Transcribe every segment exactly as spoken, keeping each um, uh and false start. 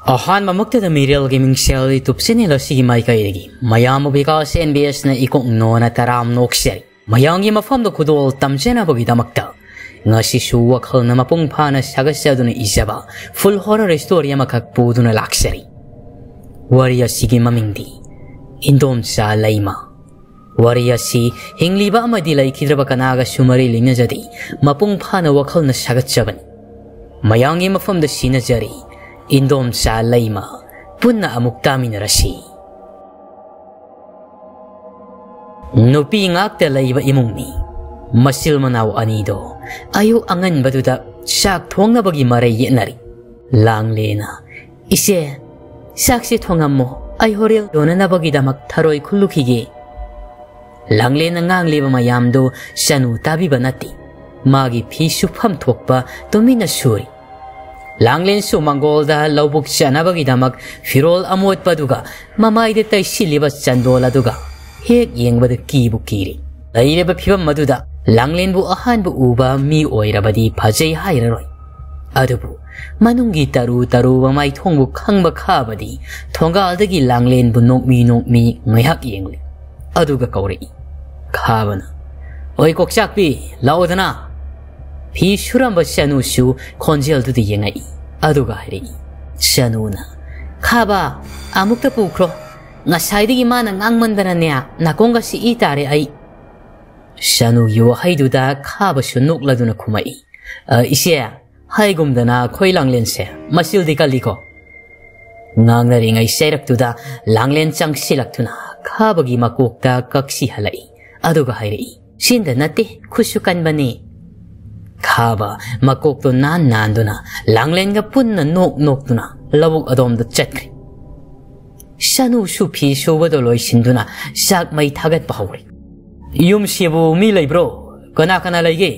ꯑꯍꯥꯟꯕꯃꯛꯇꯗ ꯃꯤꯔꯦꯜꯒꯤ ꯃꯤꯡꯁꯦꯜ YouTube channel ꯑꯁꯤꯒꯤ ꯃꯥꯏꯀꯩꯗꯒꯤ ꯃꯌꯥꯝꯕꯨ ꯕꯤꯀꯥꯁ ꯑꯦꯟ ꯕꯤ ꯑꯦꯁꯅ ꯏꯀꯣꯛ ꯅꯣꯟꯅ ꯇꯔꯥꯝ ꯅꯣꯛꯆꯔꯤ꯫ ꯃꯌꯥꯝꯒꯤ ꯃꯐꯝꯗ ꯈꯨꯗꯣꯜ ꯇꯝꯖꯅꯕꯒꯤꯗꯃꯛꯇ ꯉꯁꯤꯁꯨ ꯋꯥꯈꯜꯅ ꯃꯄꯨꯡ ꯐꯥꯅ ꯁꯥꯒꯠꯆꯗꯨꯅ ꯏꯖꯕ full horror story ꯑꯃꯈꯛ ꯄꯨꯗꯨꯅ ꯂꯥꯛꯆꯔꯤ꯫ ꯋꯥꯔꯤ ꯑꯁꯤꯒꯤ ꯃꯃꯤꯡꯗꯤ ꯏꯟꯗꯣꯝꯆꯥ ꯂꯩꯃ꯫ ꯋꯥꯔꯤ ꯑꯁꯤ ꯍꯤꯡꯂꯤꯕ ꯑꯃꯗꯤ ꯂꯩꯈꯤꯗ꯭ꯔꯕ ꯀꯅꯥꯒꯁꯨ ꯃꯔꯤ ꯂꯩꯅꯖꯗꯦ, ꯃꯄꯨꯡ ꯐꯥꯅ ꯋꯥꯈꯜꯅ ꯁꯥꯒꯠꯆꯕꯅꯤ꯫ ꯃꯌꯥꯝꯒꯤ ꯃꯐꯝꯗ ꯁꯤꯟꯅꯖꯔꯤ ꯏꯟꯗꯣꯝꯆꯥ ꯂꯩꯃ꯫ ꯄꯨꯟꯅ ꯑꯃꯨꯛ ꯇꯥꯃꯤꯟꯅꯔꯁꯤ꯫ ꯅꯨꯄꯤ ꯉꯥꯛꯇ ꯂꯩꯕ ꯏꯃꯨꯡꯅꯤ꯫ ꯃꯆꯤꯜ ꯃꯅꯥꯎ ꯑꯅꯤꯗꯣ ꯑꯌꯨꯛ ꯑꯉꯟꯕꯗꯨꯗ ꯆꯥꯛ ꯊꯣꯡꯅꯕꯒꯤ ꯃꯔꯩ ꯌꯦꯠꯅꯔꯤ꯫ ꯂꯥꯡꯂꯦꯅ, "ꯏꯆꯦ, ꯆꯥꯛꯁꯤ ꯊꯣꯡꯉꯝꯃꯣ, ꯑꯩ ꯍꯣꯔꯦꯟ ꯌꯣꯟꯅꯅꯕꯒꯤꯗꯃꯛ ꯊꯔꯣꯏ ꯈꯨꯜꯂꯨꯈꯤꯒꯦ꯫" ꯂꯥꯡꯂꯦꯟꯅ ꯉꯥꯡꯂꯤꯕ ꯃꯌꯥꯝꯗꯨ ꯆꯅꯨ ꯇꯥꯕꯤꯕ ꯅꯠꯇꯦ꯫ ꯃꯥꯒꯤ ꯐꯤ ꯁꯨꯐꯝ ꯊꯣꯛꯄ ꯇꯨꯃꯤꯟꯅ ꯁꯨꯔꯤ꯫ ꯂꯥꯡꯂꯦꯟꯁꯨ ꯃꯪꯒꯣꯜꯗ ꯂꯧꯕꯨꯛ ꯆꯠꯅꯕꯒꯤꯗꯃꯛ ꯐꯤꯔꯣꯜ ꯑꯃꯣꯠꯄꯗꯨꯒ ꯃꯃꯥꯏꯗ ꯇꯩꯁꯤꯜꯂꯤꯕ ꯆꯟꯗꯣꯜ ꯑꯗꯨꯒ ꯍꯦꯛ ꯌꯦꯡꯕꯗ ꯀꯤꯕꯨ ꯀꯤꯔꯤ꯫ ꯂꯩꯔꯤꯕ ꯐꯤꯕꯝ ꯑꯗꯨꯗ ꯂꯥꯡꯂꯦꯟꯕꯨ ꯑꯍꯥꯟꯕ ꯎꯕ ꯃꯤ ꯑꯣꯏꯔꯕꯗꯤ ꯐꯖꯩ ꯍꯥꯏꯔꯔꯣꯏ꯫ ꯑꯗꯨꯕꯨ ꯃꯅꯨꯡꯒꯤ ꯇꯔꯨ ꯇꯔꯨꯕ ꯃꯥꯏꯊꯣꯡꯕꯨ ꯈꯪꯕ ꯈꯥꯕꯗꯤ ꯊꯣꯡꯒꯥꯜꯗꯒꯤ ꯂꯥꯡꯂꯦꯟꯕꯨ ꯅꯣꯛꯃꯤ ꯅꯣꯛꯃꯤ ꯉꯥꯏꯍꯥꯛ ꯌꯦꯡꯂꯤ꯫ ꯑꯗꯨꯒ ꯀꯧꯔꯛꯏ꯫ ꯈꯥꯕꯅ, "ꯑꯣꯏ ꯀꯣꯛꯆꯥꯛꯄꯤ, ꯂꯥꯛꯑꯣꯗꯅ!" ꯐꯤ ꯁꯨꯔꯝꯕ ꯆꯅꯨꯁꯨ ꯈꯣꯟꯖꯦꯜꯗꯨꯗ ꯌꯦꯡꯉꯛꯏ꯫ ꯑꯗꯨꯒ ꯍꯥꯏꯔꯛꯏ꯫ ꯆꯅꯨꯅ, "ꯈꯥꯕ, ꯑꯃꯨꯛꯇ ꯄꯨꯈ꯭ꯔꯣ꯫ ꯉꯁꯥꯏꯗꯒꯤ ꯃꯥꯅ ꯉꯥꯡꯃꯟꯗꯅꯅꯦ, ꯅꯥꯀꯣꯡꯒ ꯁꯤ ꯏ ꯇꯥꯔꯦ ꯑꯩ꯫" ꯆꯅꯨꯒꯤ ꯋꯥꯍꯩꯗꯨꯗ ꯈꯥꯕꯁꯨ ꯅꯣꯛꯂꯗꯨꯅ ꯈꯨꯝꯃꯛꯏ꯫ "ꯑ, ꯏꯆꯦ, ꯍꯥꯏꯒꯨꯝꯗꯅ ꯑꯩꯈꯣꯏ ꯂꯥꯡꯂꯦꯟꯁꯦ ꯃꯆꯤꯜꯗꯤ ꯀꯜꯂꯤꯀꯣ꯫" ꯉꯥꯡꯅꯔꯤꯉꯩ ꯆꯩꯔꯛꯇꯨꯗ ꯂꯥꯡꯂꯦꯟ ꯆꯪꯁꯤꯜꯂꯛꯇꯨꯅ ꯈꯥꯕꯒꯤ ꯃꯀꯣꯛꯇ ꯀꯛꯁꯤ ꯍꯜꯂꯛꯏ꯫ ꯑꯗꯨꯒ ꯍꯥꯏꯔꯛꯏ, "ꯆꯤꯟꯗ ꯅꯠꯇꯦ, ꯈꯨꯠꯁꯨ ꯀꯟꯕꯅꯤ꯫" ꯈꯥꯕ ꯃꯀꯣꯛꯇꯣ ꯅꯥꯟ ꯅꯥꯟꯗꯨꯅ ꯂꯥꯡꯂꯦꯟꯒ ꯄꯨꯟꯅ ꯅꯣꯛ ꯅꯣꯛꯇꯨꯅ ꯂꯧꯕꯨꯛ ꯑꯗꯣꯝꯗ ꯆꯠꯈ꯭ꯔꯦ꯫ ꯆꯅꯨꯁꯨ ꯐꯤ ꯁꯨꯕꯗꯣ ꯂꯣꯏꯁꯤꯟꯗꯨꯅ ꯆꯥꯛ ꯃꯩ ꯊꯥꯒꯠꯄ ꯍꯧꯔꯦ꯫ "ꯌꯨꯝꯁꯤꯕꯨ ꯃꯤ ꯂꯩꯕ꯭ꯔꯣ? ꯀꯅꯥ ꯀꯅꯥ ꯂꯩꯒꯦ?"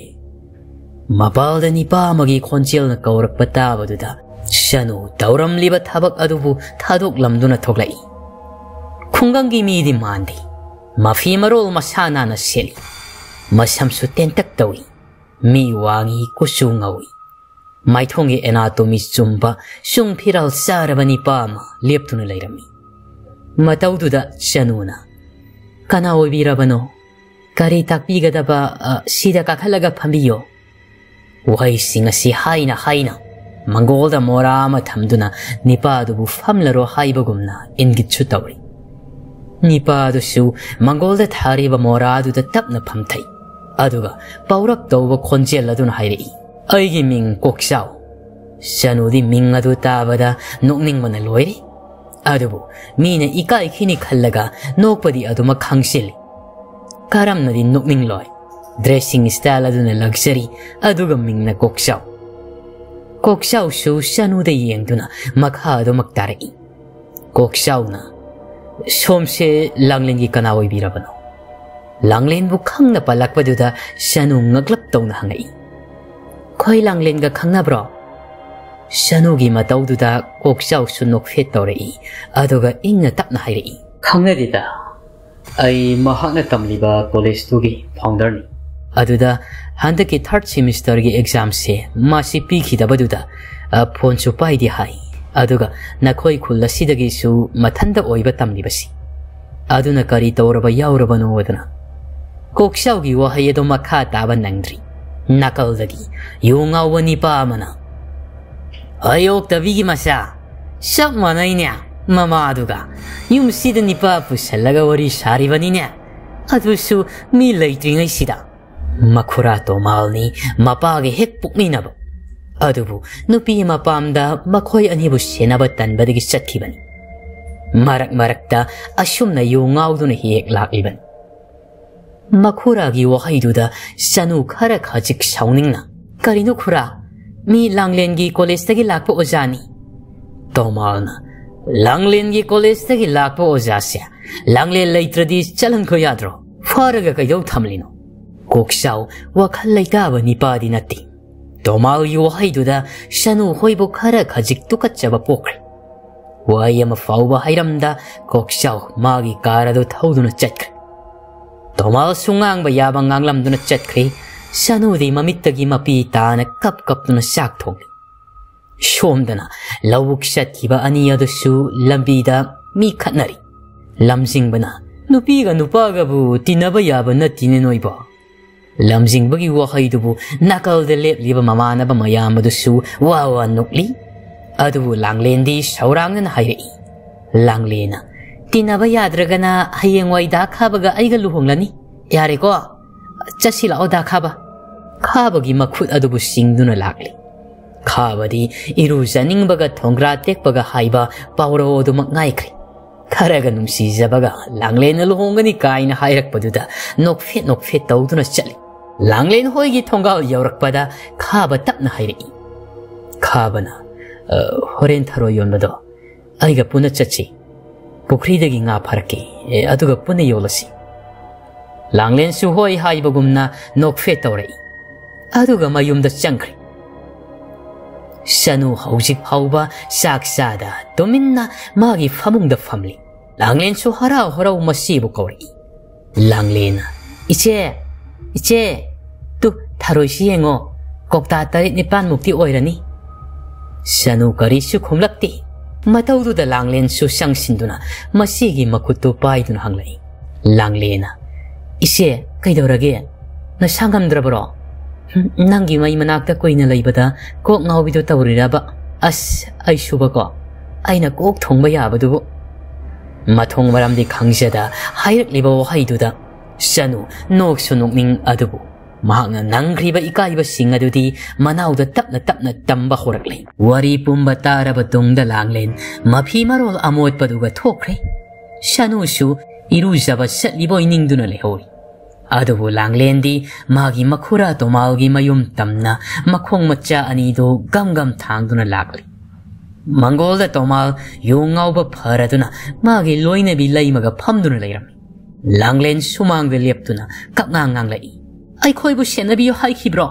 ꯃꯄꯥꯜꯗ ꯅꯤꯄꯥ ꯑꯃꯒꯤ ꯈꯣꯟꯖꯦꯜꯅ ꯀꯧꯔꯛꯄ ꯇꯥꯕꯗꯨꯗ ꯆꯅꯨ ꯇꯧꯔꯝꯂꯤꯕ ꯊꯕꯛ ꯑꯗꯨꯕꯨ ꯊꯥꯗꯣꯛꯂꯝꯗꯨꯅ ꯊꯣꯛꯂꯛꯏ꯫ ꯈꯨꯡꯒꯪꯒꯤ ꯃꯤꯗꯤ ꯃꯥꯟꯗꯦ꯫ ꯃꯐꯤ ꯃꯔꯣꯜ ꯃꯁꯥ ꯅꯥꯟꯅ ꯁꯦꯠꯂꯤ꯫ ꯃꯁꯝꯁꯨ ꯇꯦꯟꯇꯛ ꯇꯧꯏ꯫ ꯃꯤ ꯋꯥꯡꯏ, ꯀꯨꯆꯨ ꯉꯧꯏ꯫ ꯃꯥꯏꯊꯣꯡꯒꯤ anatomy ꯆꯨꯝꯕ, ꯁꯨꯡ ꯐꯤꯔꯥꯜ ꯆꯥꯔꯕ ꯅꯤꯄꯥ ꯑꯃ ꯂꯦꯞꯇꯨꯅ ꯂꯩꯔꯝꯃꯤ꯫ ꯃꯇꯧꯗꯨꯗ ꯆꯅꯨꯅ, "ꯀꯅꯥ ꯑꯣꯏꯕꯤꯔꯕꯅꯣ? ꯀꯔꯤ ꯇꯥꯛꯄꯤꯒꯗꯕ? ꯑ, ꯁꯤꯗ ꯀꯥꯈꯠꯂꯒ ꯐꯝꯕꯤꯌꯣ"꯫ ꯋꯥꯍꯩꯁꯤꯡ ꯑꯁꯤ ꯍꯥꯏꯅ ꯍꯥꯏꯅ ꯃꯪꯒꯣꯜꯗ ꯃꯣꯔꯥ ꯑꯃ ꯊꯝꯗꯨꯅ ꯅꯤꯄꯥꯗꯨꯕꯨ ꯐꯝꯂꯔꯣ ꯍꯥꯏꯕꯒꯨꯝꯅ ꯏꯪꯒꯤꯠꯁꯨ ꯇꯧꯔꯤ꯫ ꯅꯤꯄꯥꯗꯨꯁꯨ ꯃꯪꯒꯣꯜꯗ ꯊꯥꯔꯤꯕ ꯃꯣꯔꯥꯗꯨꯗ ꯇꯞꯅ ꯐꯝꯊꯩ꯫ ꯑꯗꯨꯒ ꯄꯧꯔꯛ ꯇꯧꯕ ꯈꯣꯟꯖꯦꯜ ꯑꯗꯨꯅ ꯍꯥꯏꯔꯛꯏ, "ꯑꯩꯒꯤ ꯃꯤꯡ ꯀꯣꯛꯆꯥꯎ"꯫ ꯆꯅꯨꯗꯤ ꯃꯤꯡ ꯑꯗꯨ ꯇꯥꯕꯗ ꯅꯣꯛꯅꯤꯡꯕꯅ ꯂꯣꯏꯔꯦ꯫ ꯑꯗꯨꯕꯨ ꯃꯤꯅ ꯏꯀꯥꯏꯈꯤꯅꯤ ꯈꯜꯂꯒ ꯅꯣꯛꯄꯗꯤ ꯑꯗꯨꯃꯛ ꯈꯥꯡꯁꯤꯜꯂꯤ꯫ ꯀꯔꯝꯅꯗꯤ ꯅꯣꯛꯅꯤꯡꯂꯣꯏ? Dressing style ꯑꯗꯨꯅ luxury, ꯑꯗꯨꯒ ꯃꯤꯡꯅ ꯀꯣꯛꯆꯥꯎ꯫ ꯀꯣꯛꯆꯥꯎꯁꯨ ꯆꯅꯨꯗ ꯌꯦꯡꯗꯨꯅ ꯃꯈꯥ ꯑꯗꯨꯃꯛ ꯇꯥꯔꯛꯏ꯫ ꯀꯣꯛꯆꯥꯎꯅ, "ꯁꯣꯝꯁꯦ ꯂꯥꯡꯂꯦꯟꯒꯤ ꯀꯅꯥ ꯑꯣꯏꯕꯤꯔꯕꯅꯣ?" ꯂꯥꯡꯂꯦꯟꯕꯨ ꯈꯪꯅ ꯄꯜꯂꯛꯄꯗꯨꯗ ꯆꯅꯨ ꯉꯛꯂꯞ ꯇꯧꯅ ꯍꯪꯉꯛꯏ, "ꯑꯩꯈꯣꯏ ꯂꯥꯡꯂꯦꯟꯒ ꯈꯪꯅꯕ꯭ꯔꯣ?" ꯆꯅꯨꯒꯤ ꯃꯇꯧꯗꯨꯗ ꯀꯣꯛꯆꯥꯎꯁꯨ ꯅꯣꯛꯐꯦꯠ ꯇꯧꯔꯛꯏ, ꯑꯗꯨꯒ ꯏꯪꯅ ꯇꯞꯅ ꯍꯥꯏꯔꯛꯏ, "ꯈꯪꯅꯗꯦꯗ, ꯑꯩ ꯃꯍꯥꯛꯅ ꯇꯝꯂꯤꯕ ꯀꯣꯂꯦꯖꯇꯨꯒꯤ founderꯅꯤ꯫ ꯑꯗꯨꯗ ꯍꯟꯗꯛꯀꯤ third semesterꯒꯤ examꯁꯦ ꯃꯥꯁꯤ ꯄꯤꯈꯤꯗꯕꯗꯨꯗ, ꯑ, ꯐꯣꯟꯁꯨ ꯄꯥꯏꯗꯦ ꯍꯥꯏ꯫ ꯑꯗꯨꯒ ꯅꯈꯣꯏ ꯈꯨꯜ ꯑꯁꯤꯗꯒꯤꯁꯨ ꯃꯊꯟꯇ ꯑꯣꯏꯕ ꯇꯝꯂꯤꯕꯁꯤ꯫ ꯑꯗꯨꯅ ꯀꯔꯤ ꯇꯧꯔꯕ ꯌꯥꯎꯔꯕꯅꯣ?" ꯑꯗꯨꯅ ꯀꯣꯛꯆꯥꯎꯒꯤ ꯋꯥꯍꯩ ꯑꯗꯨ ꯃꯈꯥ ꯇꯥꯕ ꯅꯪꯗ꯭ꯔꯤ꯫ ꯅꯥꯀꯜꯗꯒꯤ ꯌꯨ ꯉꯥꯎꯕ ꯅꯤꯄꯥ ꯑꯃꯅ, "ꯑꯌꯣꯛꯇꯕꯤꯒꯤ ꯃꯆꯥ, ꯆꯞ ꯃꯥꯟꯅꯩꯅꯦ ꯃꯃꯥꯗꯨꯒ꯫ ꯌꯨꯝꯁꯤꯗ ꯅꯤꯄꯥ ꯄꯨꯁꯜꯂꯒ ꯋꯥꯔꯤ ꯁꯥꯔꯤꯕꯅꯤꯅꯦ꯫ ꯑꯗꯨꯁꯨ ꯃꯤ ꯂꯩꯇ꯭ꯔꯤꯉꯩꯁꯤꯗ"꯫ ꯃꯈꯨꯔꯥ ꯇꯣꯃꯥꯜꯅꯤ ꯃꯄꯥꯒ ꯍꯦꯛ ꯄꯣꯛꯃꯤꯟꯅꯕ꯫ ꯑꯗꯨꯕꯨ ꯅꯨꯄꯤ ꯃꯄꯥꯝꯗ ꯃꯈꯣꯏ ꯑꯅꯤꯕꯨ ꯁꯦꯟꯅꯕ ꯇꯟꯕꯗꯒꯤ ꯆꯠꯈꯤꯕꯅꯤ꯫ ꯃꯔꯛ ꯃꯔꯛꯇ ꯑꯁꯨꯝꯅ ꯌꯨ ꯉꯥꯎꯗꯨꯅ ꯍꯦꯛ ꯍꯦꯛ ꯂꯥꯛꯂꯤꯕꯅꯤ꯫ ꯃꯈꯨꯔꯥꯒꯤ ꯋꯥꯍꯩꯗꯨꯗ ꯆꯅꯨ ꯈꯔ ꯈꯖꯤꯛ ꯁꯥꯎꯅꯤꯡꯅ, "ꯀꯔꯤꯅꯣ ꯈꯨꯔꯥ? ꯃꯤ ꯂꯥꯡꯂꯦꯟꯒꯤ ꯀꯣꯂꯦꯖꯇꯒꯤ ꯂꯥꯛꯄ ꯑꯣꯖꯥꯅꯤ"꯫ ꯇꯣꯃꯥꯜꯅ, "ꯂꯥꯡꯂꯦꯟꯒꯤ ꯀꯣꯂꯦꯖꯇꯒꯤ ꯂꯥꯛꯄ ꯑꯣꯖꯥꯁꯦ ꯂꯥꯡꯂꯦꯟ ꯂꯩꯇ꯭ꯔꯗꯤ ꯆꯠꯍꯟꯈꯣ ꯌꯥꯗ꯭ꯔꯣ? ꯐꯥꯔꯒ ꯀꯩꯗꯧ ꯊꯝꯂꯤꯅꯣ?" ꯀꯣꯛꯆꯥꯎ ꯋꯥꯈꯜ ꯂꯩꯇꯥꯕ ꯅꯤꯄꯥꯗꯤ ꯅꯠꯇꯦ꯫ ꯇꯣꯃꯥꯜꯒꯤ ꯋꯥꯍꯩꯗꯨꯗ ꯆꯅꯨ ꯍꯣꯏꯕꯨ ꯈꯔ ꯈꯖꯤꯛ ꯇꯨꯀꯠꯆꯕ ꯄꯣꯛꯈ꯭ꯔꯦ꯫ ꯋꯥꯍꯩ ꯑꯃ ꯐꯥꯎꯕ ꯍꯥꯏꯔꯝꯗ ꯀꯣꯛꯆꯥꯎ ꯃꯥꯒꯤ ꯀꯥꯔ ꯑꯗꯨ ꯊꯧꯗꯨꯅ ꯆꯠꯈ꯭ꯔꯦ꯫ ꯇꯣꯃꯥꯜꯁꯨ ꯉꯥꯡꯕ ꯌꯥꯕ ꯉꯥꯡꯂꯝꯗꯨꯅ ꯆꯠꯈ꯭ꯔꯦ꯫ ꯁꯅꯨꯗꯤ ꯃꯃꯤꯠꯇꯒꯤ ꯃꯄꯤ ꯇꯥꯅ ꯀꯞ ꯀꯞꯇꯨꯅ ꯆꯥꯛ ꯊꯣꯡꯂꯤ꯫ ꯁꯣꯝꯗꯅ ꯂꯧꯕꯨꯛ ꯆꯠꯈꯤꯕ ꯑꯅꯤ ꯑꯗꯨꯁꯨ ꯂꯝꯕꯤꯗ ꯃꯤ ꯈꯠꯅꯔꯤ꯫ ꯂꯝꯖꯤꯡꯕꯅ, "ꯅꯨꯄꯤꯒ ꯅꯨꯄꯥꯒꯕꯨ ꯇꯤꯟꯅꯕ ꯌꯥꯕ ꯅꯠꯇꯤꯅꯦ ꯅꯣꯏꯕꯣ"꯫ ꯂꯝꯖꯤꯡꯕꯒꯤ ꯋꯥꯍꯩꯗꯨꯕꯨ ꯅꯥꯀꯜꯗ ꯂꯦꯞꯂꯤꯕ ꯃꯃꯥꯟꯅꯕ ꯃꯌꯥꯝ ꯑꯗꯨꯁꯨ ꯋꯥ ꯋꯥ ꯅꯣꯛꯂꯤ꯫ ꯑꯗꯨꯕꯨ ꯂꯥꯡꯂꯦꯟꯗꯤ ꯁꯧꯔꯥꯡꯅꯅ ꯍꯥꯏꯔꯛꯏ꯫ ꯂꯥꯡꯂꯦꯟꯅ, "ꯇꯤꯟꯅꯕ ꯌꯥꯗ꯭ꯔꯒꯅ ꯍꯌꯦꯡꯋꯥꯏ ꯗꯥ ꯈꯥꯕꯒ ꯑꯩꯒ ꯂꯨꯍꯣꯡꯂꯅꯤ꯫ ꯌꯥꯔꯦꯀꯣ? ꯆꯠꯁꯤ ꯂꯥꯛꯑꯣ ꯗꯥ ꯈꯥꯕ"꯫ ꯈꯥꯕꯒꯤ ꯃꯈꯨꯠ ꯑꯗꯨꯕꯨ ꯁꯤꯡꯗꯨꯅ ꯂꯥꯛꯂꯤ꯫ ꯈꯥꯕꯗꯤ ꯏꯔꯨꯖꯅꯤꯡꯕꯒ ꯊꯣꯡꯒ꯭ꯔꯥ ꯇꯦꯛꯄꯒ ꯍꯥꯏꯕ ꯄꯥꯎꯔꯧ ꯑꯗꯨꯃꯛ ꯉꯥꯏꯈ꯭ꯔꯦ꯫ ꯈꯔꯒ ꯅꯨꯡꯁꯤꯖꯕꯒ ꯂꯥꯡꯂꯦꯟꯅ ꯂꯨꯍꯣꯡꯒꯅꯤ ꯀꯥꯏꯅ ꯍꯥꯏꯔꯛꯄꯗꯨꯗ ꯅꯣꯛꯐꯦꯠ ꯅꯣꯛꯐꯦꯠ ꯇꯧꯗꯨꯅ ꯆꯠꯂꯤ꯫ ꯂꯥꯡꯂꯦꯟ ꯍꯣꯏꯒꯤ ꯊꯣꯡꯒꯥꯜ ꯌꯧꯔꯛꯄꯗ ꯈꯥꯕ ꯇꯞꯅ ꯍꯥꯏꯔꯛꯏ꯫ ꯈꯥꯕꯅ, "ꯑ, ꯍꯣꯔꯦꯟ ꯊꯔꯣꯏ ꯌꯣꯟꯕꯗꯣ ꯑꯩꯒ ꯄꯨꯟꯅ ꯆꯠꯁꯤ꯫ ꯄꯨꯈ꯭ꯔꯤꯗꯒꯤ ꯉꯥ ꯐꯥꯔꯛꯀꯦ, ꯑꯦ, ꯑꯗꯨꯒ ꯄꯨꯟꯅ ꯌꯣꯜꯂꯁꯤ"꯫ ꯂꯥꯡꯂꯦꯟꯁꯨ ꯍꯣꯏ ꯍꯥꯏꯕꯒꯨꯝꯅ ꯅꯣꯛꯐꯦꯠ ꯇꯧꯔꯛꯏ꯫ ꯑꯗꯨꯒ ꯃꯌꯨꯝꯗ ꯆꯪꯈ꯭ꯔꯦ꯫ ꯁꯅꯨ ꯍꯧꯖꯤꯛ ꯐꯥꯎꯕ ꯆꯥꯛ ꯆꯥꯗ ꯇꯨꯃꯤꯟꯅ ꯃꯥꯒꯤ ꯐꯃꯨꯡꯗ ꯐꯝꯂꯤ꯫ ꯂꯥꯡꯂꯦꯟꯁꯨ ꯍꯔꯥꯎ ꯍꯔꯥꯎ ꯃꯆꯦꯕꯨ ꯀꯧꯔꯛꯏ꯫ ꯂꯥꯡꯂꯦꯟꯅ, "ꯏꯆꯦ, ꯏꯆꯦ, ꯇꯨ, ꯊꯔꯣꯏꯁꯤ ꯌꯦꯡꯉꯣ, ꯀꯧꯇꯥ ꯇꯔꯦꯠ ꯅꯤꯄꯥꯟꯃꯨꯛꯇꯤ ꯑꯣꯏꯔꯅꯤ"꯫ ꯁꯅꯨ ꯀꯔꯤꯁꯨ ꯈꯨꯝꯂꯛꯇꯦ꯫ ꯃꯇꯧꯗꯨꯗ ꯂꯥꯡꯂꯦꯟꯁꯨ ꯆꯪꯁꯤꯟꯗꯨꯅ ꯃꯆꯦꯒꯤ ꯃꯈꯨꯠꯇꯨ ꯄꯥꯏꯗꯨꯅ ꯍꯪꯂꯛꯏ꯫ ꯂꯥꯡꯂꯦꯟꯅ, "ꯏꯆꯦ, ꯀꯩꯗꯧꯔꯒꯦ? ꯅꯁꯥ ꯉꯝꯗ꯭ꯔꯕꯔꯣ? ꯍꯨꯝ, ꯅꯪꯒꯤ ꯃꯩ ꯃꯅꯥꯛꯇ ꯀꯨꯏꯅ ꯂꯩꯕꯗ ꯀꯣꯛ ꯉꯥꯎꯕꯤꯗꯣ ꯇꯧꯔꯤꯔꯕ? ꯑꯁ, ꯑꯩꯁꯨꯕꯀꯣ, ꯑꯩꯅ ꯀꯣꯛ ꯊꯣꯡꯕ ꯌꯥꯕꯗꯨꯕꯨ"꯫ ꯃꯊꯣꯡ ꯃꯔꯝꯗꯤ ꯈꯪꯖꯗ ꯍꯥꯏꯔꯛꯂꯤꯕ ꯋꯥꯍꯩꯗꯨꯗ ꯁꯅꯨ ꯅꯣꯛꯁꯨ ꯅꯣꯛꯅꯤꯡ ꯑꯗꯨꯕꯨ ꯃꯍꯥꯛꯅ ꯅꯪꯈ꯭ꯔꯤꯕ ꯏꯀꯥꯏꯕꯁꯤꯡ ꯑꯗꯨꯗꯤ ꯃꯅꯥꯎꯗ ꯇꯞꯅ ꯇꯞꯅ ꯇꯝꯕ ꯍꯧꯔꯛꯂꯦ꯫ ꯋꯥꯔꯤ ꯄꯨꯝꯕ ꯇꯥꯔꯕ ꯇꯨꯡꯗ ꯂꯥꯡꯂꯦꯟ ꯃꯐꯤ ꯃꯔꯣꯜ ꯑꯃꯣꯠꯄꯗꯨꯒ ꯊꯣꯛꯈ꯭ꯔꯦ꯫ ꯁꯅꯨꯁꯨ ꯏꯔꯨꯖꯕ ꯆꯠꯂꯤꯕꯣꯏ ꯅꯤꯡꯗꯨꯅ ꯂꯩꯍꯧꯔꯤ꯫ ꯑꯗꯨꯕꯨ ꯂꯥꯡꯂꯦꯟꯗꯤ ꯃꯥꯒꯤ ꯃꯈꯨꯔꯥ ꯇꯣꯃꯥꯜꯒꯤ ꯃꯌꯨꯝ ꯇꯝꯅ ꯃꯈꯣꯡ ꯃꯆꯥ ꯑꯅꯤꯗꯨ ꯒꯝ ꯒꯝ ꯊꯥꯡꯗꯨꯅ ꯂꯥꯛꯂꯤ꯫ ꯃꯪꯒꯣꯜꯗ ꯇꯣꯃꯥꯜ ꯌꯣꯡ ꯉꯥꯎꯕ ꯐꯔꯗꯨꯅ ꯃꯥꯒꯤ ꯂꯣꯏꯅꯕꯤ ꯂꯩꯃꯒ ꯐꯝꯗꯨꯅ ꯂꯩꯔꯝꯃꯤ꯫ ꯂꯥꯡꯂꯦꯟ ꯁꯨꯃꯥꯡꯗ ꯂꯦꯞꯇꯨꯅ ꯀꯞꯉꯥꯡ ꯉꯥꯡꯂꯛꯏ꯫ "ꯑꯩꯈꯣꯏꯕꯨ ꯁꯦꯟꯅꯕꯤꯌꯨ ꯍꯥꯏꯈꯤꯕ꯭ꯔꯣ?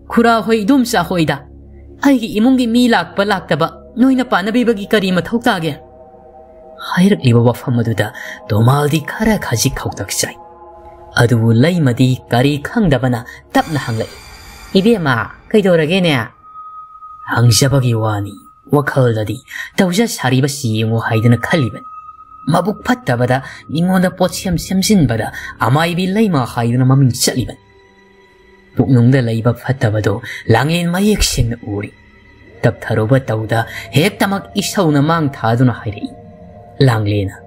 ꯈꯨꯔꯥ ꯍꯣꯏ, ꯏꯗꯣꯝꯆꯥ ꯍꯣꯏꯗ꯫ ꯑꯩꯒꯤ ꯏꯃꯨꯡꯒꯤ ꯃꯤ ꯂꯥꯛꯄ ꯂꯥꯛꯇꯕ ꯅꯣꯏꯅ ꯄꯥꯅꯕꯤꯕꯒꯤ ꯀꯔꯤ ꯃꯊꯧ ꯇꯥꯒꯦ?" ꯍꯥꯏꯔꯛꯂꯤꯕ ꯋꯥꯐꯝ ꯑꯗꯨꯗ ꯇꯣꯃꯥꯜꯗꯤ ꯈꯔ ꯈꯖꯤꯛ ꯈꯧꯇꯛ ꯆꯥꯏ꯫ ꯑꯗꯨꯕꯨ ꯂꯩꯃꯗꯤ ꯀꯔꯤ ꯈꯪꯗꯕꯅ ꯇꯞꯅ ꯍꯪꯂꯛꯏ, "ꯏꯕꯦꯝꯃ, ꯀꯩꯗꯧꯔꯒꯦꯅꯦ?" ꯍꯪꯖꯕꯒꯤ ꯋꯥꯅꯤ, ꯋꯥꯈꯜꯗꯗꯤ ꯇꯧꯖ ꯁꯥꯔꯤꯕꯁꯤ ꯌꯦꯡꯉꯨ ꯍꯥꯏꯗꯨꯅ ꯈꯜꯂꯤꯕꯅꯤ꯫ ꯃꯕꯨꯛ ꯐꯠꯇꯕꯗ ꯃꯤꯉꯣꯟꯗ ꯄꯣꯠꯁꯦꯝ ꯁꯦꯝꯖꯤꯟꯕꯗ ꯑꯃꯥꯏꯕꯤ ꯂꯩꯃ ꯍꯥꯏꯗꯨꯅ ꯃꯃꯤꯡ ꯆꯠꯂꯤꯕꯅꯤ꯫ ꯄꯨꯛꯅꯨꯡꯗ ꯂꯩꯕ ꯐꯠꯇꯕꯗꯣ ꯂꯥꯡꯂꯦꯟ ꯃꯌꯦꯛ ꯁꯦꯡꯅ ꯎꯔꯤ꯫ ꯇꯞꯊꯔꯨꯕ ꯇꯧꯗ ꯍꯦꯛꯇꯃꯛ ꯏꯁꯧꯅ ꯃꯥꯡ ꯊꯥꯗꯨꯅ ꯍꯥꯏꯔꯛꯏ꯫ ꯂꯥꯡꯂꯦꯟꯅ,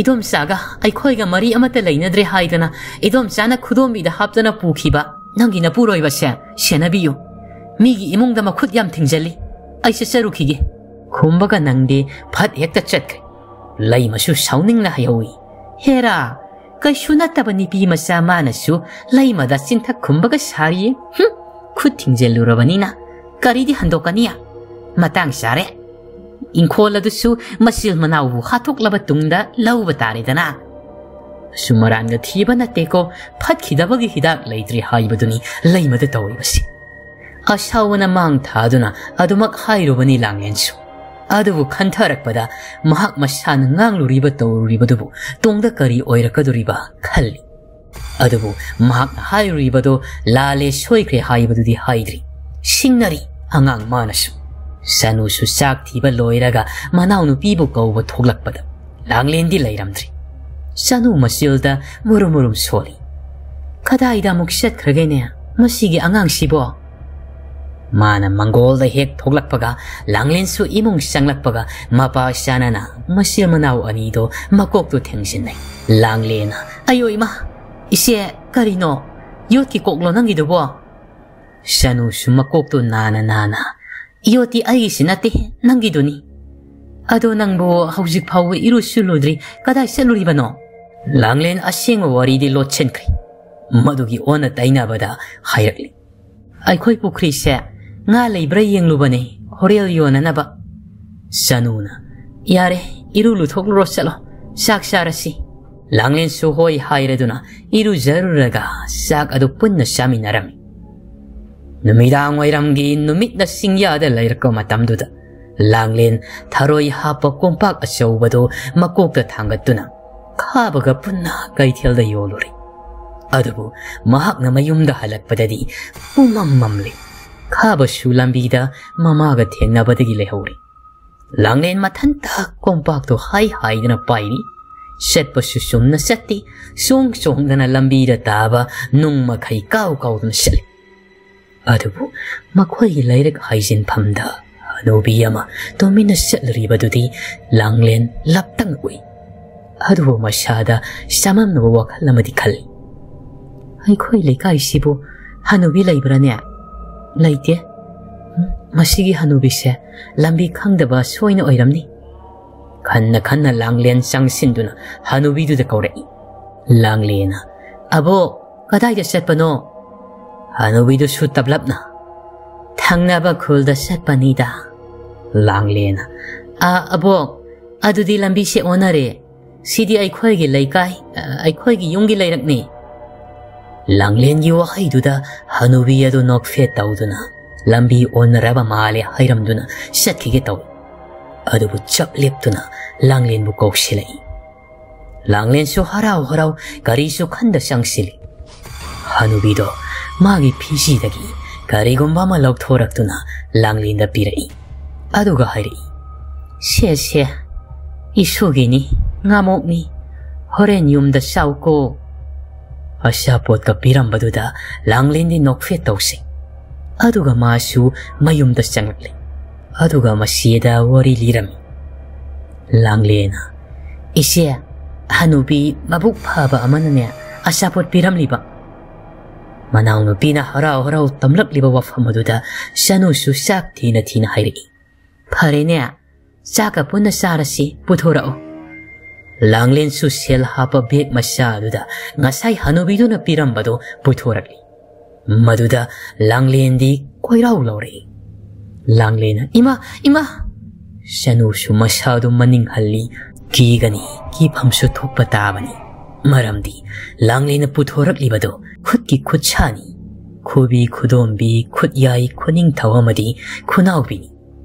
"ꯏꯗꯣꯝꯆꯥꯒ ꯑꯩꯈꯣꯏꯒ ꯃꯔꯤ ꯑꯃꯠꯇ ꯂꯩꯅꯗ꯭ꯔꯦ ꯍꯥꯏꯗꯅ ꯏꯗꯣꯝꯆꯥꯅ ꯈꯨꯗꯣꯝꯕꯤꯗ ꯍꯥꯞꯇꯅ ꯄꯨꯈꯤꯕ ꯅꯪꯒꯤ ꯅꯄꯨꯔꯣꯏꯕꯁꯦ ꯁꯦꯟꯅꯕꯤꯌꯨ꯫ ꯃꯤꯒꯤ ꯏꯃꯨꯡꯗ ꯃꯈꯨꯠ ꯌꯥꯝ ꯊꯤꯡꯖꯜꯂꯤ꯫ ꯑꯩ ꯆꯠꯆꯔꯨꯈꯤꯒꯦ꯫" ꯈꯨꯝꯕꯒ ꯅꯪꯗꯤ ꯐꯠ ꯍꯦꯛꯇ ꯆꯠꯈ꯭ꯔꯦ꯫ ꯂꯩꯃꯁꯨ ꯁꯥꯎꯅꯤꯡꯅ ꯍꯥꯏꯍꯧꯏ, "ꯍꯦꯔꯥ, ꯀꯩꯁꯨ ꯅꯠꯇꯕ ꯅꯨꯄꯤ ꯃꯆꯥ ꯃꯥꯅꯁꯨ ꯂꯩꯃꯗ ꯆꯤꯟꯊꯛ ꯈꯨꯝꯕꯒ ꯁꯥꯔꯤꯌꯦ꯫ ꯍꯨꯝ, ꯈꯨꯠ ꯊꯤꯡꯖꯤꯜꯂꯨꯔꯕꯅꯤꯅ ꯀꯔꯤꯗꯤ ꯍꯟꯗꯣꯛꯀꯅꯤ? ꯃꯇꯥꯡ ꯆꯥꯔꯦ꯫ ꯏꯪꯈꯣꯜ ꯑꯗꯨꯁꯨ ꯃꯆꯤꯜ ꯃꯅꯥꯎꯕꯨ ꯍꯥꯠꯇꯣꯛꯂꯕ ꯇꯨꯡꯗ ꯂꯧꯕ ꯇꯥꯔꯦꯗꯅ꯫ ꯁꯨꯃꯔꯥꯟꯒ ꯊꯤꯕ ꯅꯠꯇꯦꯀꯣ, ꯐꯠꯈꯤꯗꯕꯒꯤ ꯍꯤꯗꯥꯛ ꯂꯩꯇ꯭ꯔꯦ ꯍꯥꯏꯕꯗꯨꯅꯤ ꯂꯩꯃꯗ ꯇꯧꯔꯤꯕꯁꯤ꯫" ꯑꯁꯥꯎꯕꯅ ꯃꯥꯡ ꯊꯥꯗꯨꯅ ꯑꯗꯨꯃꯛ ꯍꯥꯏꯔꯨꯕꯅꯤ ꯂꯥꯡꯂꯦꯟꯁꯨ꯫ ꯑꯗꯨꯕꯨ ꯈꯟꯊꯔꯛꯄꯗ ꯃꯍꯥꯛ ꯃꯁꯥꯅ ꯉꯥꯡꯂꯨꯔꯤꯕ ꯇꯧꯔꯨꯔꯤꯕꯗꯨꯕꯨ ꯇꯨꯡꯗ ꯀꯔꯤ ꯑꯣꯏꯔꯛꯀꯗꯧꯔꯤꯕ ꯈꯜꯂꯤ꯫ ꯑꯗꯨꯕꯨ ꯃꯍꯥꯛꯅ ꯍꯥꯏꯔꯨꯔꯤꯕꯗꯣ ꯂꯥꯜꯂꯦ ꯁꯣꯏꯈ꯭ꯔꯦ ꯍꯥꯏꯕꯗꯨꯗꯤ ꯍꯥꯏꯗ꯭ꯔꯤ꯫ ꯁꯤꯡꯅꯔꯤ ꯑꯉꯥꯡ ꯃꯥꯅꯁꯨ꯫ ꯁꯅꯨꯁꯨ ꯆꯥꯛ ꯊꯤꯕ ꯂꯣꯏꯔꯒ ꯃꯅꯥꯎꯅꯨꯄꯤꯕꯨ ꯀꯧꯕ ꯊꯣꯛꯂꯛꯄꯗ ꯂꯥꯡꯂꯦꯟꯗꯤ ꯂꯩꯔꯝꯗ꯭ꯔꯤ꯫ ꯁꯅꯨ ꯃꯆꯤꯜꯗ ꯃꯨꯔꯨꯝ ꯃꯨꯔꯨꯝ ꯁꯣꯜꯂꯤ꯫ "ꯀꯗꯥꯏꯗ ꯑꯃꯨꯛ ꯆꯠꯈ꯭ꯔꯒꯦꯅꯦ ꯃꯁꯤꯒꯤ ꯑꯉꯥꯡꯁꯤꯕꯣ?" ꯃꯥꯅ ꯃꯪꯒꯣꯜꯗ ꯍꯦꯛ ꯊꯣꯛꯂꯛꯄꯒ ꯂꯥꯡꯂꯦꯟꯁꯨ ꯏꯃꯨꯡ ꯆꯪꯂꯛꯄꯒ ꯃꯄꯥ ꯆꯥꯅꯅ ꯃꯆꯤꯜ ꯃꯅꯥꯎ ꯑꯅꯤꯗꯣ ꯃꯀꯣꯛꯇꯨ ꯊꯦꯡꯖꯤꯟꯅꯩ꯫ ꯂꯥꯡꯂꯦꯟꯅ, "ꯑꯌꯣ ꯏꯃꯥ, ꯏꯆꯦ, ꯀꯔꯤꯅꯣ? ꯌꯣꯠꯀꯤ ꯀꯣꯛꯂꯣ ꯅꯪꯒꯤꯗꯨꯕꯣ?" ꯁꯅꯨꯁꯨ ꯃꯀꯣꯛꯇꯨ ꯅꯥꯅ ꯅꯥꯅ, "ꯌꯣꯠꯇꯤ ꯑꯩꯒꯤꯁꯤ ꯅꯠꯇꯦ, ꯅꯪꯒꯤꯗꯨꯅꯤ꯫ ꯑꯗꯣ ꯅꯪꯕꯨ ꯍꯧꯖꯤꯛ ꯐꯥꯎꯕ ꯏꯔꯨꯁꯨ ꯂꯨꯗ꯭ꯔꯤ, ꯀꯗꯥꯏ ꯆꯠꯂꯨꯔꯤꯕꯅꯣ?" ꯂꯥꯡꯂꯦꯟ ꯑꯁꯦꯡꯕ ꯋꯥꯔꯤꯗꯤ ꯂꯣꯠꯁꯤꯟꯈ꯭ꯔꯦ꯫ ꯃꯗꯨꯒꯤ ꯑꯣꯟꯅ ꯇꯩꯅꯕꯗ ꯍꯥꯏꯔꯛꯂꯤ, "ꯑꯩꯈꯣꯏ ꯄꯨꯈ꯭ꯔꯤꯁꯦ ꯉꯥ ꯂꯩꯕ꯭ꯔꯥ ꯌꯦꯡꯂꯨꯕꯅꯦ, ꯍꯣꯔꯦꯜ ꯌꯣꯟꯅꯅꯕ꯫" ꯁꯅꯨꯅ, "ꯌꯥꯔꯦ, ꯏꯔꯨ ꯂꯨꯊꯣꯛꯂꯨꯔꯣ, ꯆꯠꯂꯣ, ꯆꯥꯛ ꯆꯥꯔꯁꯤ꯫" ꯂꯥꯡꯂꯦꯟꯁꯨ ꯍꯣꯏ ꯍꯥꯏꯔꯗꯨꯅ ꯏꯔꯨꯖꯔꯨꯔꯒ ꯆꯥꯛ ꯑꯗꯨ ꯄꯨꯟꯅ ꯆꯥꯃꯤꯟꯅꯔꯝꯃꯤ꯫ ꯅꯨꯃꯤꯗꯥꯡ ꯋꯥꯏꯔꯝꯒꯤ ꯅꯨꯃꯤꯠꯅ ꯆꯤꯡꯌꯥꯗ ꯂꯩꯔꯛꯄ ꯃꯇꯝꯗꯨꯗ ꯂꯥꯡꯂꯦꯟ ꯊꯔꯣꯏ ꯍꯥꯞꯄ ꯀꯣꯝꯄꯥꯛ ꯑꯆꯧꯕꯗꯨ ꯃꯀꯣꯛꯇ ꯊꯥꯡꯒꯠꯇꯨꯅ ꯈꯥꯕꯒ ꯄꯨꯟꯅ ꯀꯩꯊꯦꯜꯗ ꯌꯣꯜꯂꯨꯔꯦ꯫ ꯑꯗꯨꯕꯨ ꯃꯍꯥꯛꯅ ꯃꯌꯨꯝꯗ ꯍꯜꯂꯛꯄꯗꯗꯤ ꯄꯨꯝꯃꯝ ꯃꯝꯂꯦ꯫ ꯈꯥꯕꯁꯨ ꯂꯝꯕꯤꯗ ꯃꯃꯥꯒ ꯊꯦꯡꯅꯕꯗꯒꯤ ꯂꯩꯍꯧꯔꯦ꯫ ꯂꯥꯡꯂꯦꯟ ꯃꯊꯟꯇ ꯀꯣꯝꯄꯥꯛꯇꯨ ꯍꯥꯏ ꯍꯥꯏꯗꯅ ꯄꯥꯏꯔꯤ꯫ ꯆꯠꯄꯁꯨ ꯆꯨꯝꯅ ꯆꯠꯇꯦ, ꯆꯣꯡ ꯆꯣꯡꯗꯅ ꯂꯝꯕꯤꯗ ꯇꯥꯕ ꯅꯨꯡ ꯃꯈꯩ ꯀꯥꯎ ꯀꯥꯎꯗꯨꯅ ꯆꯠꯂꯤ꯫ ꯑꯗꯨꯕꯨ ꯃꯈꯣꯏꯒꯤ ꯂꯥꯏꯔꯤꯛ ꯍꯥꯏꯖꯤꯟꯐꯝꯗ ꯍꯅꯨꯕꯤ ꯑꯃ ꯇꯨꯃꯤꯟꯅ ꯆꯠꯂꯨꯔꯤꯕꯗꯨꯗꯤ ꯂꯥꯡꯂꯦꯟ ꯂꯞꯇꯪ ꯎꯏ꯫ ꯑꯗꯨꯕꯨ ꯃꯁꯥꯗ ꯆꯃꯝꯅꯕ ꯋꯥꯈꯜ ꯑꯃꯗꯤ ꯈꯜꯂꯤ꯫ "ꯑꯩꯈꯣꯏ ꯂꯩꯀꯥꯏꯁꯤꯕꯨ ꯍꯅꯨꯕꯤ ꯂꯩꯕ꯭ꯔꯥꯅꯦ? ꯂꯩꯇꯦ꯫ ꯎꯝ, ꯃꯁꯤꯒꯤ ꯍꯅꯨꯕꯤꯁꯦ ꯂꯝꯕꯤ ꯈꯪꯗꯕ ꯁꯣꯏꯅ ꯑꯣꯏꯔꯝꯅꯤ"꯫ ꯈꯟꯅ ꯈꯟꯅ ꯂꯥꯡꯂꯦꯟ ꯆꯪꯁꯤꯟꯗꯨꯅ ꯍꯅꯨꯕꯤꯗꯨꯗ ꯀꯧꯔꯛꯏ꯫ ꯂꯥꯡꯂꯦꯟꯅ, "ꯑꯕꯣꯛ, ꯀꯗꯥꯏꯗ ꯆꯠꯄꯅꯣ?" ꯍꯅꯨꯕꯤꯗꯨꯁꯨ ꯇꯞꯂꯞꯅ, "ꯊꯪꯅꯕ ꯈꯨꯜꯗ ꯆꯠꯄꯅꯤꯗ"꯫ ꯂꯥꯡꯂꯦꯟꯅ, "ꯑ, ꯑꯕꯣꯛ, ꯑꯗꯨꯗꯤ ꯂꯝꯕꯤꯁꯦ ꯑꯣꯟꯅꯔꯦ꯫ ꯁꯤꯗꯤ ꯑꯩꯈꯣꯏꯒꯤ ꯂꯩꯀꯥꯏ, ꯑ, ꯑꯩꯈꯣꯏꯒꯤ ꯌꯨꯝꯒꯤ ꯂꯩꯔꯛꯅꯤ"꯫ ꯂꯥꯡꯂꯦꯟꯒꯤ ꯋꯥꯍꯩꯗꯨꯗ ꯍꯅꯨꯕꯤ ꯑꯗꯨ ꯅꯣꯛꯐꯦꯠ ꯇꯧꯗꯨꯅ ꯂꯝꯕꯤ ꯑꯣꯟꯅꯔꯕ ꯃꯥꯜꯂꯦ ꯍꯥꯏꯔꯝꯗꯨꯅ ꯆꯠꯈꯤꯒꯦ ꯇꯧꯏ꯫ ꯑꯗꯨꯕꯨ ꯆꯞ ꯂꯦꯞꯇꯨꯅ ꯂꯥꯡꯂꯦꯟꯕꯨ ꯀꯧꯁꯤꯜꯂꯛꯏ꯫ ꯂꯥꯡꯂꯦꯟꯁꯨ ꯍꯔꯥꯎ ꯍꯔꯥꯎ ꯀꯔꯤꯁꯨ ꯈꯟꯗ ꯆꯪꯁꯤꯜꯂꯤ꯫ ꯍꯅꯨꯕꯤꯗꯣ ꯃꯥꯒꯤ ꯐꯤꯖꯤꯗꯒꯤ ꯀꯔꯤꯒꯨꯝꯕ ꯑꯃ ꯂꯧꯊꯣꯔꯛꯇꯨꯅ ꯂꯥꯡꯂꯦꯟꯗ ꯄꯤꯔꯛꯏ꯫ ꯑꯗꯨꯒ ꯍꯥꯏꯔꯛꯏ, "ꯁꯦ, ꯁꯦ, ꯏꯁꯨꯒꯤꯅꯤ, ꯉꯥꯃꯣꯛꯅꯤ, ꯍꯣꯔꯦꯟ ꯌꯨꯝꯗ ꯆꯥꯎꯀꯣ"꯫ ꯑꯆꯥꯄꯣꯠꯀ ꯄꯤꯔꯝꯕꯗꯨꯗ ꯂꯥꯡꯂꯦꯟꯗꯤ ꯅꯣꯛꯐꯦꯠ ꯇꯧꯁꯤ꯫ ꯑꯗꯨꯒ ꯃꯥꯁꯨ ꯃꯌꯨꯝꯗ ꯆꯪꯂꯛꯂꯦ꯫ ꯑꯗꯨꯒ ꯃꯁꯤꯗ ꯋꯥꯔꯤ ꯂꯤꯔꯝꯃꯤ꯫ ꯂꯥꯡꯂꯦꯟꯅ, "ꯏꯆꯦ, ꯍꯅꯨꯕꯤ ꯃꯕꯨꯛ ꯐꯕ ꯑꯃꯅꯅꯦ ꯑꯆꯥꯄꯣꯠ ꯄꯤꯔꯝꯂꯤꯕ"꯫ ꯃꯅꯥꯎꯅꯨꯄꯤꯅ ꯍꯔꯥꯎ ꯍꯔꯥꯎ ꯇꯝꯂꯛꯂꯤꯕ ꯋꯥꯐꯝ ꯑꯗꯨꯗ ꯆꯅꯨꯁꯨ ꯆꯥꯛ ꯊꯤꯅ ꯊꯤꯅ ꯍꯥꯏꯔꯛꯏ, "ꯐꯔꯦꯅꯦ, ꯆꯥꯛꯀ ꯄꯨꯟꯅ ꯆꯥꯔꯁꯤ, ꯄꯨꯊꯣꯔꯛꯑꯣ"꯫ ꯂꯥꯡꯂꯦꯟꯁꯨ ꯁꯦꯜ ꯍꯥꯞꯄ ꯕꯦꯒ ꯃꯆꯥ ꯑꯗꯨꯗ ꯉꯁꯥꯏ ꯍꯅꯨꯕꯤꯗꯨꯅ ꯄꯤꯔꯝꯕꯗꯨ ꯄꯨꯊꯣꯔꯛꯂꯤ꯫ ꯃꯗꯨꯗ ꯂꯥꯡꯂꯦꯟꯗꯤ ꯀꯣꯏꯔꯥꯎ ꯂꯥꯎꯔꯛꯏ꯫ ꯂꯥꯡꯂꯦꯟꯅ, "ꯏꯃꯥ, ꯏꯃꯥ!" ꯆꯅꯨꯁꯨ ꯃꯁꯥꯗꯨ ꯃꯅꯤꯡ ꯍꯜꯂꯤ꯫ ꯀꯤꯒꯅꯤ, ꯀꯤꯐꯝꯁꯨ ꯊꯣꯛꯄ ꯇꯥꯕꯅꯤ꯫ ꯃꯔꯝꯗꯤ ꯂꯥꯡꯂꯦꯟꯅ ꯄꯨꯊꯣꯔꯛꯂꯤꯕꯗꯨ ꯈꯨꯠꯀꯤ ꯈꯨꯠꯁꯥꯅꯤ꯫ ꯈꯨꯕꯤ, ꯈꯨꯗꯣꯝꯕꯤ, ꯈꯨꯠꯌꯥꯏ, ꯈꯨꯅꯤꯡꯊꯧ ꯑꯃꯗꯤ ꯈꯨꯅꯥꯎꯕꯤꯅꯤ꯫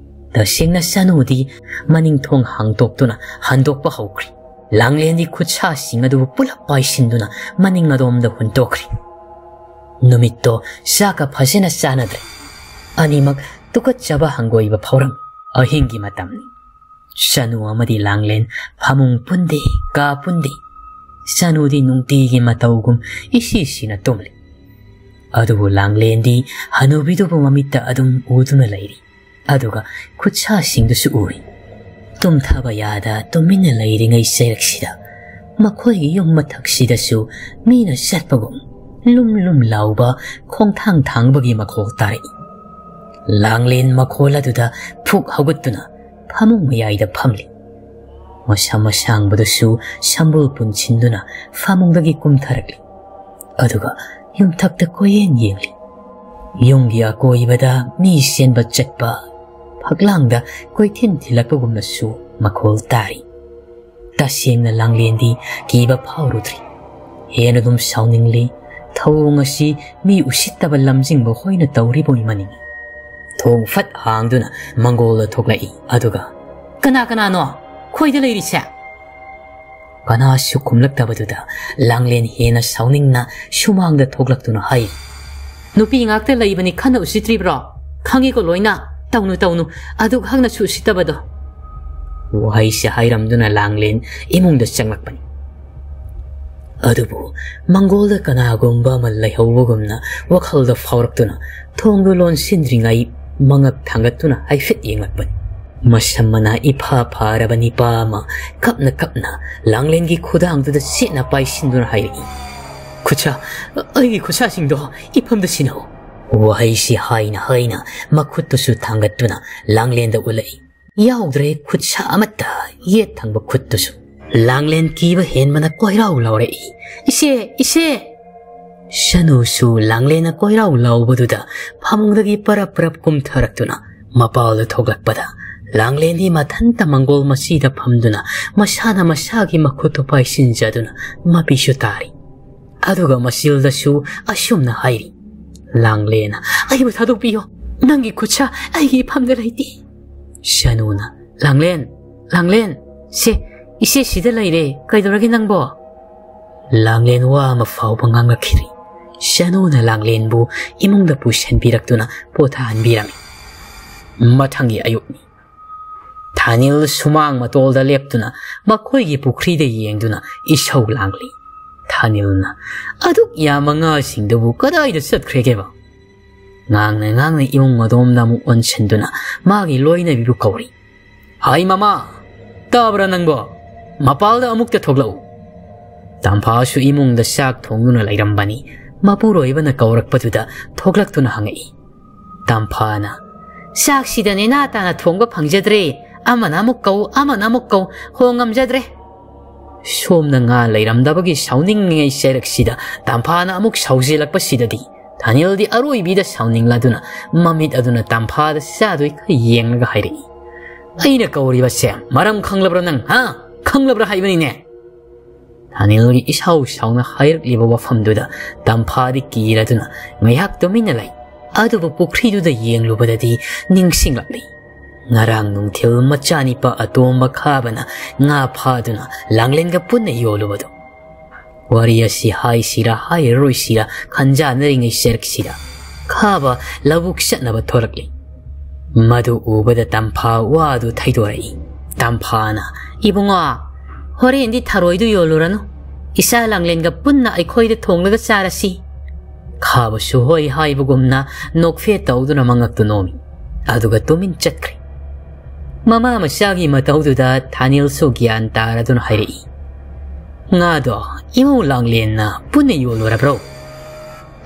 ꯇꯁꯦꯡꯅ ꯆꯅꯨꯗꯤ ꯃꯅꯤꯡ ꯊꯣꯡ ꯍꯥꯡꯗꯣꯛꯇꯨꯅ ꯍꯟꯗꯣꯛꯄ ꯍꯧꯈ꯭ꯔꯦ꯫ ꯂꯥꯡꯂꯦꯟꯗꯤ ꯈꯨꯠꯁꯥꯁꯤꯡ ꯑꯗꯨꯕꯨ ꯄꯨꯂꯞ ꯄꯥꯏꯁꯤꯟꯗꯨꯅ ꯃꯅꯤꯡ ꯑꯗꯣꯝꯗ ꯍꯨꯟꯇꯣꯛꯈ꯭ꯔꯤ꯫ ꯅꯨꯃꯤꯠꯇꯣ ꯆꯥꯛꯀ ꯐꯖꯅ ꯆꯥꯅꯗ꯭ꯔꯦ꯫ ꯑꯅꯤꯃꯛ ꯇꯨꯀꯠꯆꯕ ꯍꯪꯒꯣꯏꯕ ꯐꯥꯎꯔꯝꯃꯤ꯫ ꯑꯍꯤꯡꯒꯤ ꯃꯇꯝꯅꯤ꯫ ꯁꯅꯨ ꯑꯃꯗꯤ ꯂꯥꯡꯂꯦꯟ ꯐꯃꯨꯡ ꯄꯨꯟꯗꯦ, ꯀꯥ ꯄꯨꯟꯗꯦ꯫ ꯁꯅꯨꯗꯤ ꯅꯨꯡꯇꯤꯒꯤ ꯃꯇꯧꯒꯨꯝ ꯏꯁꯤ ꯁꯤꯅ ꯇꯨꯝꯂꯤ꯫ ꯑꯗꯨꯕꯨ ꯂꯥꯡꯂꯦꯟꯗꯤ ꯍꯅꯨꯕꯤꯗꯨꯕꯨ ꯃꯃꯤꯠꯇ ꯑꯗꯨꯝ ꯎꯗꯨꯅ ꯂꯩꯔꯤ꯫ ꯑꯗꯨꯒ ꯈꯨꯠꯁꯥꯁꯤꯡꯗꯨꯁꯨ ꯎꯔꯤ꯫ ꯇꯨꯝꯊꯕ ꯌꯥꯗ ꯇꯨꯃꯤꯟꯅ ꯂꯩꯔꯤꯉꯩ ꯆꯩꯔꯛꯁꯤꯗ ꯃꯈꯣꯏꯒꯤ ꯌꯨꯝ ꯃꯊꯛꯁꯤꯗꯁꯨ ꯃꯤꯅ ꯆꯠꯄꯒꯨꯝ ꯂꯨꯝ ꯂꯨꯝ ꯂꯥꯎꯕ ꯈꯣꯡꯊꯥꯡ ꯊꯥꯡꯕꯒꯤ ꯃꯈꯣꯜ ꯇꯥꯔꯛꯏ꯫ ꯂꯥꯡꯂꯦꯟ ꯃꯈꯣꯜ ꯑꯗꯨꯗ ꯐꯨꯛ ꯍꯧꯒꯠꯇꯨꯅ ꯐꯃꯨꯡ ꯃꯌꯥꯏꯗ ꯐꯝꯂꯤ꯫ ꯃꯁꯝ ꯑꯁꯥꯡꯕꯗꯨꯁꯨ ꯁꯝꯕꯨꯜ ꯄꯨꯟꯁꯤꯟꯗꯨꯅ ꯐꯃꯨꯡꯗꯒꯤ ꯀꯨꯝꯊꯔꯛꯂꯤ꯫ ꯑꯗꯨꯒ ꯌꯨꯝꯊꯛꯇ ꯀꯣꯏꯌꯦꯡ ꯌꯦꯡꯂꯤ꯫ ꯌꯨꯝꯒꯤ ꯑꯀꯣꯏꯕꯗ ꯃꯤ ꯆꯦꯟꯕ ꯆꯠꯄ, ꯐꯛꯂꯥꯡꯗ ꯀꯣꯏꯊꯤꯟ ꯊꯤꯜꯂꯛꯄꯒꯨꯝꯅꯁꯨ ꯃꯈꯣꯜ ꯇꯥꯔꯤ꯫ ꯇꯁꯦꯡꯅ ꯂꯥꯡꯂꯦꯟꯗꯤ ꯀꯤꯕ ꯐꯥꯎꯔꯨꯗ꯭ꯔꯤ꯫ ꯍꯦꯟꯅ ꯑꯗꯨꯝ ꯁꯥꯎꯅꯤꯡꯂꯤ꯫ ꯊꯧꯑꯣꯡ ꯑꯁꯤ ꯃꯤ ꯎꯁꯤꯠꯇꯕ ꯂꯝꯖꯤꯡꯕ ꯍꯣꯏꯅ ꯇꯧꯔꯤꯕꯣꯏ ꯃꯅꯤꯡꯏ꯫ ꯊꯣꯡ ꯐꯠ ꯍꯥꯡꯗꯨꯅ ꯃꯪꯒꯣꯜꯗ ꯊꯣꯛꯂꯛꯏ꯫ ꯑꯗꯨꯒ, "ꯀꯅꯥ ꯀꯅꯥꯅꯣ ꯈꯣꯏꯗ ꯂꯩꯔꯤꯁꯦ?" ꯀꯅꯥꯁꯨ ꯈꯨꯝꯂꯛꯇꯕꯗꯨꯗ ꯂꯥꯡꯂꯦꯟ ꯍꯦꯟꯅ ꯁꯥꯎꯅꯤꯡꯅ ꯁꯨꯃꯥꯡꯗ ꯊꯣꯛꯂꯛꯇꯨꯅ ꯍꯥꯏ, "ꯅꯨꯄꯤ ꯉꯥꯛꯇ ꯂꯩꯕꯅꯤ ꯈꯟꯅ ꯎꯁꯤꯠꯇ꯭ꯔꯤꯕ꯭ꯔꯣ? ꯈꯪꯉꯤꯀꯣ ꯂꯣꯏꯅ꯫ ꯇꯧꯅꯨ, ꯇꯧꯅꯨ꯫ ꯑꯗꯨꯛ ꯍꯛꯅꯁꯨ ꯎꯁꯤꯠꯇꯕꯗꯣ꯫" ꯋꯥꯍꯩꯁꯦ ꯍꯥꯏꯔꯝꯗꯨꯅ ꯂꯥꯡꯂꯦꯟ ꯏꯃꯨꯡꯗ ꯆꯪꯂꯛꯄꯅꯤ꯫ ꯑꯗꯨꯕꯨ ꯃꯪꯒꯣꯜꯗ ꯀꯅꯥꯒꯨꯝꯕ ꯑꯃ ꯂꯩꯍꯧꯕꯒꯨꯝꯅ ꯋꯥꯈꯜꯗ ꯐꯥꯎꯔꯛꯇꯨꯅ ꯊꯣꯡꯗꯨ ꯂꯣꯟꯁꯤꯟꯗ꯭ꯔꯤꯉꯩ ꯃꯉꯛ ꯊꯥꯡꯒꯠꯇꯨꯅ ꯍꯥꯏꯐꯦꯠ ꯌꯦꯡꯂꯛꯄꯅꯤ꯫ ꯃꯁꯝ ꯃꯅꯥ ꯏꯐꯥ ꯐꯥꯔꯕ ꯅꯤꯄꯥ ꯑꯃ ꯀꯞꯅ ꯀꯞꯅ ꯂꯥꯡꯂꯦꯟꯒꯤ ꯈꯨꯗꯥꯡꯗꯨꯗ ꯆꯦꯠꯅ ꯄꯥꯏꯁꯤꯟꯗꯨꯅ ꯍꯥꯏꯔꯛꯏ, "ꯈꯨꯠꯁꯥ, ꯑꯩꯒꯤ ꯈꯨꯠꯁꯥꯁꯤꯡꯗꯣ ꯏꯐꯝꯗ ꯁꯤꯟꯅꯧ꯫" ꯋꯥꯍꯩꯁꯤ ꯍꯥꯏꯅ ꯍꯥꯏꯅ ꯃꯈꯨꯠꯇꯨꯁꯨ ꯊꯥꯡꯒꯠꯇꯨꯅ ꯂꯥꯡꯂꯦꯟꯗ ꯎꯠꯂꯛꯏ꯫ ꯌꯥꯎꯗ꯭ꯔꯦ ꯈꯨꯠꯁꯥ ꯑꯃꯠꯇ ꯌꯦꯠ ꯊꯪꯕ ꯈꯨꯠꯇꯨꯁꯨ꯫ ꯂꯥꯡꯂꯦꯟ ꯀꯤꯕ ꯍꯦꯟꯕꯅ ꯀꯣꯏꯔꯥꯎ ꯂꯥꯎꯔꯛꯏ, "ꯏꯆꯦ, ꯏꯆꯦ!" ꯁꯅꯨꯁꯨ ꯂꯥꯡꯂꯦꯟꯅ ꯀꯣꯏꯔꯥꯎ ꯂꯥꯎꯕꯗꯨꯗ ꯐꯃꯨꯡꯗꯒꯤ ꯄꯔꯞ ꯄꯔꯞ ꯀꯨꯝꯊꯔꯛꯇꯨꯅ ꯃꯄꯥꯜꯗ ꯊꯣꯛꯂꯛꯄꯗ ꯂꯥꯡꯂꯦꯟꯗꯤ ꯃꯊꯟꯇ ꯃꯪꯒꯣꯜ ꯃꯆꯤꯗ ꯐꯝꯗꯨꯅ ꯃꯁꯥꯅ ꯃꯁꯥꯒꯤ ꯃꯈꯨꯠꯇꯨ ꯄꯥꯏꯁꯤꯟꯖꯗꯨꯅ ꯃꯄꯤꯁꯨ ꯇꯥꯔꯤ꯫ ꯑꯗꯨꯒ ꯃꯆꯤꯜꯗꯁꯨ ꯑꯁꯨꯝꯅ ꯍꯥꯏꯔꯤ, "ꯂꯥꯡꯂꯦꯟ, ꯑꯩꯕꯨ ꯊꯥꯗꯣꯛꯄꯤꯌꯣ꯫ ꯅꯪꯒꯤ ꯈꯨꯠꯁꯥ ꯑꯩꯒꯤ ꯏꯐꯝꯗ ꯂꯩꯇꯦ꯫" ꯁꯅꯨꯅ, "ꯂꯥꯡꯂꯦꯟ, ꯂꯥꯡꯂꯦꯟ, ꯁꯦ, "ꯏꯆꯦ ꯁꯤꯗ ꯂꯩꯔꯦ, ꯀꯩꯗꯧꯔꯒꯦ ꯅꯪꯕꯣ?" ꯂꯥꯡꯂꯦꯟ ꯋꯥ ꯑꯃ ꯐꯥꯎꯕ ꯉꯥꯡꯂꯛꯈꯤꯗ꯭ꯔꯤ꯫ ꯁꯅꯨꯅ ꯂꯥꯡꯂꯦꯟꯕꯨ ꯏꯃꯨꯡꯗ ꯄꯨꯁꯤꯟꯕꯤꯔꯛꯇꯨꯅ ꯄꯣꯊꯥꯍꯟꯕꯤꯔꯝꯃꯤ꯫ ꯃꯊꯪꯒꯤ ꯑꯌꯨꯛꯅꯤ꯫ ꯊꯥꯅꯤꯜ ꯁꯨꯃꯥꯡ ꯃꯇꯣꯜꯗ ꯂꯦꯞꯇꯨꯅ ꯃꯈꯣꯏꯒꯤ ꯄꯨꯈ꯭ꯔꯤꯗ ꯌꯦꯡꯗꯨꯅ ꯏꯁꯧ ꯂꯥꯡꯂꯤ꯫ ꯊꯥꯅꯤꯜꯅ, "ꯑꯗꯨꯛ ꯌꯥꯝꯕ ꯉꯥꯁꯤꯡꯗꯨꯕꯨ ꯀꯗꯥꯏꯗ ꯆꯠꯈ꯭ꯔꯒꯦꯕ?" ꯉꯥꯡꯅ ꯉꯥꯡꯅ ꯏꯃꯨꯡ ꯑꯗꯣꯝꯗ ꯑꯃꯨꯛ ꯑꯣꯟꯁꯤꯟꯗꯨꯅ ꯃꯥꯒꯤ ꯂꯣꯏꯅꯕꯤꯕꯨ ꯀꯧꯔꯤ꯫ "ꯍꯥꯏ ꯃꯃꯥ, ꯇꯥꯕ꯭ꯔꯥ ꯅꯪꯕꯣ? ꯃꯄꯥꯜꯗ ꯑꯃꯨꯛꯇ ꯊꯣꯛꯂꯛꯎ꯫" ꯇꯝꯐꯥꯁꯨ ꯏꯃꯨꯡꯗ ꯆꯥꯛ ꯊꯣꯡꯗꯨꯅ ꯂꯩꯔꯝꯕꯅꯤ꯫ ꯃꯄꯨꯔꯣꯏꯕꯅ ꯀꯧꯔꯛꯄꯗꯨꯗ ꯊꯣꯛꯂꯛꯇꯨꯅ ꯍꯪꯉꯛꯏ꯫ ꯇꯝꯐꯥꯅ, "ꯆꯥꯛꯁꯤꯗ ꯅꯦꯅꯥ ꯇꯥꯅ ꯊꯣꯡꯕ ꯐꯪꯖꯗ꯭ꯔꯦ꯫ ꯑꯃꯅ ꯑꯃꯨꯛ ꯀꯧ, ꯑꯃꯅ ꯑꯃꯨꯛ ꯀꯧ, ꯍꯣꯡꯉꯝꯖꯗ꯭ꯔꯦ꯫" ꯁꯣꯝꯗ ꯉꯥ ꯂꯩꯔꯝꯗꯕꯒꯤ ꯁꯥꯎꯅꯤꯡꯉꯤꯉꯩ ꯆꯩꯔꯛꯁꯤꯗ ꯇꯝꯐꯥꯅ ꯑꯃꯨꯛ ꯁꯥꯎꯖꯤꯜꯂꯛꯄꯁꯤꯗꯗꯤ ꯊꯥꯅꯤꯜꯗꯤ ꯑꯔꯣꯏꯕꯤꯗ ꯁꯥꯎꯅꯤꯡꯂꯗꯨꯅ ꯃꯃꯤꯠ ꯑꯗꯨꯅ ꯇꯝꯐꯥꯗ ꯆꯥꯗꯣꯏ ꯈꯔ ꯌꯦꯡꯂꯒ ꯍꯥꯏꯔꯛꯏ, "ꯑꯩꯅ ꯀꯧꯔꯤꯕꯁꯦ ꯃꯔꯝ ꯈꯪꯂꯕ꯭ꯔꯥ ꯅꯪ, ꯍꯥ? ꯈꯪꯂꯕ꯭ꯔꯥ ꯍꯥꯏꯕꯅꯤꯅꯦ?" ꯊꯥꯅꯤꯜꯒꯤ ꯏꯁꯥꯎ ꯁꯥꯎꯅ ꯍꯥꯏꯔꯛꯂꯤꯕ ꯋꯥꯐꯝꯗꯨꯗ ꯇꯝꯐꯥꯗꯤ ꯀꯤꯔꯗꯨꯅ ꯉꯥꯏꯍꯥꯛ ꯇꯨꯃꯤꯟꯅ ꯂꯩ꯫ ꯑꯗꯨꯕꯨ ꯄꯨꯈ꯭ꯔꯤꯗꯨꯗ ꯌꯦꯡꯂꯨꯕꯗꯗꯤ ꯅꯤꯡꯁꯤꯡꯂꯛꯂꯤ꯫ ꯉꯔꯥꯡ ꯅꯨꯡꯊꯤꯜ ꯃꯆꯥꯅꯤꯄꯥ ꯑꯇꯣꯝꯕ ꯈꯥꯕꯅ ꯉꯥ ꯐꯥꯗꯨꯅ ꯂꯥꯡꯂꯦꯟꯒ ꯄꯨꯟꯅ ꯌꯣꯜꯂꯨꯕꯗꯨ꯫ ꯋꯥꯔꯤ ꯑꯁꯤ ꯍꯥꯏꯁꯤꯔꯥ ꯍꯥꯏꯔꯔꯣꯏꯁꯤꯔꯥ ꯈꯟꯖꯥꯟꯅꯔꯤꯉꯩ ꯆꯔꯛꯁꯤꯗ ꯈꯥꯕ ꯂꯧꯕꯨꯛ ꯆꯠꯅꯕ ꯊꯣꯔꯛꯂꯤ꯫ ꯃꯗꯨ ꯎꯕꯗ ꯇꯝꯐꯥ ꯋꯥꯗꯨ ꯊꯩꯗꯣꯔꯛꯏ꯫ ꯇꯝꯐꯥꯅ, "ꯏꯕꯨꯡꯉꯣ, ꯍꯣꯔꯦꯟꯗꯤ ꯊꯔꯣꯏꯗꯨ ꯌꯣꯜꯂꯨꯔꯅꯨ꯫ ꯏꯆꯥ ꯂꯥꯡꯂꯦꯟꯒ ꯄꯨꯟꯅ ꯑꯩꯈꯣꯏꯗ ꯊꯣꯡꯂꯒ ꯆꯥꯔꯁꯤ꯫" ꯈꯥꯕꯁꯨ ꯍꯣꯏ ꯍꯥꯏꯕꯒꯨꯝꯅ ꯅꯣꯛꯐꯦꯠ ꯇꯧꯗꯨꯅ ꯃꯉꯛꯇꯨ ꯅꯣꯝꯃꯤ꯫ ꯑꯗꯨꯒ ꯇꯨꯃꯤꯟ ꯆꯠꯈ꯭ꯔꯦ꯫ ꯃꯃꯥ ꯃꯆꯥꯒꯤ ꯃꯇꯧꯗꯨꯗ ꯊꯥꯅꯤꯜꯁꯨ ꯒ꯭ꯌꯥꯟ ꯇꯥꯔꯗꯨꯅ ꯍꯥꯏꯔꯛꯏ, "ꯉꯥꯗꯣ ꯏꯃꯧ ꯂꯥꯡꯂꯦꯟꯅ ꯄꯨꯟꯅ ꯌꯣꯜꯂꯨꯔꯕ꯭ꯔꯣ?"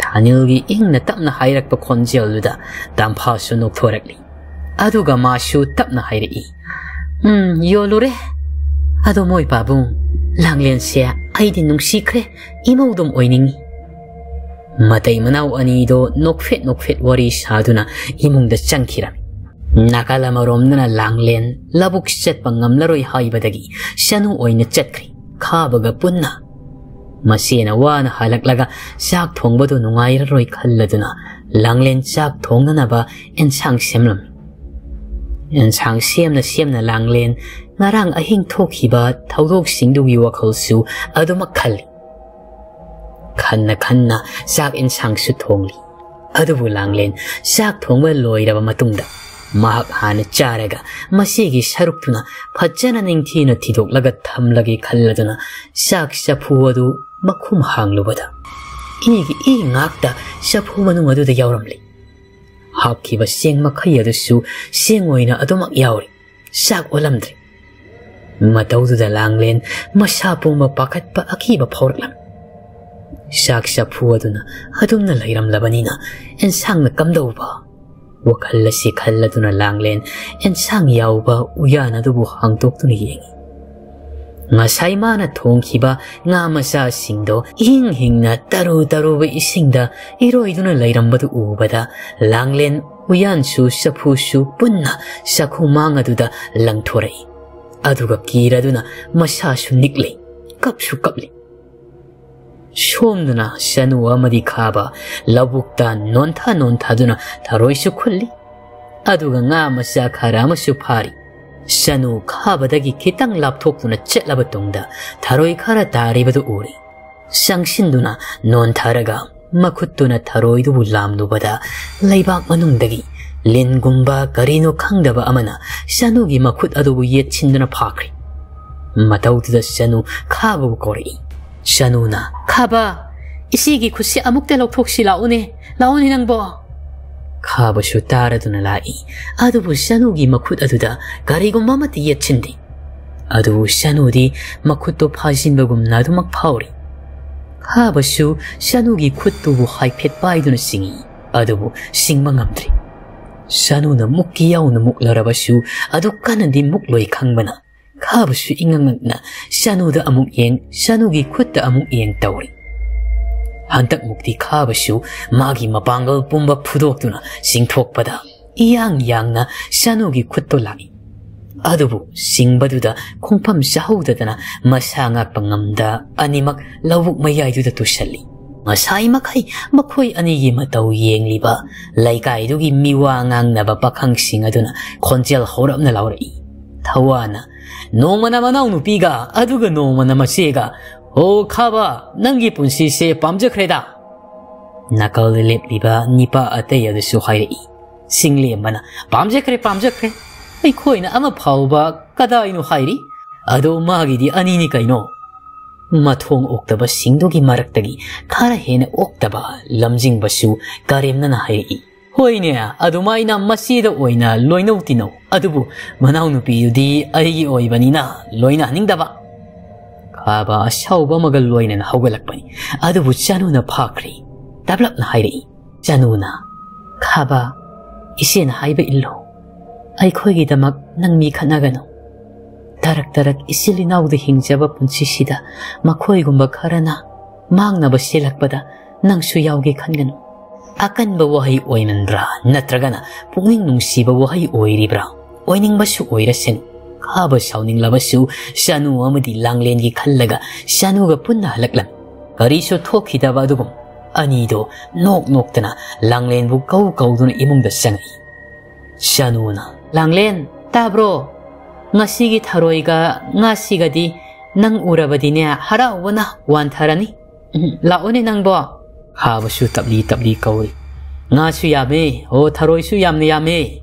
ꯊꯥꯅꯤꯜꯒꯤ ꯏꯪꯅ ꯇꯞꯅ ꯍꯥꯏꯔꯛꯄ ꯈꯣꯟꯖꯦꯜꯗꯨꯗ ꯇꯝꯐꯥꯁꯨ ꯅꯣꯛꯊꯣꯔꯛꯂꯤ꯫ ꯑꯗꯨꯒ ꯃꯥꯁꯨ ꯇꯞꯅ ꯍꯥꯏꯔꯛꯏ, "ꯎꯝ, ꯌꯣꯜꯂꯨꯔꯦ꯫ ꯑꯗꯣ ꯃꯣꯏ ꯄꯥꯕꯨꯡ, ꯂꯥꯡꯂꯦꯟꯁꯦ ꯑꯩꯗꯤ ꯅꯨꯡꯁꯤꯈ꯭ꯔꯦ, ꯏꯃꯧꯗꯨꯝ ꯑꯣꯏꯅꯤꯡꯏ꯫" ꯃꯇꯩ ꯃꯅꯥꯎ ꯑꯅꯤꯗꯣ ꯅꯣꯛꯐꯦꯠ ꯅꯣꯛꯐꯦꯠ ꯋꯥꯔꯤ ꯁꯥꯗꯨꯅ ꯏꯃꯨꯡꯗ ꯆꯪꯈꯤꯔꯝꯃꯤ꯫ ꯅꯥꯀꯜ ꯑꯃꯔꯣꯝꯗꯅ ꯂꯥꯡꯂꯦꯟ ꯂꯧꯕꯨꯛ ꯆꯠꯄ ꯉꯝꯂꯔꯣꯏ ꯍꯥꯏꯕꯗꯒꯤ ꯁꯅꯨ ꯑꯣꯏꯅ ꯆꯠꯈ꯭ꯔꯤ, ꯈꯥꯕꯒ ꯄꯨꯟꯅ꯫ ꯃꯆꯦꯅ ꯋꯥꯅ ꯍꯜꯂꯛꯂꯒ ꯆꯥꯛ ꯊꯣꯡꯕꯗꯨ ꯅꯨꯡꯉꯥꯏꯔꯔꯣꯏ ꯈꯜꯂꯗꯨꯅ ꯂꯥꯡꯂꯦꯟ ꯆꯥꯛ ꯊꯣꯡꯅꯅꯕ ꯑꯦꯟꯁꯥꯡ ꯁꯦꯝꯂꯝꯃꯤ꯫ ꯑꯦꯟꯁꯥꯡ ꯁꯦꯝꯅ ꯁꯦꯝꯅ ꯂꯥꯡꯂꯦꯟ ꯉꯔꯥꯡ ꯑꯍꯤꯡ ꯊꯣꯛꯈꯤꯕ ꯊꯧꯗꯣꯛꯁꯤꯡꯗꯨꯒꯤ ꯋꯥꯈꯜꯁꯨ ꯑꯗꯨꯃꯛ ꯈꯜꯂꯤ꯫ ꯈꯟꯅ ꯈꯟꯅ ꯆꯥꯛ ꯑꯦꯟꯁꯥꯡꯁꯨ ꯊꯣꯡꯂꯤ꯫ ꯑꯗꯨꯕꯨ ꯂꯥꯡꯂꯦꯟ ꯆꯥꯛ ꯊꯣꯡꯕ ꯂꯣꯏꯔꯕ ꯃꯇꯨꯡꯗ ꯃꯍꯥꯛ ꯍꯥꯟꯅ ꯆꯥꯔꯒ ꯃꯁꯤꯒꯤ ꯁꯔꯨꯛꯇꯨꯅ ꯐꯖꯅ ꯅꯤꯡꯊꯤꯅ ꯊꯤꯗꯣꯛꯂꯒ ꯊꯝꯂꯒꯦ ꯈꯜꯂꯗꯨꯅ ꯆꯥꯛ ꯆꯐꯨ ꯑꯗꯨ ꯃꯈꯨꯝ ꯍꯥꯡꯂꯨꯕꯗ ꯏꯒꯤ ꯏ ꯉꯥꯛꯇ ꯆꯐꯨ ꯃꯅꯨꯡ ꯑꯗꯨꯗ ꯌꯥꯎꯔꯝꯂꯤ꯫ ꯍꯥꯞꯈꯤꯕ ꯆꯦꯡ ꯃꯈꯩ ꯑꯗꯨꯁꯨ ꯆꯦꯡ ꯑꯣꯏꯅ ꯑꯗꯨꯃꯛ ꯌꯥꯎꯔꯤ꯫ ꯆꯥꯛ ꯑꯣꯜꯂꯝꯗ꯭ꯔꯤ꯫ ꯃꯇꯧꯗꯨꯗ ꯂꯥꯡꯂꯦꯟ ꯃꯁꯥ ꯄꯨꯝꯕ ꯄꯥꯈꯠꯄ ꯑꯀꯤꯕ ꯐꯥꯎꯔꯛꯂꯝꯃꯤ꯫ ꯆꯥꯛ ꯆꯐꯨ ꯑꯗꯨꯅ ꯑꯗꯨꯝꯅ ꯂꯩꯔꯝꯂꯕꯅꯤꯅ ꯑꯦꯟꯁꯥꯡꯅ ꯀꯝꯗꯧꯕ? ꯋꯥꯈꯜ ꯑꯁꯤ ꯈꯜꯂꯗꯨꯅ ꯂꯥꯡꯂꯦꯟ ꯑꯦꯟꯁꯥꯡ ꯌꯥꯎꯕ ꯎꯌꯥꯟ ꯑꯗꯨꯕꯨ ꯍꯥꯡꯗꯣꯛꯇꯨꯅ ꯌꯦꯡꯏ꯫ ꯉꯁꯥꯏ ꯃꯥꯅ ꯊꯣꯡꯈꯤꯕ ꯉꯥ ꯃꯆꯥꯁꯤꯡꯗꯣ ꯏꯍꯤꯡ ꯍꯤꯡꯅ ꯇꯔꯨ ꯇꯔꯨꯕ ꯏꯁꯤꯡꯗ ꯏꯔꯣꯏꯗꯨꯅ ꯂꯩꯔꯝꯕꯗꯨ ꯎꯕꯗ ꯂꯥꯡꯂꯦꯟ ꯎꯌꯥꯟꯁꯨ ꯆꯐꯨꯁꯨ ꯄꯨꯟꯅ ꯆꯥꯛꯈꯨꯃꯥꯡ ꯑꯗꯨꯗ ꯂꯪꯊꯣꯔꯛꯏ꯫ ꯑꯗꯨꯒ ꯀꯤꯔꯗꯨꯅ ꯃꯁꯥꯁꯨ ꯅꯤꯛꯂꯤ, ꯀꯞꯁꯨ ꯀꯞꯂꯤ꯫ ꯁꯣꯝꯗꯅ ꯁꯅꯨ ꯑꯃꯗꯤ ꯈꯥꯕ ꯂꯧꯕꯨꯛꯇ ꯅꯣꯟꯊ ꯅꯣꯟꯊꯗꯨꯅ ꯊꯔꯣꯏꯁꯨ ꯈꯨꯜꯂꯤ꯫ ꯑꯗꯨꯒ ꯉꯥ ꯃꯆꯥ ꯈꯔ ꯑꯃꯁꯨ ꯐꯥꯔꯤ꯫ ꯁꯅꯨ ꯈꯥꯕꯗꯒꯤ ꯈꯤꯇꯪ ꯂꯥꯞꯊꯣꯛꯇꯨꯅ ꯆꯠꯂꯕ ꯇꯨꯡꯗ ꯊꯔꯣꯏ ꯈꯔ ꯇꯥꯔꯤꯕꯗꯨ ꯎꯔꯤ꯫ ꯆꯪꯁꯤꯟꯗꯨꯅ ꯅꯣꯟꯊꯔꯒ ꯃꯈꯨꯠꯇꯨꯅ ꯊꯔꯣꯏꯗꯨꯕꯨ ꯂꯥꯝꯂꯨꯕꯗ ꯂꯩꯕꯥꯛ ꯃꯅꯨꯡꯗꯒꯤ ꯂꯤꯟꯒꯨꯝꯕ ꯀꯔꯤꯅꯣ ꯈꯪꯗꯕ ꯑꯃꯅ ꯁꯅꯨꯒꯤ ꯃꯈꯨꯠ ꯑꯗꯨꯕꯨ ꯌꯦꯠꯁꯤꯟꯗꯨꯅ ꯐꯥꯈ꯭ꯔꯦ꯫ ꯃꯇꯧꯗꯨꯗ ꯁꯅꯨ ꯈꯥꯕꯕꯨ ꯀꯧꯔꯛꯏ꯫ ꯁꯅꯨꯅ, "ꯈꯥꯕ, ꯏꯆꯦꯒꯤ ꯈꯨꯠꯁꯤ ꯑꯃꯨꯛꯇ ꯂꯧꯊꯣꯛꯁꯤ ꯂꯥꯛꯎꯅꯦ, ꯂꯥꯛꯎꯅꯦ ꯅꯪꯕꯣ!" ꯈꯥꯕꯁꯨ ꯇꯥꯔꯗꯨꯅ ꯂꯥꯛꯏ꯫ ꯑꯗꯨꯕꯨ ꯁꯅꯨꯒꯤ ꯃꯈꯨꯠ ꯑꯗꯨꯗ ꯀꯔꯤꯒꯨꯝꯕ ꯑꯃꯠꯇ ꯌꯦꯠꯁꯤꯟꯗꯦ꯫ ꯑꯗꯨꯕꯨ ꯁꯅꯨꯗꯤ ꯃꯈꯨꯠꯇꯨ ꯐꯥꯖꯤꯟꯕꯒꯨꯝꯅ ꯑꯗꯨꯃꯛ ꯐꯥꯎꯔꯤ꯫ ꯈꯥꯕꯁꯨ ꯁꯅꯨꯒꯤ ꯈꯨꯠꯇꯨꯕꯨ ꯍꯥꯏꯐꯦꯠ ꯄꯥꯏꯗꯨꯅ ꯆꯤꯡꯏ, ꯑꯗꯨꯕꯨ ꯆꯤꯡꯕ ꯉꯝꯗ꯭ꯔꯤ꯫ ꯁꯅꯨꯅ ꯃꯨꯛꯀꯤ ꯌꯥꯎꯅ ꯃꯨꯛꯂꯔꯕꯁꯨ ꯑꯗꯨ ꯀꯟꯅꯗꯤ ꯃꯨꯛꯂꯣꯏ ꯈꯪꯕꯅ ꯈꯥꯕꯁꯨ ꯏꯉꯛ ꯉꯛꯅ ꯁꯅꯨꯗ ꯑꯃꯨꯛ ꯌꯦꯡ, ꯁꯅꯨꯒꯤ ꯈꯨꯠꯇ ꯑꯃꯨꯛ ꯌꯦꯡ ꯇꯧꯔꯤ꯫ ꯍꯟꯗꯛꯃꯨꯛꯇꯤ ꯈꯥꯕꯁꯨ ꯃꯥꯒꯤ ꯃꯄꯥꯡꯒꯜ ꯄꯨꯝꯕ ꯐꯨꯗꯣꯛꯇꯨꯅ ꯆꯤꯡꯊꯣꯛꯄꯗ ꯏꯌꯥꯡ ꯌꯥꯡꯅ ꯁꯅꯨꯒꯤ ꯈꯨꯠꯇꯨ ꯂꯥꯛꯏ꯫ ꯑꯗꯨꯕꯨ ꯆꯤꯡꯕꯗꯨꯗ ꯈꯣꯡꯐꯝ ꯆꯥꯍꯧꯗꯗꯅ ꯃꯁꯥ ꯉꯥꯛꯄ ꯉꯝꯗ ꯑꯅꯤꯃꯛ ꯂꯧꯕꯨꯛ ꯃꯌꯥꯏꯗꯨꯗ ꯇꯨꯁꯜꯂꯤ꯫ ꯉꯁꯥꯏ ꯃꯈꯩ ꯃꯈꯣꯏ ꯑꯅꯤꯒꯤ ꯃꯇꯧ ꯌꯦꯡꯂꯤꯕ ꯂꯩꯀꯥꯏꯗꯨꯒꯤ ꯃꯤꯋꯥ ꯉꯥꯡꯅꯕ ꯄꯥꯈꯪꯁꯤꯡ ꯑꯗꯨꯅ ꯈꯣꯟꯖꯦꯜ ꯍꯧꯔꯞꯅ ꯂꯥꯎꯔꯛꯏ꯫ ꯊꯋꯥꯅ, "ꯅꯣꯡꯃꯅ ꯃꯅꯥꯎꯅꯨꯄꯤꯒ, ꯑꯗꯨꯒ ꯅꯣꯡꯃꯅ ꯃꯆꯦꯒ꯫ ꯑꯣ ꯈꯥꯕ, ꯅꯪꯒꯤ ꯄꯨꯟꯁꯤꯁꯦ ꯄꯥꯝꯖꯈ꯭ꯔꯦꯗ!" ꯅꯥꯀꯜꯗ ꯂꯦꯞꯂꯤꯕ ꯅꯤꯄꯥ ꯑꯇꯩ ꯑꯗꯨꯁꯨ ꯍꯥꯏꯔꯛꯏ꯫ ꯆꯤꯡꯂꯦꯝꯕꯅ, "ꯄꯥꯝꯖꯈ꯭ꯔꯦ, ꯄꯥꯝꯖꯈ꯭ꯔꯦ꯫ ꯑꯩꯈꯣꯏꯅ ꯑꯃ ꯐꯥꯎꯕ ꯀꯗꯥꯏꯅꯣ ꯍꯥꯏꯔꯤ? ꯑꯗꯣ ꯃꯥꯒꯤꯗꯤ ꯑꯅꯤꯅꯤ ꯀꯩꯅꯣ?" ꯃꯊꯣꯡ ꯑꯣꯛꯇꯕꯁꯤꯡꯗꯨꯒꯤ ꯃꯔꯛꯇꯒꯤ ꯈꯔ ꯍꯦꯟꯅ ꯑꯣꯛꯇꯕ ꯂꯝꯖꯤꯡꯕꯁꯨ ꯀꯔꯦꯝꯅꯅ ꯍꯥꯏꯔꯛꯏ꯫ "ꯍꯣꯏꯅꯦ, ꯑꯗꯨꯃꯥꯏꯅ ꯃꯆꯦꯗ ꯑꯣꯏꯅ ꯂꯣꯏꯅꯧ ꯇꯤꯟꯅꯧ꯫ ꯑꯗꯨꯕꯨ ꯃꯅꯥꯎꯅꯨꯄꯤꯗꯨꯗꯤ ꯑꯩꯒꯤ ꯑꯣꯏꯕꯅꯤꯅ ꯂꯣꯏꯅꯍꯟꯅꯤꯡꯗꯕ꯫" ꯈꯥꯕ ꯑꯁꯥꯎꯕ ꯑꯃꯒ ꯂꯣꯏꯅꯅ ꯍꯧꯒꯠꯂꯛꯄꯅꯤ꯫ ꯑꯗꯨꯕꯨ ꯆꯅꯨꯅ ꯐꯥꯈ꯭ꯔꯦ꯫ ꯇꯞꯂꯞꯅ ꯍꯥꯏꯔꯛꯏ꯫ ꯆꯅꯨꯅ, "ꯈꯥꯕ, ꯏꯆꯦꯅ ꯍꯥꯏꯕ ꯏꯜꯂꯨ꯫ ꯑꯩꯈꯣꯏꯒꯤꯗꯃꯛ ꯅꯪ ꯃꯤ ꯈꯠꯅꯒꯅꯨ꯫ ꯇꯔꯛ ꯇꯔꯛ ꯏꯆꯤꯜ ꯏꯅꯥꯎꯗ ꯍꯤꯡꯖꯕ ꯄꯨꯟꯁꯤꯁꯤꯗ ꯃꯈꯣꯏꯒꯨꯝꯕ ꯈꯔꯅ ꯃꯥꯡꯅꯕ ꯁꯤꯜꯂꯛꯄꯗ ꯅꯪꯁꯨ ꯌꯥꯎꯒꯦ ꯈꯟꯒꯅꯨ꯫" ꯑꯀꯟꯕ ꯋꯥꯍꯩ ꯑꯣꯏꯃꯟꯕ꯭ꯔꯥ, ꯅꯠꯇ꯭ꯔꯒꯅ ꯄꯨꯛꯅꯤꯡ ꯅꯨꯡꯁꯤꯕ ꯋꯥꯍꯩ ꯑꯣꯏꯔꯤꯕ꯭ꯔꯥ? ꯑꯣꯏꯅꯤꯡꯕꯁꯨ ꯑꯣꯏꯔꯁꯅꯨ, ꯈꯥꯕ ꯁꯥꯎꯅꯤꯡꯂꯕꯁꯨ ꯆꯅꯨ ꯑꯃꯗꯤ ꯂꯥꯡꯂꯦꯟꯒꯤ ꯈꯜꯂꯒ ꯆꯅꯨꯒ ꯄꯨꯟꯅ ꯍꯜꯂꯛꯂꯝꯃꯤ꯫ ꯀꯔꯤꯁꯨ ꯊꯣꯛꯈꯤꯗꯕ ꯑꯗꯨꯒꯨꯝ ꯑꯅꯤꯗꯣ ꯅꯣꯛ ꯅꯣꯛꯇꯅ ꯂꯥꯡꯂꯦꯟꯕꯨ ꯀꯧ ꯀꯧꯗꯨꯅ ꯏꯃꯨꯡꯗ ꯆꯪꯉꯛꯏ꯫ ꯆꯅꯨꯅ, "ꯂꯥꯡꯂꯦꯟ, ꯇꯥꯕ꯭ꯔꯣ? ꯉꯁꯤꯒꯤ ꯊꯔꯣꯏꯒ ꯉꯥꯁꯤꯒꯗꯤ ꯅꯪ ꯎꯔꯕꯗꯤꯅꯦ, ꯍꯔꯥꯎꯕꯅ ꯋꯥꯟꯊꯔꯅꯤ꯫ ꯎꯝ, ꯂꯥꯛꯑꯣꯅꯦ ꯅꯪꯕꯣ꯫" ꯈꯥꯕꯁꯨ ꯇꯞꯂꯤ ꯇꯞꯂꯤ ꯀꯧꯔꯤ꯫ "ꯉꯥꯁꯨ ꯌꯥꯝꯃꯦ, ꯑꯣ, ꯊꯔꯣꯏꯁꯨ ꯌꯥꯝꯅ ꯌꯥꯝꯃꯦ꯫"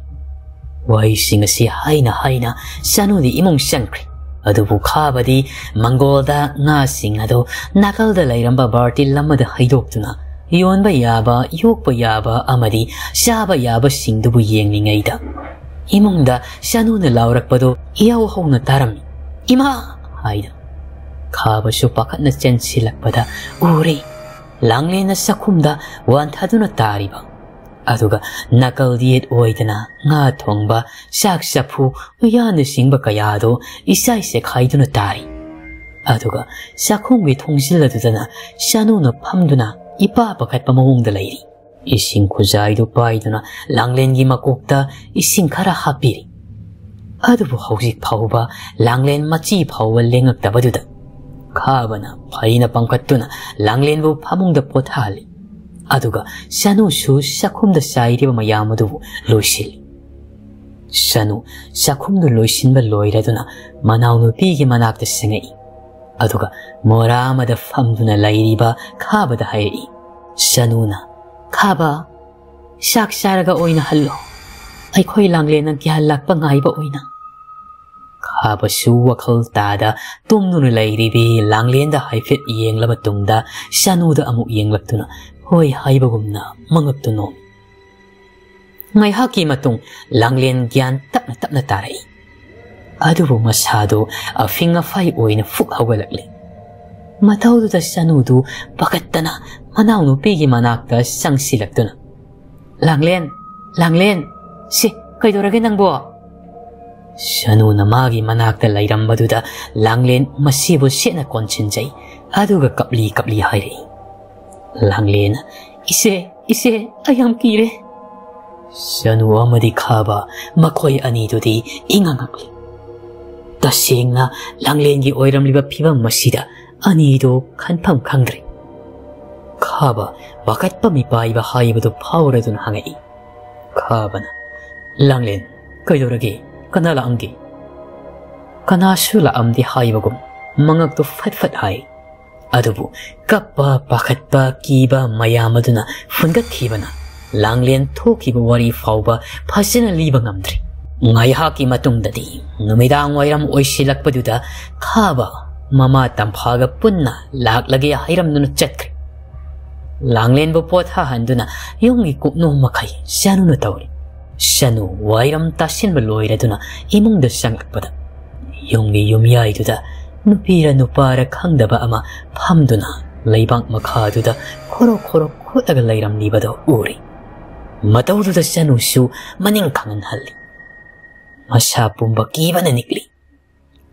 ꯋꯥꯍꯩꯁꯤꯡ ꯑꯁꯤ ꯍꯥꯏꯅ ꯍꯥꯏꯅ ꯆꯅꯨꯗꯤ ꯏꯃꯨꯡ ꯆꯪꯈ꯭ꯔꯦ꯫ ꯑꯗꯨꯕꯨ ꯈꯥꯕꯗꯤ ꯃꯪꯒꯣꯜꯗ ꯉꯥꯁꯤꯡ ꯑꯗꯨ ꯅꯥꯀꯜꯗ ꯂꯩꯔꯝꯕ ꯕꯥꯔꯇꯤꯜ ꯑꯃꯗ ꯍꯩꯗꯣꯛꯇꯨꯅ ꯌꯣꯟꯕ ꯌꯥꯕ, ꯌꯣꯛꯄ ꯌꯥꯕ ꯑꯃꯗꯤ ꯆꯥꯕ ꯌꯥꯕꯁꯤꯡꯗꯨꯕꯨ ꯌꯦꯡꯂꯤꯉꯩꯗ ꯏꯃꯨꯡꯗ ꯆꯅꯨꯅ ꯂꯥꯎꯔꯛꯄꯗꯨ ꯏꯍꯧ ꯍꯧꯅ ꯇꯥꯔꯝꯃꯤ꯫ "ꯏꯃꯥ!" ꯍꯥꯏꯗꯨꯅ ꯈꯥꯕꯁꯨ ꯄꯥꯈꯠꯅ ꯆꯦꯟꯁꯤꯜꯂꯛꯄꯗ ꯎꯔꯦ꯫ ꯂꯥꯡꯂꯦꯟꯅ ꯆꯥꯛꯈꯨꯝꯗ ꯋꯥꯟꯊꯗꯨꯅ ꯇꯥꯔꯤꯕ꯫ ꯑꯗꯨꯒ ꯅꯥꯀꯜ ꯌꯦꯠ ꯑꯣꯏꯗꯅ ꯉꯥ ꯊꯣꯡꯕ, ꯆꯥꯛ ꯆꯐꯨ, ꯎꯌꯥꯟꯅꯆꯤꯡꯕ ꯀꯌꯥꯗꯣ ꯏꯆꯥꯏ ꯆꯦꯈꯥꯏꯗꯨꯅ ꯇꯥꯔꯤ꯫ ꯑꯗꯨꯒ ꯆꯥꯛꯈꯨꯝꯒꯤ ꯊꯣꯡꯖꯤꯜ ꯑꯗꯨꯗꯅ ꯆꯅꯨꯅ ꯐꯝꯗꯨꯅ ꯏꯄꯥ ꯄꯥꯈꯠꯄ ꯃꯑꯣꯡꯗ ꯂꯩꯔꯤ꯫ ꯏꯁꯤꯡ ꯈꯨꯖꯥꯏꯗꯨ ꯄꯥꯏꯗꯨꯅ ꯂꯥꯡꯂꯦꯟꯒꯤ ꯃꯀꯣꯛꯇ ꯏꯁꯤꯡ ꯈꯔ ꯍꯥꯞꯄꯤꯔꯤ꯫ ꯑꯗꯨꯕꯨ ꯍꯧꯖꯤꯛ ꯐꯥꯎꯕ ꯂꯥꯡꯂꯦꯟ ꯃꯆꯤ ꯐꯥꯎꯕ ꯂꯦꯡꯉꯛꯇꯕꯗꯨꯗ ꯈꯥꯕꯅ ꯐꯩꯅ ꯄꯥꯡꯈꯠꯇꯨꯅ ꯂꯥꯡꯂꯦꯟꯕꯨ ꯐꯃꯨꯡꯗ ꯄꯣꯊꯥꯍꯜꯂꯤ꯫ ꯑꯗꯨꯒ ꯁꯅꯨꯁꯨ ꯆꯥꯛꯈꯨꯝꯗ ꯆꯥꯏꯔꯤꯕ ꯃꯌꯥꯝ ꯑꯗꯨꯕꯨ ꯂꯣꯏꯁꯤꯜꯂꯤ꯫ ꯁꯅꯨ ꯆꯥꯛꯈꯨꯝꯗꯨ ꯂꯣꯏꯁꯤꯟꯕ ꯂꯣꯏꯔꯗꯨꯅ ꯃꯅꯥꯎꯅꯨꯄꯤꯒꯤ ꯃꯅꯥꯛꯇ ꯆꯪꯉꯛꯏ꯫ ꯑꯗꯨꯒ ꯃꯣꯔꯥ ꯑꯃꯗ ꯐꯝꯗꯨꯅ ꯂꯩꯔꯤꯕ ꯈꯥꯕꯗ ꯍꯥꯏꯔꯛꯏ꯫ ꯁꯅꯨꯅ, "ꯈꯥꯕ, ꯆꯥꯛ ꯆꯥꯔꯒ ꯑꯣꯏꯅ ꯍꯜꯂꯣ꯫ ꯑꯩꯈꯣꯏ ꯂꯥꯡꯂꯦꯟꯅ ꯒ꯭ꯌꯥꯟ ꯂꯥꯛꯄ ꯉꯥꯏꯕ ꯑꯣꯏꯅ꯫" ꯈꯥꯕꯁꯨ ꯋꯥꯈꯜ ꯇꯥꯗ ꯇꯨꯝꯗꯨꯅ ꯂꯩꯔꯤꯕꯤ ꯂꯥꯡꯂꯦꯟꯗ ꯍꯥꯏꯐꯦꯠ ꯌꯦꯡꯂꯕ ꯇꯨꯡꯗ ꯁꯅꯨꯗ ꯑꯃꯨꯛ ꯌꯦꯡꯂꯛꯇꯨꯅ ꯍꯣꯏ ꯍꯥꯏꯕꯒꯨꯝꯅ ꯃꯉꯛꯇꯨ ꯅꯣꯝꯃꯤ꯫ ꯉꯥꯏꯍꯥꯛꯀꯤ ꯃꯇꯨꯡ ꯂꯥꯡꯂꯦꯟ ꯒ꯭ꯌꯥꯟ ꯇꯞꯅ ꯇꯞꯅ ꯇꯥꯔꯛꯏ꯫ ꯑꯗꯨꯕꯨ ꯃꯁꯥꯗꯨ ꯑꯐꯤꯡ ꯑꯐꯥꯏ ꯑꯣꯏꯅ ꯐꯨꯛ ꯍꯧꯒꯠꯂꯛꯂꯤ꯫ ꯃꯇꯧꯗꯨꯗ ꯁꯅꯨꯗꯨ ꯄꯥꯈꯠꯇꯅ ꯃꯅꯥꯎꯅꯨꯄꯤꯒꯤ ꯃꯅꯥꯛꯇ ꯆꯪꯁꯤꯜꯂꯛꯇꯨꯅ, "ꯂꯥꯡꯂꯦꯟ, ꯂꯥꯡꯂꯦꯟ, ꯁꯤ ꯀꯩꯗꯧꯔꯒꯦ ꯅꯪꯕꯣ?" ꯁꯅꯨꯅ ꯃꯥꯒꯤ ꯃꯅꯥꯛꯇ ꯂꯩꯔꯝꯕꯗꯨꯗ ꯂꯥꯡꯂꯦꯟ ꯃꯁꯤꯕꯨ ꯁꯦꯠꯅ ꯀꯣꯟꯁꯤꯟꯖꯩ꯫ ꯑꯗꯨꯒ ꯀꯞꯂꯤ ꯀꯞꯂꯤ ꯍꯥꯏꯔꯛꯏ꯫ ꯂꯥꯡꯂꯦꯟ, "ꯏꯆꯦ, ꯏꯆꯦ, ꯑꯩ ꯌꯥꯝ ꯀꯤꯔꯦ꯫" ꯁꯅꯨ ꯑꯃꯗꯤ ꯈꯥꯕ, ꯃꯈꯣꯏ ꯑꯅꯤꯗꯨꯗꯤ ꯏꯉꯛ ꯉꯛꯂꯤ꯫ ꯇꯁꯦꯡꯅ ꯂꯥꯡꯂꯦꯟꯒꯤ ꯑꯣꯏꯔꯝꯂꯤꯕ ꯐꯤꯕꯝ ꯑꯁꯤꯗ ꯑꯅꯤꯗꯨ ꯈꯟꯐꯝ ꯈꯪꯗ꯭ꯔꯦ꯫ ꯈꯥꯕ ꯄꯥꯈꯠꯄ ꯃꯤꯄꯥꯏꯕ ꯍꯥꯏꯕꯗꯨ ꯐꯥꯎꯔꯗꯨꯅ ꯍꯪꯉꯛꯏ꯫ ꯈꯥꯕꯅ, "ꯂꯥꯡꯂꯦꯟ, ꯀꯩꯗꯧꯔꯒꯦ? ꯀꯅꯥ ꯂꯥꯛꯑꯝꯒꯦ?" ꯀꯅꯥꯁꯨ ꯂꯥꯛꯑꯝꯗꯦ ꯍꯥꯏꯕꯒꯨꯝ ꯃꯉꯛꯇꯨ ꯐꯠ ꯐꯠ ꯍꯥꯏ꯫ ꯑꯗꯨꯕꯨ ꯀꯞꯄ, ꯄꯥꯈꯠꯄ, ꯀꯤꯕ ꯃꯌꯥꯝ ꯑꯗꯨꯅ ꯐꯨꯟꯒꯠꯈꯤꯕꯅ ꯂꯥꯡꯂꯦꯟ ꯊꯣꯛꯈꯤꯕ ꯋꯥꯔꯤ ꯐꯥꯎꯕ ꯐꯖꯅ ꯂꯤꯕ ꯉꯝꯗ꯭ꯔꯤ꯫ ꯉꯥꯏꯍꯥꯛꯀꯤ ꯃꯇꯨꯡꯗꯗꯤ ꯅꯨꯃꯤꯗꯥꯡ ꯋꯥꯏꯔꯝ ꯑꯣꯏꯁꯤꯜꯂꯛꯄꯗꯨꯗ ꯈꯥꯕ ꯃꯃꯥ ꯇꯝꯐꯥꯒ ꯄꯨꯟꯅ ꯂꯥꯛꯂꯒꯦ ꯍꯥꯏꯔꯝꯗꯨꯅ ꯆꯠꯈ꯭ꯔꯦ꯫ ꯂꯥꯡꯂꯦꯟꯕꯨ ꯄꯣꯊꯥꯍꯟꯗꯨꯅ ꯌꯨꯝꯒꯤ ꯀꯨꯞꯅꯣꯝ ꯃꯈꯩ ꯁꯅꯨꯅ ꯇꯧꯔꯤ꯫ ꯁꯅꯨ ꯋꯥꯏꯔꯝ ꯇꯥꯁꯤꯟꯕ ꯂꯣꯏꯔꯗꯨꯅ ꯏꯃꯨꯡꯗ ꯆꯪꯂꯛꯄꯗ ꯌꯨꯝꯒꯤ ꯌꯨꯝꯌꯥꯏꯗꯨꯗ ꯅꯨꯄꯤꯔ ꯅꯨꯄꯥꯔ ꯈꯪꯗꯕ ꯑꯃ ꯐꯝꯗꯨꯅ ꯂꯩꯕꯥꯛ ꯃꯈꯥꯗꯨꯗ ꯈꯣꯔꯣ ꯈꯣꯔꯣ ꯈꯣꯠꯂꯒ ꯂꯩꯔꯝꯂꯤꯕꯗꯨ ꯎꯔꯤ꯫ ꯃꯇꯧꯗꯨꯗ ꯁꯅꯨꯁꯨ ꯃꯅꯤꯡ ꯈꯪꯍꯟꯍꯜꯂꯤ꯫ ꯃꯁꯥ ꯄꯨꯝꯕ ꯀꯤꯕꯅ ꯅꯤꯛꯂꯤ꯫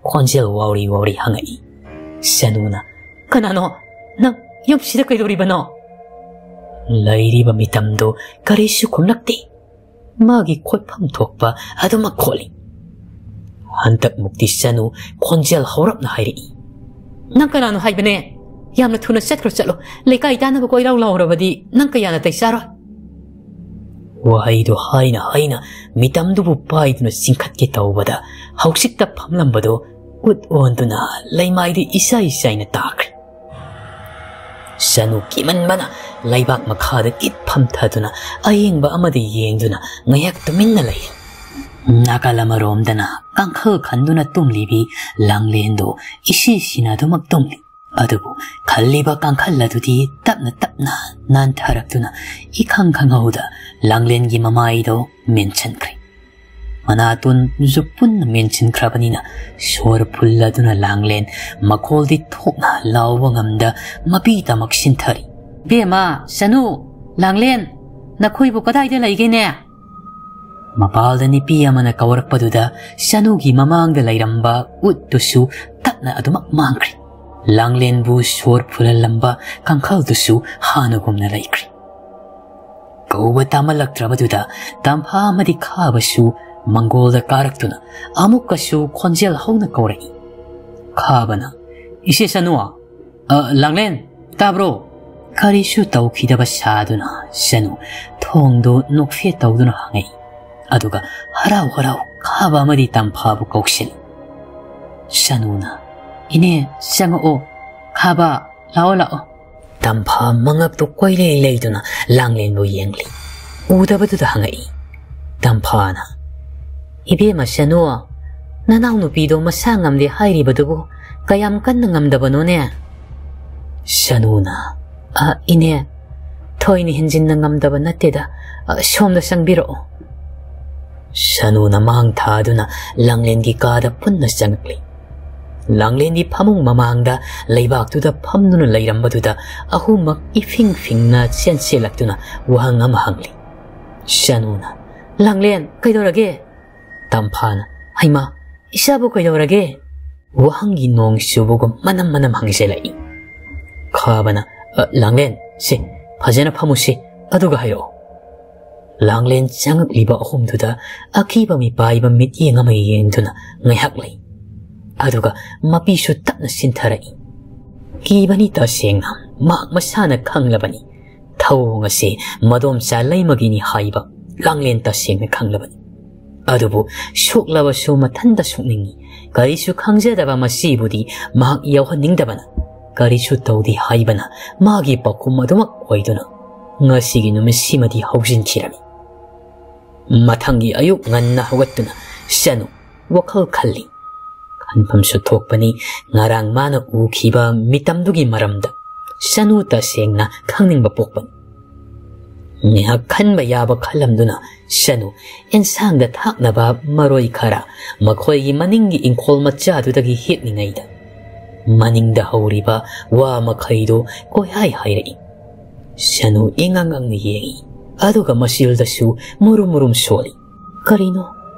ꯈꯣꯟꯖꯦꯜ ꯋꯥꯎꯔꯤ ꯋꯥꯎꯔꯤ ꯍꯪꯉꯛꯏ꯫ ꯁꯅꯨꯅ, "ꯀꯅꯥꯅꯣ? ꯅꯪ ꯌꯨꯝꯁꯤꯗ ꯀꯩꯗꯧꯔꯤꯕꯅꯣ?" ꯂꯩꯔꯤꯕ ꯃꯤꯇꯝꯗꯨ ꯀꯔꯤꯁꯨ ꯈꯨꯝꯂꯛꯇꯦ꯫ ꯃꯥꯒꯤ ꯈꯣꯠꯐꯝ ꯊꯣꯛꯄ ꯑꯗꯨꯃꯛ ꯈꯣꯠꯂꯤ꯫ ꯍꯟꯗꯛ ꯃꯨꯛꯇꯤ ꯁꯅꯨ ꯈꯣꯟꯖꯦꯜ ꯍꯧꯔꯞꯅ ꯍꯥꯏꯔꯛꯏ꯫ "ꯅꯪ ꯀꯅꯥꯅꯣ ꯍꯥꯏꯕꯅꯦ? ꯌꯥꯝꯅ ꯊꯨꯅ ꯆꯠꯈ꯭ꯔꯣ, ꯆꯠꯂꯣ꯫ ꯂꯩꯀꯥꯏ ꯇꯥꯟꯅꯕ ꯀꯣꯏꯔꯥꯎ ꯂꯥꯎꯔꯕꯗꯤ ꯅꯪ ꯀꯌꯥꯅ ꯇꯩ ꯆꯥꯔꯣꯏ?" ꯋꯥꯍꯩꯗꯨ ꯍꯥꯏꯅ ꯍꯥꯏꯅ ꯃꯤꯇꯝꯗꯨꯕꯨ ꯄꯥꯏꯗꯨꯅ ꯆꯤꯡꯈꯠꯀꯦ ꯇꯧꯕꯗ, ꯍꯧꯖꯤꯛꯇ ꯐꯝꯂꯝꯕꯗꯨ ꯎꯠ ꯑꯣꯟꯗꯨꯅ ꯂꯩꯃꯥꯏꯗ ꯏꯁꯥꯏ ꯏꯁꯥꯏꯅ ꯇꯥꯈ꯭ꯔꯦ꯫ ꯁꯅꯨ ꯀꯤꯃꯟꯕꯅ ꯂꯩꯕꯥꯛ ꯃꯈꯥꯗ ꯀꯤꯠ ꯐꯝꯊꯗꯨꯅ ꯑꯌꯦꯡꯕ ꯑꯃꯗ ꯌꯦꯡꯗꯨꯅ ꯉꯥꯏꯍꯥꯛ ꯇꯨꯃꯤꯟꯅ ꯂꯩ꯫ ꯅꯥꯀꯜ ꯑꯃꯔꯣꯝꯗꯅ ꯀꯥꯡꯈꯜ ꯈꯟꯗꯨꯅ ꯇꯨꯝꯂꯤꯕꯤ ꯂꯥꯡꯂꯦꯟꯗꯨ ꯏꯁꯤ ꯁꯤꯅ ꯑꯗꯨꯃꯛ ꯇꯨꯝꯂꯤ꯫ ꯑꯗꯨꯕꯨ ꯈꯜꯂꯤꯕ ꯀꯥꯡꯈꯜ ꯑꯗꯨꯗꯤ ꯇꯞꯅ ꯇꯞꯅ ꯅꯥꯟꯊꯔꯛꯇꯨꯅ ꯏꯈꯪ ꯈꯪꯍꯧꯗ ꯂꯥꯡꯂꯦꯟꯒꯤ ꯃꯃꯥꯏꯗꯣ ꯃꯦꯟꯁꯤꯟꯈ꯭ꯔꯦ꯫ ꯃꯅꯥꯇꯣꯟꯁꯨ ꯄꯨꯟꯅ ꯃꯦꯟꯁꯤꯟꯈ꯭ꯔꯕꯅꯤꯅ ꯁꯣꯔ ꯐꯨꯜꯂꯗꯨꯅ ꯂꯥꯡꯂꯦꯟ ꯃꯈꯣꯜꯗꯤ ꯊꯣꯛꯅ ꯂꯥꯎꯕ ꯉꯝꯗ ꯃꯄꯤ ꯇꯃꯛ ꯁꯤꯟꯊꯔꯤ꯫ "ꯕꯦꯝꯃ, ꯁꯅꯨ, ꯂꯥꯡꯂꯦꯟ, ꯅꯈꯣꯏꯕꯨ ꯀꯗꯥꯏꯗ ꯂꯩꯒꯦꯅꯦ?" ꯃꯄꯥꯜꯗ ꯅꯨꯄꯤ ꯑꯃꯅ ꯀꯧꯔꯛꯄꯗꯨꯗ ꯁꯅꯨꯒꯤ ꯃꯃꯥꯡꯗ ꯂꯩꯔꯝꯕ ꯎꯠꯇꯨꯁꯨ ꯇꯞꯅ ꯑꯗꯨꯃꯛ ꯃꯥꯡꯈ꯭ꯔꯦ꯫ ꯂꯥꯡꯂꯦꯟꯕꯨ ꯁꯣꯔ ꯐꯨꯜꯍꯜꯂꯝꯕ ꯀꯥꯡꯈꯜꯗꯨꯁꯨ ꯍꯥꯟꯅꯒꯨꯝꯅ ꯂꯩꯈ꯭ꯔꯦ꯫ ꯀꯧꯕ ꯇꯥꯃꯜꯂꯛꯇ꯭ꯔꯕꯗꯨꯗ ꯇꯝꯐꯥ ꯑꯃꯗꯤ ꯈꯥꯕꯁꯨ ꯃꯪꯒꯣꯜꯗ ꯀꯥꯔꯛꯇꯨꯅ ꯑꯃꯨꯛꯀꯁꯨ ꯈꯣꯟꯖꯦꯜ ꯍꯧꯅ ꯀꯧꯔꯛꯏ꯫ ꯈꯥꯕꯅ, "ꯏꯆꯦ ꯁꯅꯨ, ꯑ, ꯂꯥꯡꯂꯦꯟ, ꯇꯥꯕ꯭ꯔꯣ?" ꯀꯔꯤꯁꯨ ꯇꯧꯈꯤꯗꯕ ꯁꯥꯗꯨꯅ ꯁꯅꯨ ꯊꯣꯡꯗꯨ ꯅꯣꯛꯐꯦꯠ ꯇꯧꯗꯨꯅ ꯍꯥꯡꯉꯛꯏ꯫ ꯑꯗꯨꯒ ꯍꯔꯥꯎ ꯍꯔꯥꯎ ꯈꯥꯕ ꯑꯃꯗꯤ ꯇꯝꯐꯥꯕꯨ ꯀꯧꯁꯤꯜꯂꯤ꯫ ꯁꯅꯨꯅ, "ꯏꯅꯦ, ꯆꯪꯉꯛꯑꯣ꯫ ꯈꯥꯕ, ꯂꯥꯛꯑꯣ, ꯂꯥꯛꯑꯣ꯫" ꯇꯝꯐꯥ ꯃꯉꯛꯇꯨ ꯀꯣꯏꯂꯩ ꯂꯩꯗꯨꯅ ꯂꯥꯡꯂꯦꯟꯕꯨ ꯌꯦꯡꯂꯤ꯫ ꯎꯗꯕꯗꯨꯗ ꯍꯪꯉꯛꯏ꯫ ꯇꯝꯐꯥꯅ, "ꯏꯕꯦꯝꯃ ꯁꯅꯨ, ꯅꯅꯥꯎꯅꯨꯄꯤꯗꯣ ꯃꯁꯥ ꯉꯝꯗꯦ ꯍꯥꯏꯔꯤꯕꯗꯨꯕꯨ ꯀꯌꯥꯝ ꯀꯟꯅ ꯉꯝꯗꯕꯅꯣꯅꯦ?" ꯁꯅꯨꯅ, "ꯑ, ꯏꯅꯦ, ꯊꯣꯏꯅ ꯍꯦꯟꯖꯤꯟꯅ ꯉꯝꯗꯕ ꯅꯠꯇꯦꯗ꯫ ꯑ, ꯁꯣꯝꯗ ꯆꯪꯕꯤꯔꯛꯑꯣ꯫" ꯁꯅꯨꯅ ꯃꯥꯡ ꯊꯥꯗꯨꯅ ꯂꯥꯡꯂꯦꯟꯒꯤ ꯀꯥꯗ ꯄꯨꯟꯅ ꯆꯪꯉꯛꯂꯤ꯫ ꯂꯥꯡꯂꯦꯟꯒꯤ ꯐꯃꯨꯡ ꯃꯃꯥꯡꯗ ꯂꯩꯕꯥꯛꯇꯨꯗ ꯐꯝꯗꯨꯅ ꯂꯩꯔꯝꯕꯗꯨꯗ ꯑꯍꯨꯝꯃꯛ ꯏꯐꯤꯡ ꯐꯤꯡꯅ ꯆꯦꯟꯁꯤꯜꯂꯛꯇꯨꯅ ꯋꯥꯍꯪ ꯑꯃ ꯍꯪꯂꯤ꯫ ꯁꯅꯨꯅ, "ꯂꯥꯡꯂꯦꯟ, ꯀꯩꯗꯧꯔꯒꯦ?" ꯇꯝꯐꯥꯅ, "ꯍꯩꯃꯥ, ꯏꯆꯥꯕꯨ ꯀꯩꯗꯧꯔꯒꯦ?" ꯋꯥꯍꯪꯒꯤ ꯅꯣꯡ ꯆꯨꯕꯒꯨꯝ ꯃꯅꯝ ꯃꯅꯝ ꯍꯪꯖꯤꯜꯂꯛꯏ꯫ ꯈꯥꯕꯅ, "ꯑ, ꯂꯥꯡꯂꯦꯟ, ꯁꯦ, ꯐꯖꯅ ꯐꯝꯃꯨꯁꯤ, ꯑꯗꯨꯒ ꯍꯥꯏꯔꯛꯑꯣ꯫" ꯂꯥꯡꯂꯦꯟ ꯆꯪꯉꯛꯂꯤꯕ ꯑꯍꯨꯝꯗꯨꯗ ꯑꯀꯤꯕ ꯃꯤꯄꯥꯏꯕ ꯃꯤꯠꯌꯦꯡ ꯑꯃ ꯌꯦꯡꯗꯨꯅ ꯉꯥꯏꯍꯥꯛ ꯂꯩ꯫ ꯑꯗꯨꯒ ꯃꯄꯤꯁꯨ ꯇꯞꯅ ꯁꯤꯟꯊꯔꯛꯏ꯫ ꯀꯤꯕꯅꯤ ꯇꯁꯦꯡꯅ, ꯃꯍꯥꯛ ꯃꯁꯥꯅ ꯈꯪꯂꯕꯅꯤ꯫ ꯊꯧꯑꯣꯡ ꯑꯁꯤ ꯃꯗꯣꯝꯆꯥ ꯂꯩꯃꯒꯤꯅꯤ ꯍꯥꯏꯕ ꯂꯥꯡꯂꯦꯟ ꯇꯁꯦꯡꯅ ꯈꯪꯂꯕꯅꯤ꯫ ꯑꯗꯨꯕꯨ ꯁꯣꯛꯂꯕꯁꯨ ꯃꯊꯟꯇ ꯁꯣꯛꯅꯤꯡꯏ꯫ ꯀꯔꯤꯁꯨ ꯈꯪꯖꯗꯕ ꯃꯁꯤꯕꯨꯗꯤ ꯃꯍꯥꯛ ꯌꯧꯍꯟꯅꯤꯡꯗꯕꯅ, ꯀꯔꯤꯁꯨ ꯇꯧꯗꯦ ꯍꯥꯏꯕꯅ ꯃꯥꯒꯤ ꯄꯥꯎꯈꯨꯝ ꯑꯗꯨꯃꯛ ꯑꯣꯏꯗꯨꯅ ꯉꯁꯤꯒꯤ ꯅꯨꯃꯤꯠꯁꯤꯃꯗꯤ ꯍꯧꯖꯤꯟꯈꯤꯔꯝꯃꯤ꯫ ꯃꯊꯪꯒꯤ ꯑꯌꯨꯛ ꯉꯟꯅ ꯍꯧꯒꯠꯇꯨꯅ ꯁꯅꯨ ꯋꯥꯈꯜ ꯈꯜꯂꯤ꯫ ꯈꯟꯐꯝꯁꯨ ꯊꯣꯛꯄꯅꯤ, ꯉꯔꯥꯡ ꯃꯥꯅ ꯎꯈꯤꯕ ꯃꯤꯇꯝꯗꯨꯒꯤ ꯃꯔꯝꯗ ꯁꯅꯨ ꯇꯁꯦꯡꯅ ꯈꯪꯅꯤꯡꯕ ꯄꯣꯛꯄꯅꯤ꯫ ꯉꯥꯏꯍꯥꯛ ꯈꯟꯕ ꯌꯥꯕ ꯈꯜꯂꯝꯗꯨꯅ ꯁꯅꯨ ꯑꯦꯟꯁꯥꯡꯗ ꯊꯥꯛꯅꯕ ꯃꯔꯣꯏ ꯈꯔ ꯃꯈꯣꯏꯒꯤ ꯃꯅꯤꯡꯒꯤ ꯏꯪꯈꯣꯜ ꯃꯆꯥꯗꯨꯗꯒꯤ ꯍꯦꯛꯂꯤꯉꯩꯗ, ꯃꯅꯤꯡꯗ ꯍꯧꯔꯤꯕ ꯋꯥ ꯃꯈꯩꯗꯨ ꯀꯣꯏꯍꯥꯏ ꯍꯥꯏꯔꯛꯏ꯫ ꯁꯅꯨ ꯏꯉꯥꯡ ꯉꯥꯡꯅ ꯌꯦꯡꯏ, ꯑꯗꯨꯒ ꯃꯁꯤꯜꯗꯁꯨ ꯃꯨꯔꯨꯝ ꯃꯨꯔꯨꯝ ꯁꯣꯜꯂꯤ꯫ "ꯀꯔꯤꯅꯣ?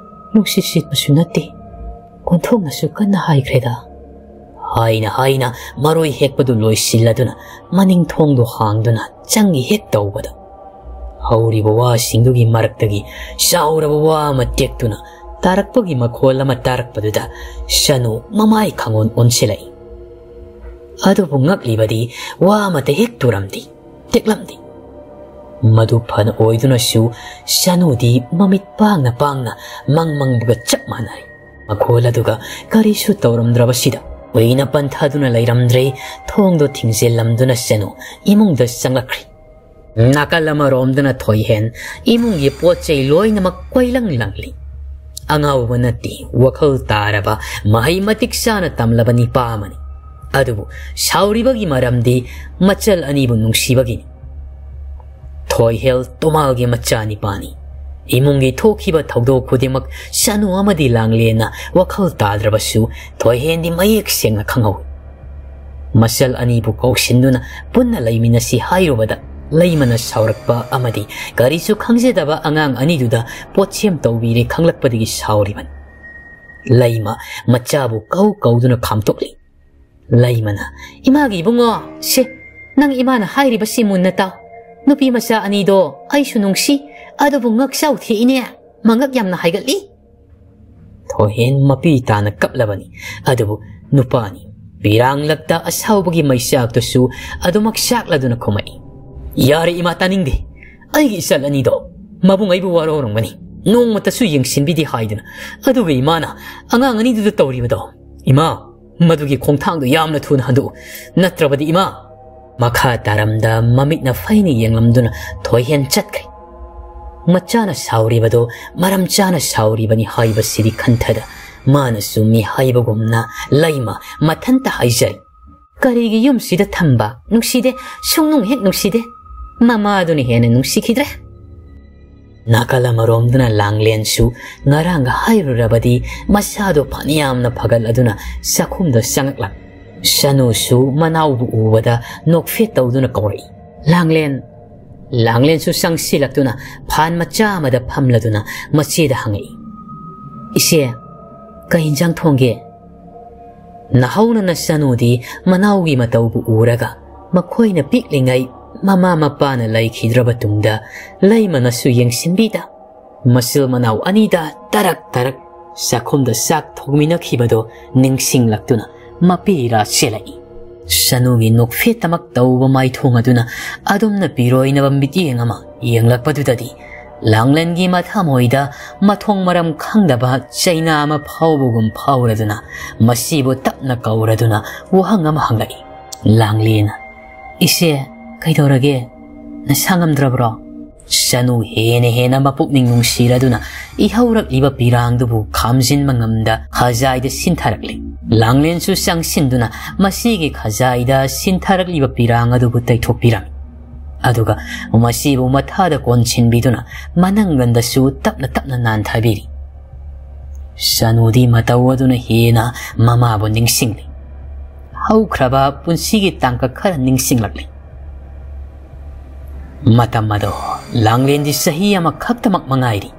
ꯅꯨꯡꯁꯤꯠ ꯁꯤꯠꯄꯁꯨ ꯅꯠꯇꯦ, ꯑꯣꯟꯊꯣꯛꯅꯁꯨ ꯀꯟꯅ ꯍꯥꯏꯈ꯭ꯔꯦꯗ!" ꯍꯥꯏꯅ ꯍꯥꯏꯅ ꯃꯔꯣꯏ ꯍꯦꯛꯄꯗꯨ ꯂꯣꯏꯁꯤꯜꯂꯗꯨꯅ ꯃꯅꯤꯡ ꯊꯣꯡꯗꯨ ꯍꯥꯡꯗꯨꯅ ꯆꯪꯒꯦ ꯍꯦꯛ ꯇꯧꯕꯗ, ꯍꯧꯔꯤꯕ ꯋꯥꯁꯤꯡꯗꯨꯒꯤ ꯃꯔꯛꯇꯒꯤ ꯆꯥꯎꯔꯕ ꯋꯥ ꯑꯃ ꯇꯦꯛꯇꯨꯅ ꯇꯥꯔꯛꯄꯒꯤ ꯃꯈꯣꯜ ꯑꯃ ꯇꯥꯔꯛꯄꯗꯨꯗ ꯁꯅꯨ ꯃꯃꯥꯏ ꯈꯪꯑꯣꯟ ꯑꯣꯟꯁꯤꯜꯂꯛꯏ꯫ ꯑꯗꯨꯕꯨ ꯉꯛꯂꯤꯕꯗꯤ ꯋꯥ ꯑꯃꯠꯇ ꯍꯦꯛ ꯇꯨꯔꯝꯗꯦ, ꯇꯦꯛꯂꯝꯗꯦ꯫ ꯃꯗꯨ ꯐꯅ ꯑꯣꯏꯗꯨꯅꯁꯨ ꯁꯅꯨꯗꯤ ꯃꯃꯤꯠ ꯄꯥꯡꯅ ꯄꯥꯡꯅ ꯃꯪ ꯃꯪꯕꯒ ꯆꯞ ꯃꯥꯟꯅꯔꯦ꯫ ꯃꯈꯣꯜ ꯑꯗꯨꯒ ꯀꯔꯤꯁꯨ ꯇꯧꯔꯝꯗ꯭ꯔꯕꯁꯤꯗ ꯀꯨꯏꯅ ꯄꯟꯊꯗꯨꯅ ꯂꯩꯔꯝꯗ꯭ꯔꯦ, ꯊꯣꯡꯗꯣ ꯊꯤꯡꯖꯤꯜꯂꯝꯗꯨꯅ ꯁꯅꯨ ꯏꯃꯨꯡꯗ ꯆꯪꯂꯛꯈ꯭ꯔꯦ꯫ ꯅꯥꯀꯜ ꯑꯃꯔꯣꯝꯗꯅ ꯊꯣꯏꯍꯦꯟ ꯏꯃꯨꯡꯒꯤ ꯄꯣꯠ ꯆꯩ ꯂꯣꯏꯅꯃꯛ ꯀꯣꯏꯂꯪ ꯂꯪꯂꯤ꯫ ꯑꯉꯥꯎꯕ ꯅꯠꯇꯦ, ꯋꯥꯈꯜ ꯇꯥꯔꯕ, ꯃꯍꯩ ꯃꯇꯤꯛ ꯆꯥꯅ ꯇꯝꯂꯕ ꯅꯤꯄꯥ ꯑꯃꯅꯤ꯫ ꯑꯗꯨꯕꯨ ꯁꯥꯎꯔꯤꯕꯒꯤ ꯃꯔꯝꯗꯤ ꯃꯆꯜ ꯑꯅꯤꯕꯨ ꯅꯨꯡꯁꯤꯕꯒꯤꯅꯤ꯫ ꯊꯣꯏꯍꯦꯜ ꯇꯣꯃꯥꯜꯒꯤ ꯃꯆꯥꯅꯤꯄꯥꯅꯤ꯫ ꯏꯃꯨꯡꯒꯤ ꯊꯣꯛꯈꯤꯕ ꯊꯧꯗꯣꯛ ꯈꯨꯗꯤꯡꯃꯛ ꯁꯅꯨ ꯑꯃꯗꯤ ꯂꯥꯡꯂꯦꯟꯅ ꯋꯥꯈꯜ ꯇꯥꯗ꯭ꯔꯕꯁꯨ ꯊꯣꯏꯍꯦꯟꯗꯤ ꯃꯌꯦꯛ ꯁꯦꯡꯅ ꯈꯪꯍꯧꯏ꯫ ꯃꯆꯜ ꯑꯅꯤꯕꯨ ꯀꯧꯁꯤꯟꯗꯨꯅ ꯄꯨꯟꯅ ꯂꯩꯃꯤꯟꯅꯁꯤ ꯍꯥꯏꯔꯨꯕꯗ ꯂꯩꯃꯅ ꯁꯥꯎꯔꯛꯄ ꯑꯃꯗꯤ ꯀꯔꯤꯁꯨ ꯈꯪꯖꯗꯕ ꯑꯉꯥꯡ ꯑꯅꯤꯗꯨꯗ ꯄꯣꯠꯁꯦꯝ ꯇꯧꯕꯤꯔꯦ ꯈꯪꯂꯛꯄꯗꯒꯤ ꯁꯥꯎꯔꯤꯕꯅꯤ꯫ ꯂꯩꯃ ꯃꯆꯥꯕꯨ ꯀꯧ ꯀꯧꯗꯨꯅ ꯈꯥꯝꯇꯣꯛꯂꯤ꯫ ꯂꯩꯃꯅ, "ꯏꯃꯥꯒꯤ ꯏꯕꯨꯡꯉꯣ, ꯁꯦ, ꯅꯪ ꯏꯃꯥꯅ ꯍꯥꯏꯔꯤꯕꯁꯤ ꯃꯨꯟꯅ ꯇꯥꯎ꯫ ꯅꯨꯄꯤ ꯃꯆꯥ ꯑꯅꯤꯗꯣ ꯑꯩꯁꯨ ꯅꯨꯡꯁꯤ, ꯑꯗꯨꯕꯨ ꯉꯛꯆꯥꯎ ꯊꯦꯛꯏꯅꯦ, ꯃꯉꯛ ꯌꯥꯝꯅ ꯍꯥꯏꯒꯠꯂꯤ꯫" ꯊꯣꯏꯍꯦꯟ ꯃꯄꯤ ꯇꯥꯅ ꯀꯞꯂꯕꯅꯤ꯫ ꯑꯗꯨꯕꯨ ꯅꯨꯄꯥꯅꯤ, ꯄꯤꯔꯥꯡꯂꯛꯇ ꯑꯁꯥꯎꯕꯒꯤ ꯃꯩꯆꯥꯛꯇꯨꯁꯨ ꯑꯗꯨꯃꯛ ꯆꯥꯛꯂꯗꯨꯅ ꯈꯨꯝꯃꯛꯏ꯫ "ꯌꯥꯔꯦ ꯏꯃꯥ, ꯇꯥꯅꯤꯡꯗꯦ꯫ ꯑꯩꯒꯤ ꯏꯆꯜ ꯑꯅꯤꯗꯣ ꯃꯕꯨꯡ ꯑꯩꯕꯨ ꯋꯥꯔꯧꯔꯝꯒꯅꯤ꯫ ꯅꯣꯡꯃꯇꯁꯨ ꯌꯦꯡꯁꯤꯟꯕꯤꯗꯦ ꯍꯥꯏꯗꯅ꯫ ꯑꯗꯨꯒ ꯏꯃꯥꯅ ꯑꯉꯥꯡ ꯑꯅꯤꯗꯨꯗ ꯇꯧꯔꯤꯕꯗꯣ꯫ ꯏꯃꯥ, ꯃꯗꯨꯒꯤ ꯈꯣꯡꯊꯥꯡꯗꯣ ꯌꯥꯝꯅ ꯊꯨꯅ ꯍꯟꯗꯣꯛꯎ꯫ ꯅꯠꯇ꯭ꯔꯕꯗꯤ ꯏꯃꯥ!" ꯃꯈꯥ ꯇꯥꯔꯝꯗ ꯃꯃꯤꯠꯅ ꯐꯩꯅ ꯌꯦꯡꯂꯝꯗꯨꯅ ꯊꯣꯏꯍꯦꯟ ꯆꯠꯈ꯭ꯔꯦ꯫ ꯃꯆꯥꯅ ꯁꯥꯎꯔꯤꯕꯗꯣ ꯃꯔꯝ ꯆꯥꯅ ꯁꯥꯎꯔꯤꯕꯅꯤ ꯍꯥꯏꯕꯁꯤꯗꯤ ꯈꯟꯊꯗ, ꯃꯥꯅꯁꯨ ꯃꯤ ꯍꯥꯏꯕꯒꯨꯝꯅ ꯂꯩꯃ ꯃꯊꯟꯇ ꯍꯥꯏꯖꯔꯤ꯫ "ꯀꯔꯤꯒꯤ ꯌꯨꯝꯁꯤꯗ ꯊꯝꯕ? ꯅꯨꯡꯁꯤꯗꯦ, ꯁꯨꯡꯅꯨꯡ ꯍꯦꯛ ꯅꯨꯡꯁꯤꯗꯦ꯫ ꯃꯃꯥꯗꯨꯅ ꯍꯦꯟꯅ ꯅꯨꯡꯁꯤꯈꯤꯗ꯭ꯔꯦ꯫" ꯅꯥꯀꯜ ꯑꯃꯔꯣꯝꯗꯅ ꯂꯥꯡꯂꯦꯟꯁꯨ ꯉꯔꯥꯡꯒ ꯍꯥꯏꯔꯨꯔꯕꯗꯤ ꯃꯁꯥꯗꯣ ꯐꯅꯌꯥꯝꯅ ꯐꯒꯠꯂꯗꯨꯅ ꯆꯥꯛꯈꯨꯝꯗ ꯆꯪꯉꯛꯂꯝꯃꯤ꯫ ꯁꯅꯨꯁꯨ ꯃꯅꯥꯎꯕꯨ ꯎꯕꯗ ꯅꯣꯛꯐꯦꯠ ꯇꯧꯗꯨꯅ ꯀꯧꯔꯛꯏ꯫ ꯂꯥꯡꯂꯦꯟ꯫ ꯂꯥꯡꯂꯦꯟꯁꯨ ꯆꯪꯁꯤꯜꯂꯛꯇꯨꯅ ꯐꯥꯟ ꯃꯆꯥ ꯑꯃꯗ ꯐꯝꯂꯗꯨꯅ ꯃꯆꯦꯗ ꯍꯪꯉꯛꯏ, "ꯏꯆꯦ, ꯀꯩ ꯏꯟꯖꯥꯡ ꯊꯣꯡꯒꯦ?" ꯅꯍꯧꯅꯅ ꯁꯅꯨꯗꯤ ꯃꯅꯥꯎꯒꯤ ꯃꯇꯧꯕꯨ ꯎꯔꯒ, ꯃꯈꯣꯏꯅ ꯄꯤꯛꯂꯤꯉꯩ ꯃꯃꯥ ꯃꯄꯥꯅ ꯂꯩꯈꯤꯗ꯭ꯔꯕ ꯇꯨꯡꯗ ꯂꯩꯃꯅꯁꯨ ꯌꯦꯡꯁꯤꯟꯕꯤꯗ, ꯃꯆꯤꯜ ꯃꯅꯥꯎ ꯑꯅꯤꯗ ꯇꯔꯛ ꯇꯔꯛ ꯆꯥꯛꯈꯨꯝꯗ ꯆꯥꯛ ꯊꯣꯡꯃꯤꯟꯅꯈꯤꯕꯗꯣ ꯅꯤꯡꯁꯤꯡꯂꯛꯇꯨꯅ ꯃꯄꯤꯔꯥ ꯆꯦꯜꯂꯛꯏ꯫ ꯁꯅꯨꯒꯤ ꯅꯣꯛꯐꯦꯠꯇꯃꯛ ꯇꯧꯕ ꯃꯥꯏꯊꯣꯡ ꯑꯗꯨꯅ ꯑꯗꯨꯝꯅ ꯄꯤꯔꯣꯏꯅꯕ ꯃꯤꯠꯌꯦꯡ ꯑꯃ ꯌꯦꯡꯂꯛꯄꯗꯨꯗꯗꯤ ꯂꯥꯡꯂꯦꯟꯒꯤ ꯃꯊꯃꯣꯏꯗ ꯃꯊꯣꯡ ꯃꯔꯝ ꯈꯪꯗꯕ ꯆꯩꯅꯥ ꯑꯃ ꯐꯥꯎꯕꯒꯨꯝ ꯐꯥꯎꯔꯗꯨꯅ ꯃꯁꯤꯕꯨ ꯇꯞꯅ ꯀꯧꯔꯗꯨꯅ ꯋꯥꯍꯪ ꯑꯃ ꯍꯪꯂꯛꯏ꯫ ꯂꯥꯡꯂꯦꯟ꯫ "ꯏꯆꯦ, ꯀꯩꯗꯧꯔꯒꯦ? ꯅꯁꯥ ꯉꯝꯗ꯭ꯔꯕ꯭ꯔꯣ?" ꯁꯅꯨ ꯍꯦꯟꯅ ꯍꯦꯟꯅ ꯃꯄꯨꯛꯅꯤꯡ ꯅꯨꯡꯁꯤꯔꯗꯨꯅ ꯏꯍꯧꯔꯛꯂꯤꯕ ꯄꯤꯔꯥꯡꯗꯨꯕꯨ ꯈꯥꯝꯖꯤꯟꯕ ꯉꯝꯗ ꯈꯖꯥꯏꯗ ꯁꯤꯟꯊꯔꯛꯂꯤ꯫ ꯂꯥꯡꯂꯦꯟꯁꯨ ꯆꯪꯁꯤꯟꯗꯨꯅ ꯃꯁꯤꯒꯤ ꯈꯖꯥꯏꯗ ꯁꯤꯟꯊꯔꯛꯂꯤꯕ ꯄꯤꯔꯥꯡ ꯑꯗꯨꯕꯨ ꯇꯩꯊꯣꯛꯄꯤꯔꯝꯃꯤ꯫ ꯑꯗꯨꯒ ꯃꯁꯤꯕꯨ ꯃꯊꯥꯗ ꯀꯣꯟꯁꯤꯟꯕꯤꯗꯨꯅ ꯃꯅꯪꯒꯟꯗꯁꯨ ꯇꯞꯅ ꯇꯞꯅ ꯅꯥꯟꯊꯕꯤꯔꯤ꯫ ꯁꯅꯨꯗꯤ ꯃꯇꯧ ꯑꯗꯨꯅ ꯍꯦꯟꯅ ꯃꯃꯥꯕꯨ ꯅꯤꯡꯁꯤꯡꯂꯤ꯫ ꯍꯧꯈ꯭ꯔꯕ ꯄꯨꯟꯁꯤꯒꯤ ꯇꯥꯡꯀꯛ ꯈꯔ ꯅꯤꯡꯁꯤꯡꯂꯛꯂꯤ꯫ ꯃꯇꯝ ꯑꯗꯣ ꯂꯥꯡꯂꯦꯟꯗꯤ ꯆꯍꯤ ꯑꯃꯈꯛꯇꯃꯛ ꯃꯉꯥꯏꯔꯤ꯫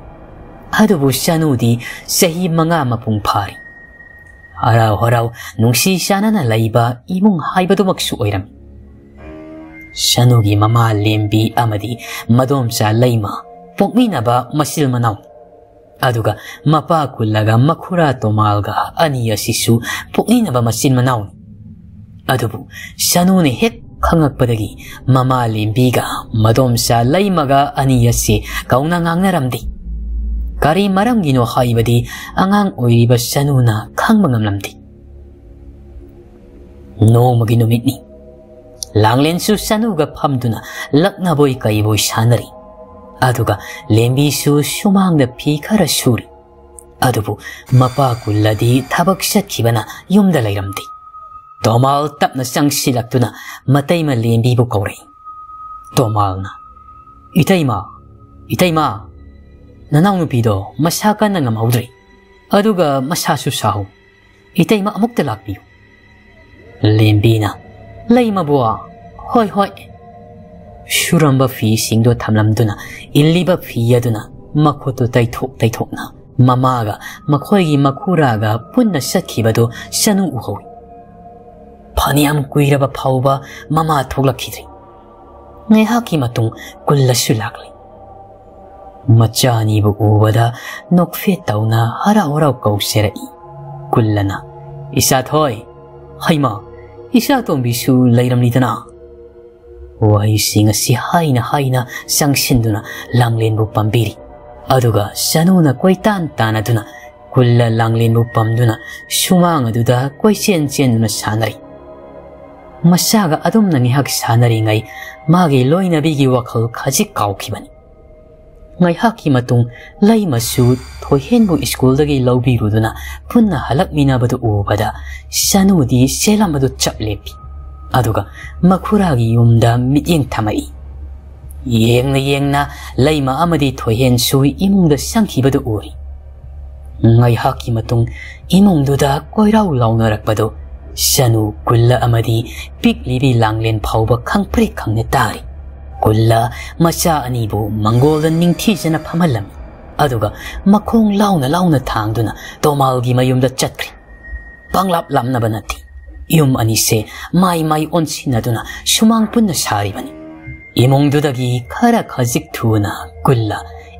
ꯑꯗꯨꯕꯨ ꯁꯅꯨꯗꯤ ꯆꯍꯤ ꯃꯉꯥ ꯃꯄꯨꯡ ꯐꯥꯔꯤ꯫ ꯍꯔꯥꯎ ꯍꯔꯥꯎ ꯅꯨꯡꯁꯤ ꯆꯥꯟꯅꯅ ꯂꯩꯕ ꯏꯃꯨꯡ ꯍꯥꯏꯕꯗꯨꯃꯛꯁꯨ ꯑꯣꯏꯔꯝꯃꯤ꯫ ꯁꯅꯨꯒꯤ ꯃꯃꯥ ꯂꯦꯝꯕꯤ ꯑꯃꯗꯤ ꯃꯗꯣꯝꯆꯥ ꯂꯩꯃ ꯄꯣꯛꯃꯤꯟꯅꯕ ꯃꯆꯤꯜ ꯃꯅꯥꯎ꯫ ꯑꯗꯨꯒ ꯃꯄꯥ ꯀꯨꯜꯂꯒ ꯃꯈꯨꯔꯥ ꯇꯣꯃꯥꯜꯒ ꯑꯅꯤ ꯑꯁꯤꯁꯨ ꯄꯣꯛꯃꯤꯟꯅꯕ ꯃꯆꯤꯟ ꯃꯅꯥꯎꯅꯤ꯫ ꯑꯗꯨꯕꯨ ꯁꯅꯨꯅ ꯍꯦꯛ ꯈꯪꯉꯛꯄꯗꯒꯤ ꯃꯃꯥ ꯂꯦꯝꯕꯤꯒ ꯃꯗꯣꯝꯆꯥ ꯂꯩꯃꯒ ꯑꯅꯤ ꯑꯁꯤ ꯀꯧꯅ ꯉꯥꯡꯅꯔꯝꯗꯦ꯫ ꯀꯔꯤ ꯃꯔꯝꯒꯤꯅꯣ ꯍꯥꯏꯕꯗꯤ ꯑꯉꯥꯡ ꯑꯣꯏꯔꯤꯕ ꯁꯅꯨꯅ ꯈꯪꯕ ꯉꯝꯂꯝꯗꯦ꯫ ꯅꯣꯡꯃꯒꯤ ꯅꯨꯃꯤꯠꯅꯤ꯫ ꯂꯥꯡꯂꯦꯟꯁꯨ ꯁꯅꯨꯒ ꯐꯝꯗꯨꯅ ꯂꯛꯅꯕꯣꯏ ꯀꯩꯕꯣꯏ ꯁꯥꯟꯅꯔꯤ꯫ ꯑꯗꯨꯒ ꯂꯦꯝꯕꯤꯁꯨ ꯁꯨꯃꯥꯡꯗ ꯐꯤ ꯈꯔ ꯁꯨꯔꯤ꯫ ꯑꯗꯨꯕꯨ ꯃꯄꯥ ꯀꯨꯜꯂꯗꯤ ꯊꯕꯛ ꯆꯠꯈꯤꯕꯅ ꯌꯨꯝꯗ ꯂꯩꯔꯝꯗꯦ꯫ ꯇꯣꯃꯥꯜ ꯇꯞꯅ ꯆꯪꯁꯤꯜꯂꯛꯇꯨꯅ ꯃꯇꯩꯃ ꯂꯦꯝꯕꯤꯕꯨ ꯀꯧꯔꯛꯏ꯫ ꯇꯣꯃꯥꯜꯅ, "ꯏꯇꯩꯃ, ꯏꯇꯩꯃ, ꯅꯅꯥꯎꯅꯨꯄꯤꯗꯣ ꯃꯁꯥ ꯀꯟꯅ ꯉꯝꯍꯧꯗ꯭ꯔꯤ꯫ ꯑꯗꯨꯒ ꯃꯁꯥꯁꯨ ꯁꯥꯍꯧ꯫ ꯏꯇꯩꯃ ꯑꯃꯨꯛꯇ ꯂꯥꯛꯄꯤꯌꯨ꯫" ꯂꯦꯝꯕꯤꯅ, "ꯂꯩꯃꯕꯨ?" "ꯍꯣꯏ, ꯍꯣꯏ꯫" ꯁꯨꯔꯝꯕ ꯐꯤꯁꯤꯡꯗꯣ ꯊꯝꯂꯝꯗꯨꯅ ꯏꯜꯂꯤꯕ ꯐꯤ ꯑꯗꯨꯅ ꯃꯈꯨꯠꯇꯨ ꯇꯩꯊꯣꯛ ꯇꯩꯊꯣꯛꯅ ꯃꯃꯥꯒ ꯃꯈꯣꯏꯒꯤ ꯃꯈꯨꯔꯥꯒ ꯄꯨꯟꯅ ꯆꯠꯈꯤꯕꯗꯨ ꯁꯅꯨ ꯎꯍꯧꯏ꯫ ꯐꯅꯌꯥꯝ ꯀꯨꯏꯔꯕ ꯐꯥꯎꯕ ꯃꯃꯥ ꯊꯣꯛꯂꯛꯈꯤꯗ꯭ꯔꯤ꯫ ꯉꯥꯏꯍꯥꯛꯀꯤ ꯃꯇꯨꯡ ꯀꯨꯜꯂꯁꯨ ꯂꯥꯛꯂꯤ꯫ ꯃꯆꯥ ꯑꯅꯤꯕꯨ ꯎꯕꯗ ꯅꯣꯛꯐꯦꯠ ꯇꯧꯅ ꯍꯔꯥꯎ ꯍꯔꯥꯎ ꯀꯧꯖꯔꯛꯏ꯫ ꯀꯨꯜꯂꯅ, "ꯏꯆꯥꯊꯣꯏ, ꯍꯩꯃꯥ, ꯏꯆꯥꯇꯣꯝꯕꯤꯁꯨ ꯂꯩꯔꯝꯂꯤꯗꯅ?" ꯋꯥꯍꯩꯁꯤꯡ ꯑꯁꯤ ꯍꯥꯏꯅ ꯍꯥꯏꯅ ꯆꯪꯁꯤꯟꯗꯨꯅ ꯂꯥꯡꯂꯦꯟꯕꯨ ꯄꯝꯕꯤꯔꯤ꯫ ꯑꯗꯨꯒ ꯁꯅꯨꯅ ꯀꯣꯏꯇꯥꯟ ꯇꯥꯟꯅꯗꯨꯅ ꯀꯨꯜꯂ ꯂꯥꯡꯂꯦꯟꯕꯨ ꯄꯝꯗꯨꯅ ꯁꯨꯃꯥꯡ ꯑꯗꯨꯗ ꯀꯣꯏꯆꯦꯟ ꯆꯦꯟꯗꯨꯅ ꯁꯥꯟꯅꯔꯤ꯫ ꯃꯁꯥꯒ ꯑꯗꯨꯝꯅ ꯉꯥꯏꯍꯥꯛ ꯁꯥꯟꯅꯔꯤꯉꯩ ꯃꯥꯒꯤ ꯂꯣꯏꯅꯕꯤꯒꯤ ꯋꯥꯈꯜ ꯈꯖꯤꯛ ꯀꯥꯎꯈꯤꯕꯅꯤ꯫ ꯉꯥꯏꯍꯥꯛꯀꯤ ꯃꯇꯨꯡ ꯂꯩꯃꯁꯨ ꯊꯣꯏꯍꯦꯟꯕꯨ ꯁ꯭ꯀꯨꯜꯗꯒꯤ ꯂꯧꯕꯤꯔꯨꯗꯨꯅ ꯄꯨꯟꯅ ꯍꯜꯂꯛꯃꯤꯟꯅꯕꯗꯨ ꯎꯕꯗ ꯁꯅꯨꯗꯤ ꯆꯦꯜꯂꯝꯕꯗꯨ ꯆꯞ ꯂꯦꯞꯄꯤ꯫ ꯑꯗꯨꯒ ꯃꯈꯨꯔꯥꯒꯤ ꯌꯨꯝꯗ ꯃꯤꯠꯌꯦꯡ ꯊꯝꯃꯛꯏ꯫ ꯌꯦꯡꯅ ꯌꯦꯡꯅ ꯂꯩꯃ ꯑꯃꯗꯤ ꯊꯣꯏꯍꯦꯟꯁꯨ ꯏꯃꯨꯡꯗ ꯆꯪꯈꯤꯕꯗꯨ ꯎꯔꯤ꯫ ꯉꯥꯏꯍꯥꯛꯀꯤ ꯃꯇꯨꯡ ꯏꯃꯨꯡꯗꯨꯗ ꯀꯣꯏꯔꯥꯎ ꯂꯥꯎꯅꯔꯛꯄꯗꯨ ꯁꯅꯨ, ꯀꯨꯜꯂ ꯑꯃꯗꯤ ꯄꯤꯛꯂꯤꯕꯤ ꯂꯥꯡꯂꯦꯟ ꯐꯥꯎꯕ ꯈꯪꯄ꯭ꯔꯦꯛ ꯈꯪꯅ ꯇꯥꯔꯤ꯫ ꯀꯨꯜꯂ ꯃꯆꯥ ꯑꯅꯤꯕꯨ ꯃꯪꯒꯣꯜꯗ ꯅꯤꯡꯊꯤꯖꯅ ꯐꯝꯍꯜꯂꯝꯃꯤ꯫ ꯑꯗꯨꯒ ꯃꯈꯣꯡ ꯂꯥꯎꯅ ꯂꯥꯎꯅ ꯊꯥꯡꯗꯨꯅ ꯇꯣꯃꯥꯜꯒꯤ ꯃꯌꯨꯝꯗ ꯆꯠꯈ꯭ꯔꯤ꯫ ꯄꯪꯂꯥꯞ ꯂꯥꯞꯅꯕ ꯅꯠꯇꯦ꯫ ꯌꯨꯝ ꯑꯅꯤꯁꯦ ꯃꯥꯏ ꯃꯥꯏ ꯑꯣꯟꯁꯤꯟꯅꯗꯨꯅ ꯁꯨꯃꯥꯡ ꯄꯨꯟꯅ ꯁꯥꯔꯤꯕꯅꯤ꯫ ꯏꯃꯨꯡꯗꯨꯗꯒꯤ ꯈꯔ ꯈꯖꯤꯛ ꯊꯨꯅ ꯀꯨꯜꯂ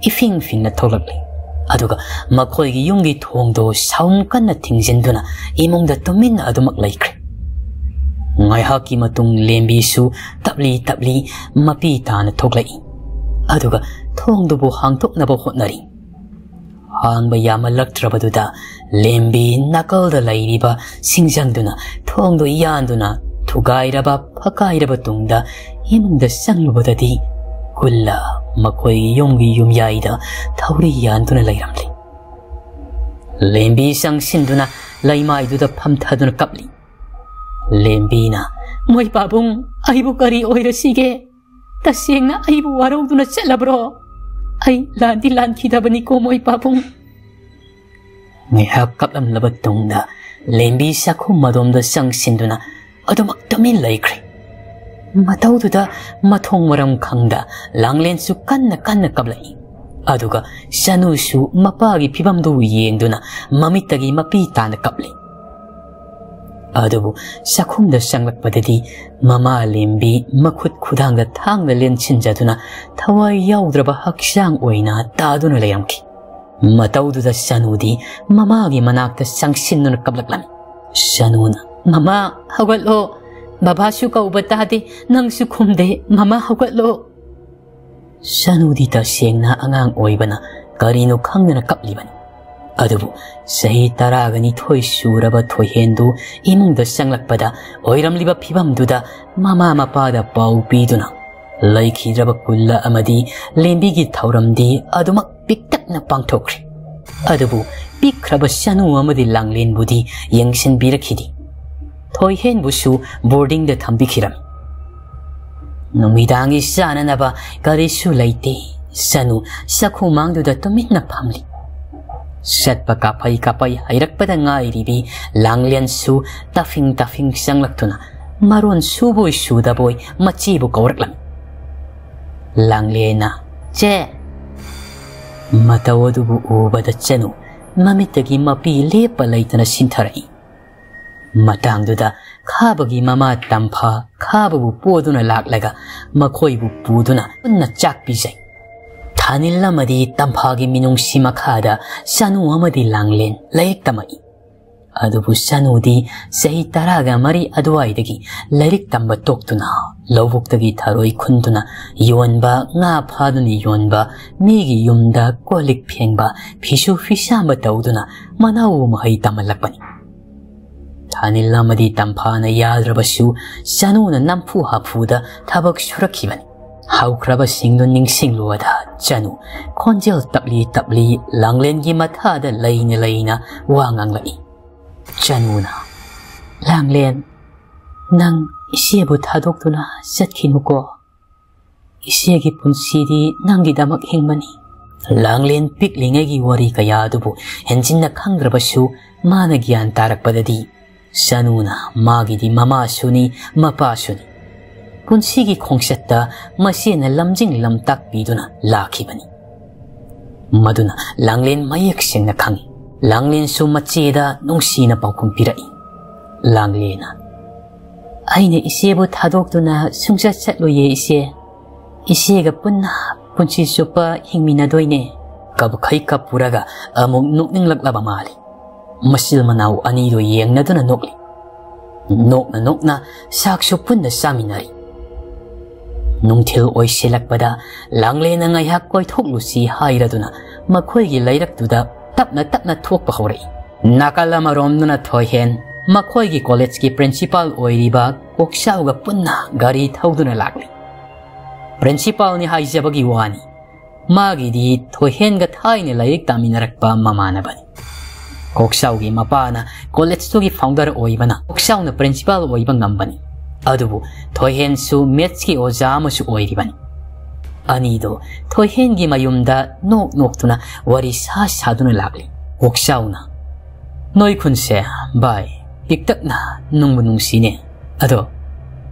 ꯏꯐꯤꯡ ꯐꯤꯡꯅ ꯊꯣꯛꯂꯛꯂꯤ꯫ ꯑꯗꯨꯒ ꯃꯈꯣꯏꯒꯤ ꯌꯨꯝꯒꯤ ꯊꯣꯡꯗꯣ ꯁꯥꯎꯝ ꯀꯟꯅ ꯊꯤꯡꯖꯤꯟꯗꯨꯅ ꯏꯃꯨꯡꯗ ꯇꯨꯃꯤꯟꯅ ꯑꯗꯨꯃꯛ ꯂꯩꯈ꯭ꯔꯦ꯫ ꯉꯥꯏꯍꯥꯛꯀꯤ ꯃꯇꯨꯡ ꯂꯦꯝꯕꯤꯁꯨ ꯇꯞꯂꯤ ꯇꯞꯂꯤ ꯃꯄꯤ ꯇꯥꯅ ꯊꯣꯛꯂꯛꯏ꯫ ꯑꯗꯨꯒ ꯊꯣꯡꯗꯨꯕꯨ ꯍꯥꯡꯗꯣꯛꯅꯕ ꯍꯣꯠꯅꯔꯤ꯫ ꯍꯥꯡꯕ ꯌꯥꯃꯜꯂꯛꯇ꯭ꯔꯕꯗꯨꯗ ꯂꯦꯝꯕꯤ ꯅꯥꯀꯜꯗ ꯂꯩꯔꯤꯕ ꯁꯤꯡꯖꯪꯗꯨꯅ ꯊꯣꯡꯗꯨ ꯌꯥꯟꯗꯨꯅ ꯊꯨꯒꯥꯏꯔꯕ ꯐꯀꯥꯏꯔꯕ ꯇꯨꯡꯗ ꯏꯃꯨꯡꯗ ꯆꯪꯂꯨꯕꯗꯗꯤ ꯀꯨꯜꯂ ꯃꯈꯣꯏ ꯌꯨꯝꯒꯤ ꯌꯨꯝꯌꯥꯏꯗ ꯊꯧꯔꯤ ꯌꯥꯟꯗꯨꯅ ꯂꯩꯔꯝꯂꯤ꯫ ꯂꯦꯝꯕꯤ ꯆꯪꯁꯤꯟꯗꯨꯅ ꯂꯩꯃꯥꯏꯗꯨꯗ ꯐꯝꯊꯗꯨꯅ ꯀꯞꯂꯤ꯫ ꯂꯦꯝꯕꯤꯅ, "ꯃꯣꯏ ꯄꯥꯕꯨꯡ, ꯑꯩꯕꯨ ꯀꯔꯤ ꯑꯣꯏꯔꯁꯤꯒꯦ? ꯇꯁꯦꯡꯅ ꯑꯩꯕꯨ ꯋꯥꯔꯧꯗꯨꯅ ꯆꯠꯂꯕ꯭ꯔꯣ? ꯑꯩ ꯂꯥꯟꯗꯤ ꯂꯥꯟꯈꯤꯗꯕꯅꯤꯀꯣ, ꯃꯣꯏ ꯄꯥꯕꯨꯡ꯫" ꯉꯥꯏꯍꯥꯛ ꯀꯞꯂꯝꯂꯕ ꯇꯨꯡꯗ ꯂꯦꯝꯕꯤ ꯆꯥꯛꯈꯨꯝ ꯑꯗꯣꯝꯗ ꯆꯪꯁꯤꯟꯗꯨꯅ ꯑꯗꯨꯃꯛ ꯇꯨꯃꯤꯟ ꯂꯩꯈ꯭ꯔꯦ꯫ ꯃꯇꯧꯗꯨꯗ ꯃꯊꯣꯡ ꯃꯔꯝ ꯈꯪꯗ ꯂꯥꯡꯂꯦꯟꯁꯨ ꯀꯟꯅ ꯀꯟꯅ ꯀꯞꯂꯛꯏ꯫ ꯑꯗꯨꯒ ꯆꯅꯨꯁꯨ ꯃꯄꯥꯒꯤ ꯐꯤꯕꯝꯗꯨ ꯌꯦꯡꯗꯨꯅ ꯃꯃꯤꯠꯇꯒꯤ ꯃꯄꯤ ꯇꯥꯅ ꯀꯞꯂꯤ꯫ ꯑꯗꯨꯕꯨ ꯆꯥꯛꯈꯨꯝꯗ ꯆꯪꯂꯛꯄꯗꯗꯤ ꯃꯃꯥ ꯂꯦꯝꯕꯤ ꯃꯈꯨꯠ ꯈꯨꯗꯥꯡꯗ ꯊꯥꯡꯅ ꯂꯦꯟꯁꯤꯟꯖꯗꯨꯅ ꯊꯋꯥꯏ ꯌꯥꯎꯗ꯭ꯔꯕ ꯍꯛꯆꯥꯡ ꯑꯣꯏꯅ ꯇꯥꯗꯨꯅ ꯂꯩꯔꯝꯈꯤ꯫ ꯃꯇꯧꯗꯨꯗ ꯆꯅꯨꯗꯤ ꯃꯃꯥꯒꯤ ꯃꯅꯥꯛꯇ ꯆꯪꯁꯤꯟꯗꯨꯅ ꯀꯞꯂꯛꯂꯝꯃꯤ꯫ ꯆꯅꯨꯅ, "ꯃꯃꯥ, ꯍꯧꯒꯠꯂꯣ꯫ ꯕꯕꯥꯁꯨ ꯀꯧꯕ ꯇꯥꯗꯦ, ꯅꯪꯁꯨ ꯈꯨꯝꯗꯦ꯫ ꯃꯃꯥ, ꯍꯧꯒꯠꯂꯣ꯫" ꯆꯅꯨꯗꯤ ꯇꯁꯦꯡꯅ ꯑꯉꯥꯡ ꯑꯣꯏꯕꯅ ꯀꯔꯤꯅꯣ ꯈꯪꯗꯅ ꯀꯞꯂꯤꯕꯅꯤ꯫ ꯑꯗꯨꯕꯨ ꯆꯍꯤ ꯇꯔꯥꯒ ꯅꯤꯊꯣꯏ ꯁꯨꯔꯕ ꯊꯣꯏꯍꯦꯟꯗꯨ ꯏꯃꯨꯡꯗ ꯆꯪꯂꯛꯄꯗ ꯑꯣꯏꯔꯝꯂꯤꯕ ꯐꯤꯕꯝꯗꯨꯗ ꯃꯃꯥ ꯃꯄꯥꯗ ꯄꯥꯎ ꯄꯤꯗꯨꯅ ꯂꯩꯈꯤꯗ꯭ꯔꯕ ꯀꯨꯜꯂ ꯑꯃꯗꯤ ꯂꯦꯝꯕꯤꯒꯤ ꯊꯧꯔꯝꯗꯤ ꯑꯗꯨꯃꯛ ꯄꯤꯛꯇꯛꯅ ꯄꯥꯡꯊꯣꯛꯈ꯭ꯔꯦ꯫ ꯑꯗꯨꯕꯨ ꯄꯤꯛꯈ꯭ꯔꯕ ꯆꯅꯨ ꯑꯃꯗꯤ ꯂꯥꯡꯂꯦꯟꯕꯨꯗꯤ ꯌꯦꯡꯁꯤꯟꯕꯤꯔꯛꯈꯤꯗꯦ꯫ ꯊꯣꯏꯍꯦꯟꯕꯨꯁꯨ ꯕꯣꯔꯗꯤꯡꯗ ꯊꯝꯕꯤꯈꯤꯔꯝꯃꯤ꯫ ꯅꯨꯃꯤꯗꯥꯡꯒꯤ ꯆꯥꯅꯅꯕ ꯀꯔꯤꯁꯨ ꯂꯩꯇꯦ꯫ ꯆꯅꯨ ꯆꯥꯛꯈꯨꯃꯥꯡꯗꯨꯗ ꯇꯨꯃꯤꯟꯅ ꯐꯝꯂꯤ꯫ ꯆꯠꯄ ꯀꯥꯐꯩ ꯀꯥꯐꯩ ꯍꯩꯔꯛꯄꯗ ꯉꯥꯏꯔꯤꯕꯤ ꯂꯥꯡꯂꯦꯟꯁꯨ ꯇꯥꯐꯤꯡ ꯇꯥꯐꯤꯡ ꯆꯪꯂꯛꯇꯨꯅ ꯃꯔꯣꯟ ꯁꯨꯕꯣꯏ ꯁꯨꯗꯕꯣꯏ ꯃꯆꯦꯕꯨ ꯀꯧꯔꯛꯂꯝꯃꯤ꯫ ꯂꯥꯡꯂꯦꯟꯅ, "ꯆꯦ!" ꯃꯇꯧ ꯑꯗꯨꯕꯨ ꯎꯕꯗ ꯆꯅꯨ ꯃꯃꯤꯠꯇꯒꯤ ꯃꯄꯤ ꯂꯦꯞꯄ ꯂꯩꯇꯅ ꯁꯤꯟꯊꯔꯛꯏ꯫ ꯃꯇꯥꯡꯗꯨꯗ ꯈꯥꯕꯒꯤ ꯃꯃꯥ ꯇꯝꯐꯥ ꯈꯥꯕꯕꯨ ꯄꯣꯗꯨꯅ ꯂꯥꯛꯂꯒ ꯃꯈꯣꯏꯕꯨ ꯄꯨꯗꯨꯅ ꯄꯨꯟꯅ ꯆꯥꯛ ꯄꯤꯖꯩ꯫ ꯊꯥꯅꯤꯜ ꯑꯃꯗꯤ ꯇꯝꯐꯥꯒꯤ ꯃꯤꯅꯨꯡꯁꯤ ꯃꯈꯥꯗ ꯆꯅꯨ ꯑꯃꯗꯤ ꯂꯥꯡꯂꯦꯟ ꯂꯥꯏꯔꯤꯛ ꯇꯝꯃꯛꯏ꯫ ꯑꯗꯨꯕꯨ ꯆꯅꯨꯗꯤ ꯆꯍꯤ ꯇꯔꯥꯒ ꯃꯔꯤ ꯑꯗꯨꯋꯥꯏꯗꯒꯤ ꯂꯥꯏꯔꯤꯛ ꯇꯝꯕ ꯇꯣꯛꯇꯨꯅ, ꯂꯧꯕꯨꯛꯇꯒꯤ ꯊꯔꯣꯏ ꯈꯨꯟꯗꯨꯅ ꯌꯣꯟꯕ, ꯉꯥ ꯐꯥꯗꯨꯅ ꯌꯣꯟꯕ, ꯃꯤꯒꯤ ꯌꯨꯝꯗ ꯀꯣꯜ ꯂꯤꯛ ꯐꯦꯡꯕ, ꯐꯤꯁꯨ ꯐꯤꯁꯥꯝꯕ ꯇꯧꯗꯨꯅ ꯃꯅꯥꯎꯕꯨ ꯃꯍꯩ ꯇꯝꯍꯜꯂꯛꯄꯅꯤ꯫ ꯊꯥꯅꯤꯜ ꯑꯃꯗꯤ ꯇꯝꯐꯥꯅ ꯌꯥꯗ꯭ꯔꯕꯁꯨ, ꯆꯅꯨꯅ ꯅꯝꯐꯨ ꯍꯥꯐꯨꯗ ꯊꯕꯛ ꯁꯨꯔꯛꯈꯤꯕꯅꯤ꯫ ꯍꯧꯈ꯭ꯔꯕꯁꯤꯡꯗꯨ ꯅꯤꯡꯁꯤꯡꯂꯨꯕꯗ ꯆꯅꯨ ꯈꯣꯟꯖꯦꯜ ꯇꯞꯂꯤ ꯇꯞꯂꯤ ꯂꯥꯡꯂꯦꯟꯒꯤ ꯃꯊꯥꯗ ꯂꯩꯅ ꯂꯩꯅ ꯋꯥ ꯉꯥꯡꯂꯛꯏ꯫ ꯆꯅꯨꯅ, "ꯂꯥꯡꯂꯦꯟ, ꯅꯪ ꯏꯆꯦꯕꯨ ꯊꯥꯗꯣꯛꯇꯨꯅ ꯆꯠꯈꯤꯅꯨꯀꯣ꯫ ꯏꯆꯦꯒꯤ ꯄꯨꯟꯁꯤꯗꯤ ꯅꯪꯒꯤꯗꯃꯛ ꯍꯤꯡꯕꯅꯤ꯫" ꯂꯥꯡꯂꯦꯟ ꯄꯤꯛꯂꯤꯉꯩꯒꯤ ꯋꯥꯔꯤ ꯀꯌꯥ ꯑꯗꯨꯕꯨ ꯍꯦꯟꯖꯤꯟꯅ ꯈꯪꯗ꯭ꯔꯕꯁꯨ, ꯃꯥꯅ ꯒ꯭ꯌꯥꯟ ꯇꯥꯔꯛꯄꯗꯗꯤ ꯆꯅꯨꯅ ꯃꯥꯒꯤꯗꯤ ꯃꯃꯥꯁꯨꯅꯤ, ꯃꯄꯥꯁꯨꯅꯤ꯫ ꯄꯨꯟꯁꯤꯒꯤ ꯈꯣꯡꯆꯠꯇ ꯃꯆꯦꯅ ꯂꯝꯖꯤꯡ ꯂꯝꯇꯥꯛꯄꯤꯗꯨꯅ ꯂꯥꯛꯈꯤꯕꯅꯤ꯫ ꯃꯗꯨꯅ ꯂꯥꯡꯂꯦꯟ ꯃꯌꯦꯛ ꯁꯦꯡꯅ ꯈꯪꯏ꯫ ꯂꯥꯡꯂꯦꯟꯁꯨ ꯃꯆꯦꯗ ꯅꯨꯡꯁꯤꯅ ꯄꯥꯎꯈꯨꯝ ꯄꯤꯔꯛꯏ꯫ ꯂꯥꯡꯂꯦꯟꯅ, "ꯑꯩꯅ ꯏꯆꯦꯕꯨ ꯊꯥꯗꯣꯛꯇꯨꯅ ꯁꯨꯡꯆꯠ ꯆꯠꯂꯣꯏꯌꯦ ꯏꯆꯦ꯫ ꯏꯆꯦꯒ ꯄꯨꯟꯅ ꯄꯨꯟꯁꯤ ꯆꯨꯞꯄ ꯍꯤꯡꯃꯤꯟꯅꯗꯣꯏꯅꯦ꯫" ꯀꯕꯈꯩ ꯀꯞꯄꯨꯔꯒ ꯑꯃꯨꯛ ꯅꯣꯛꯅꯤꯡꯂꯛꯂꯕ ꯃꯥꯜꯂꯤ꯫ ꯃꯆꯤꯜ ꯃꯅꯥꯎ ꯑꯅꯤꯗꯨ ꯌꯦꯡꯅꯗꯨꯅ ꯅꯣꯛꯂꯤ꯫ ꯅꯣꯛꯅ ꯅꯣꯛꯅ ꯆꯥꯛꯁꯨ ꯄꯨꯟꯅ ꯆꯥꯃꯤꯟꯅꯔꯤ꯫ ꯅꯨꯡꯊꯤꯜ ꯑꯣꯏꯁꯤꯜꯂꯛꯄꯗ ꯂꯥꯡꯂꯦꯟꯅ ꯉꯥꯏꯍꯥꯛ ꯀꯣꯏꯊꯣꯛꯂꯨꯁꯤ ꯍꯥꯏꯔꯗꯨꯅ ꯃꯈꯣꯏꯒꯤ ꯂꯩꯔꯛꯇꯨꯗ ꯇꯞꯅ ꯇꯞꯅ ꯊꯣꯛꯄ ꯍꯧꯔꯛꯏ꯫ ꯅꯥꯀꯜ ꯑꯃꯔꯣꯝꯗꯅ ꯊꯣꯏꯍꯦꯟ ꯃꯈꯣꯏꯒꯤ ꯀꯣꯂꯦꯖꯀꯤ ꯄ꯭ꯔꯤꯟꯁꯤꯄꯥꯜ ꯑꯣꯏꯔꯤꯕ ꯀꯣꯛꯆꯥꯎꯒ ꯄꯨꯟꯅ ꯒꯥꯔꯤ ꯊꯧꯗꯨꯅ ꯂꯥꯛꯂꯤ꯫ ꯄ꯭ꯔꯤꯟꯁꯤꯄꯥꯜꯅꯤ ꯍꯥꯏꯖꯕꯒꯤ ꯋꯥꯅꯤ, ꯃꯥꯒꯤꯗꯤ ꯊꯣꯏꯍꯦꯟꯒ ꯊꯥꯏꯅ ꯂꯥꯏꯔꯤꯛ ꯇꯥꯃꯤꯟꯅꯔꯛꯄ ꯃꯃꯥꯟꯅꯕꯅꯤ꯫ ꯀꯣꯛꯆꯥꯎꯒꯤ ꯃꯄꯥꯅ ꯀꯣꯂꯦꯖꯇꯨꯒꯤ ꯐꯥꯎꯟꯗꯔ ꯑꯣꯏꯕꯅ ꯀꯣꯛꯆꯥꯎꯅ ꯄ꯭ꯔꯤꯟꯁꯤꯄꯥꯜ ꯑꯣꯏꯕ ꯉꯝꯕꯅꯤ꯫ ꯑꯗꯨꯕꯨ ꯊꯣꯏꯍꯦꯟꯁꯨ ꯃꯦꯠꯁꯀꯤ ꯑꯣꯖꯥ ꯑꯃꯁꯨ ꯑꯣꯏꯔꯤꯕꯅꯤ꯫ ꯑꯅꯤꯗꯣ ꯊꯣꯏꯍꯦꯟꯒꯤ ꯃꯌꯨꯝꯗ ꯅꯣꯛ ꯅꯣꯛꯇꯨꯅ ꯋꯥꯔꯤ ꯁꯥ ꯁꯥꯗꯨꯅ ꯂꯥꯛꯂꯤ꯫ ꯀꯣꯛꯆꯥꯎꯅ, "ꯅꯣꯏ ꯈꯨꯟꯁꯦ, ꯚꯥꯏ, ꯄꯤꯛꯇꯛꯅ ꯅꯨꯡꯕꯨ ꯅꯨꯡꯁꯤꯅꯦ꯫ ꯑꯗꯣ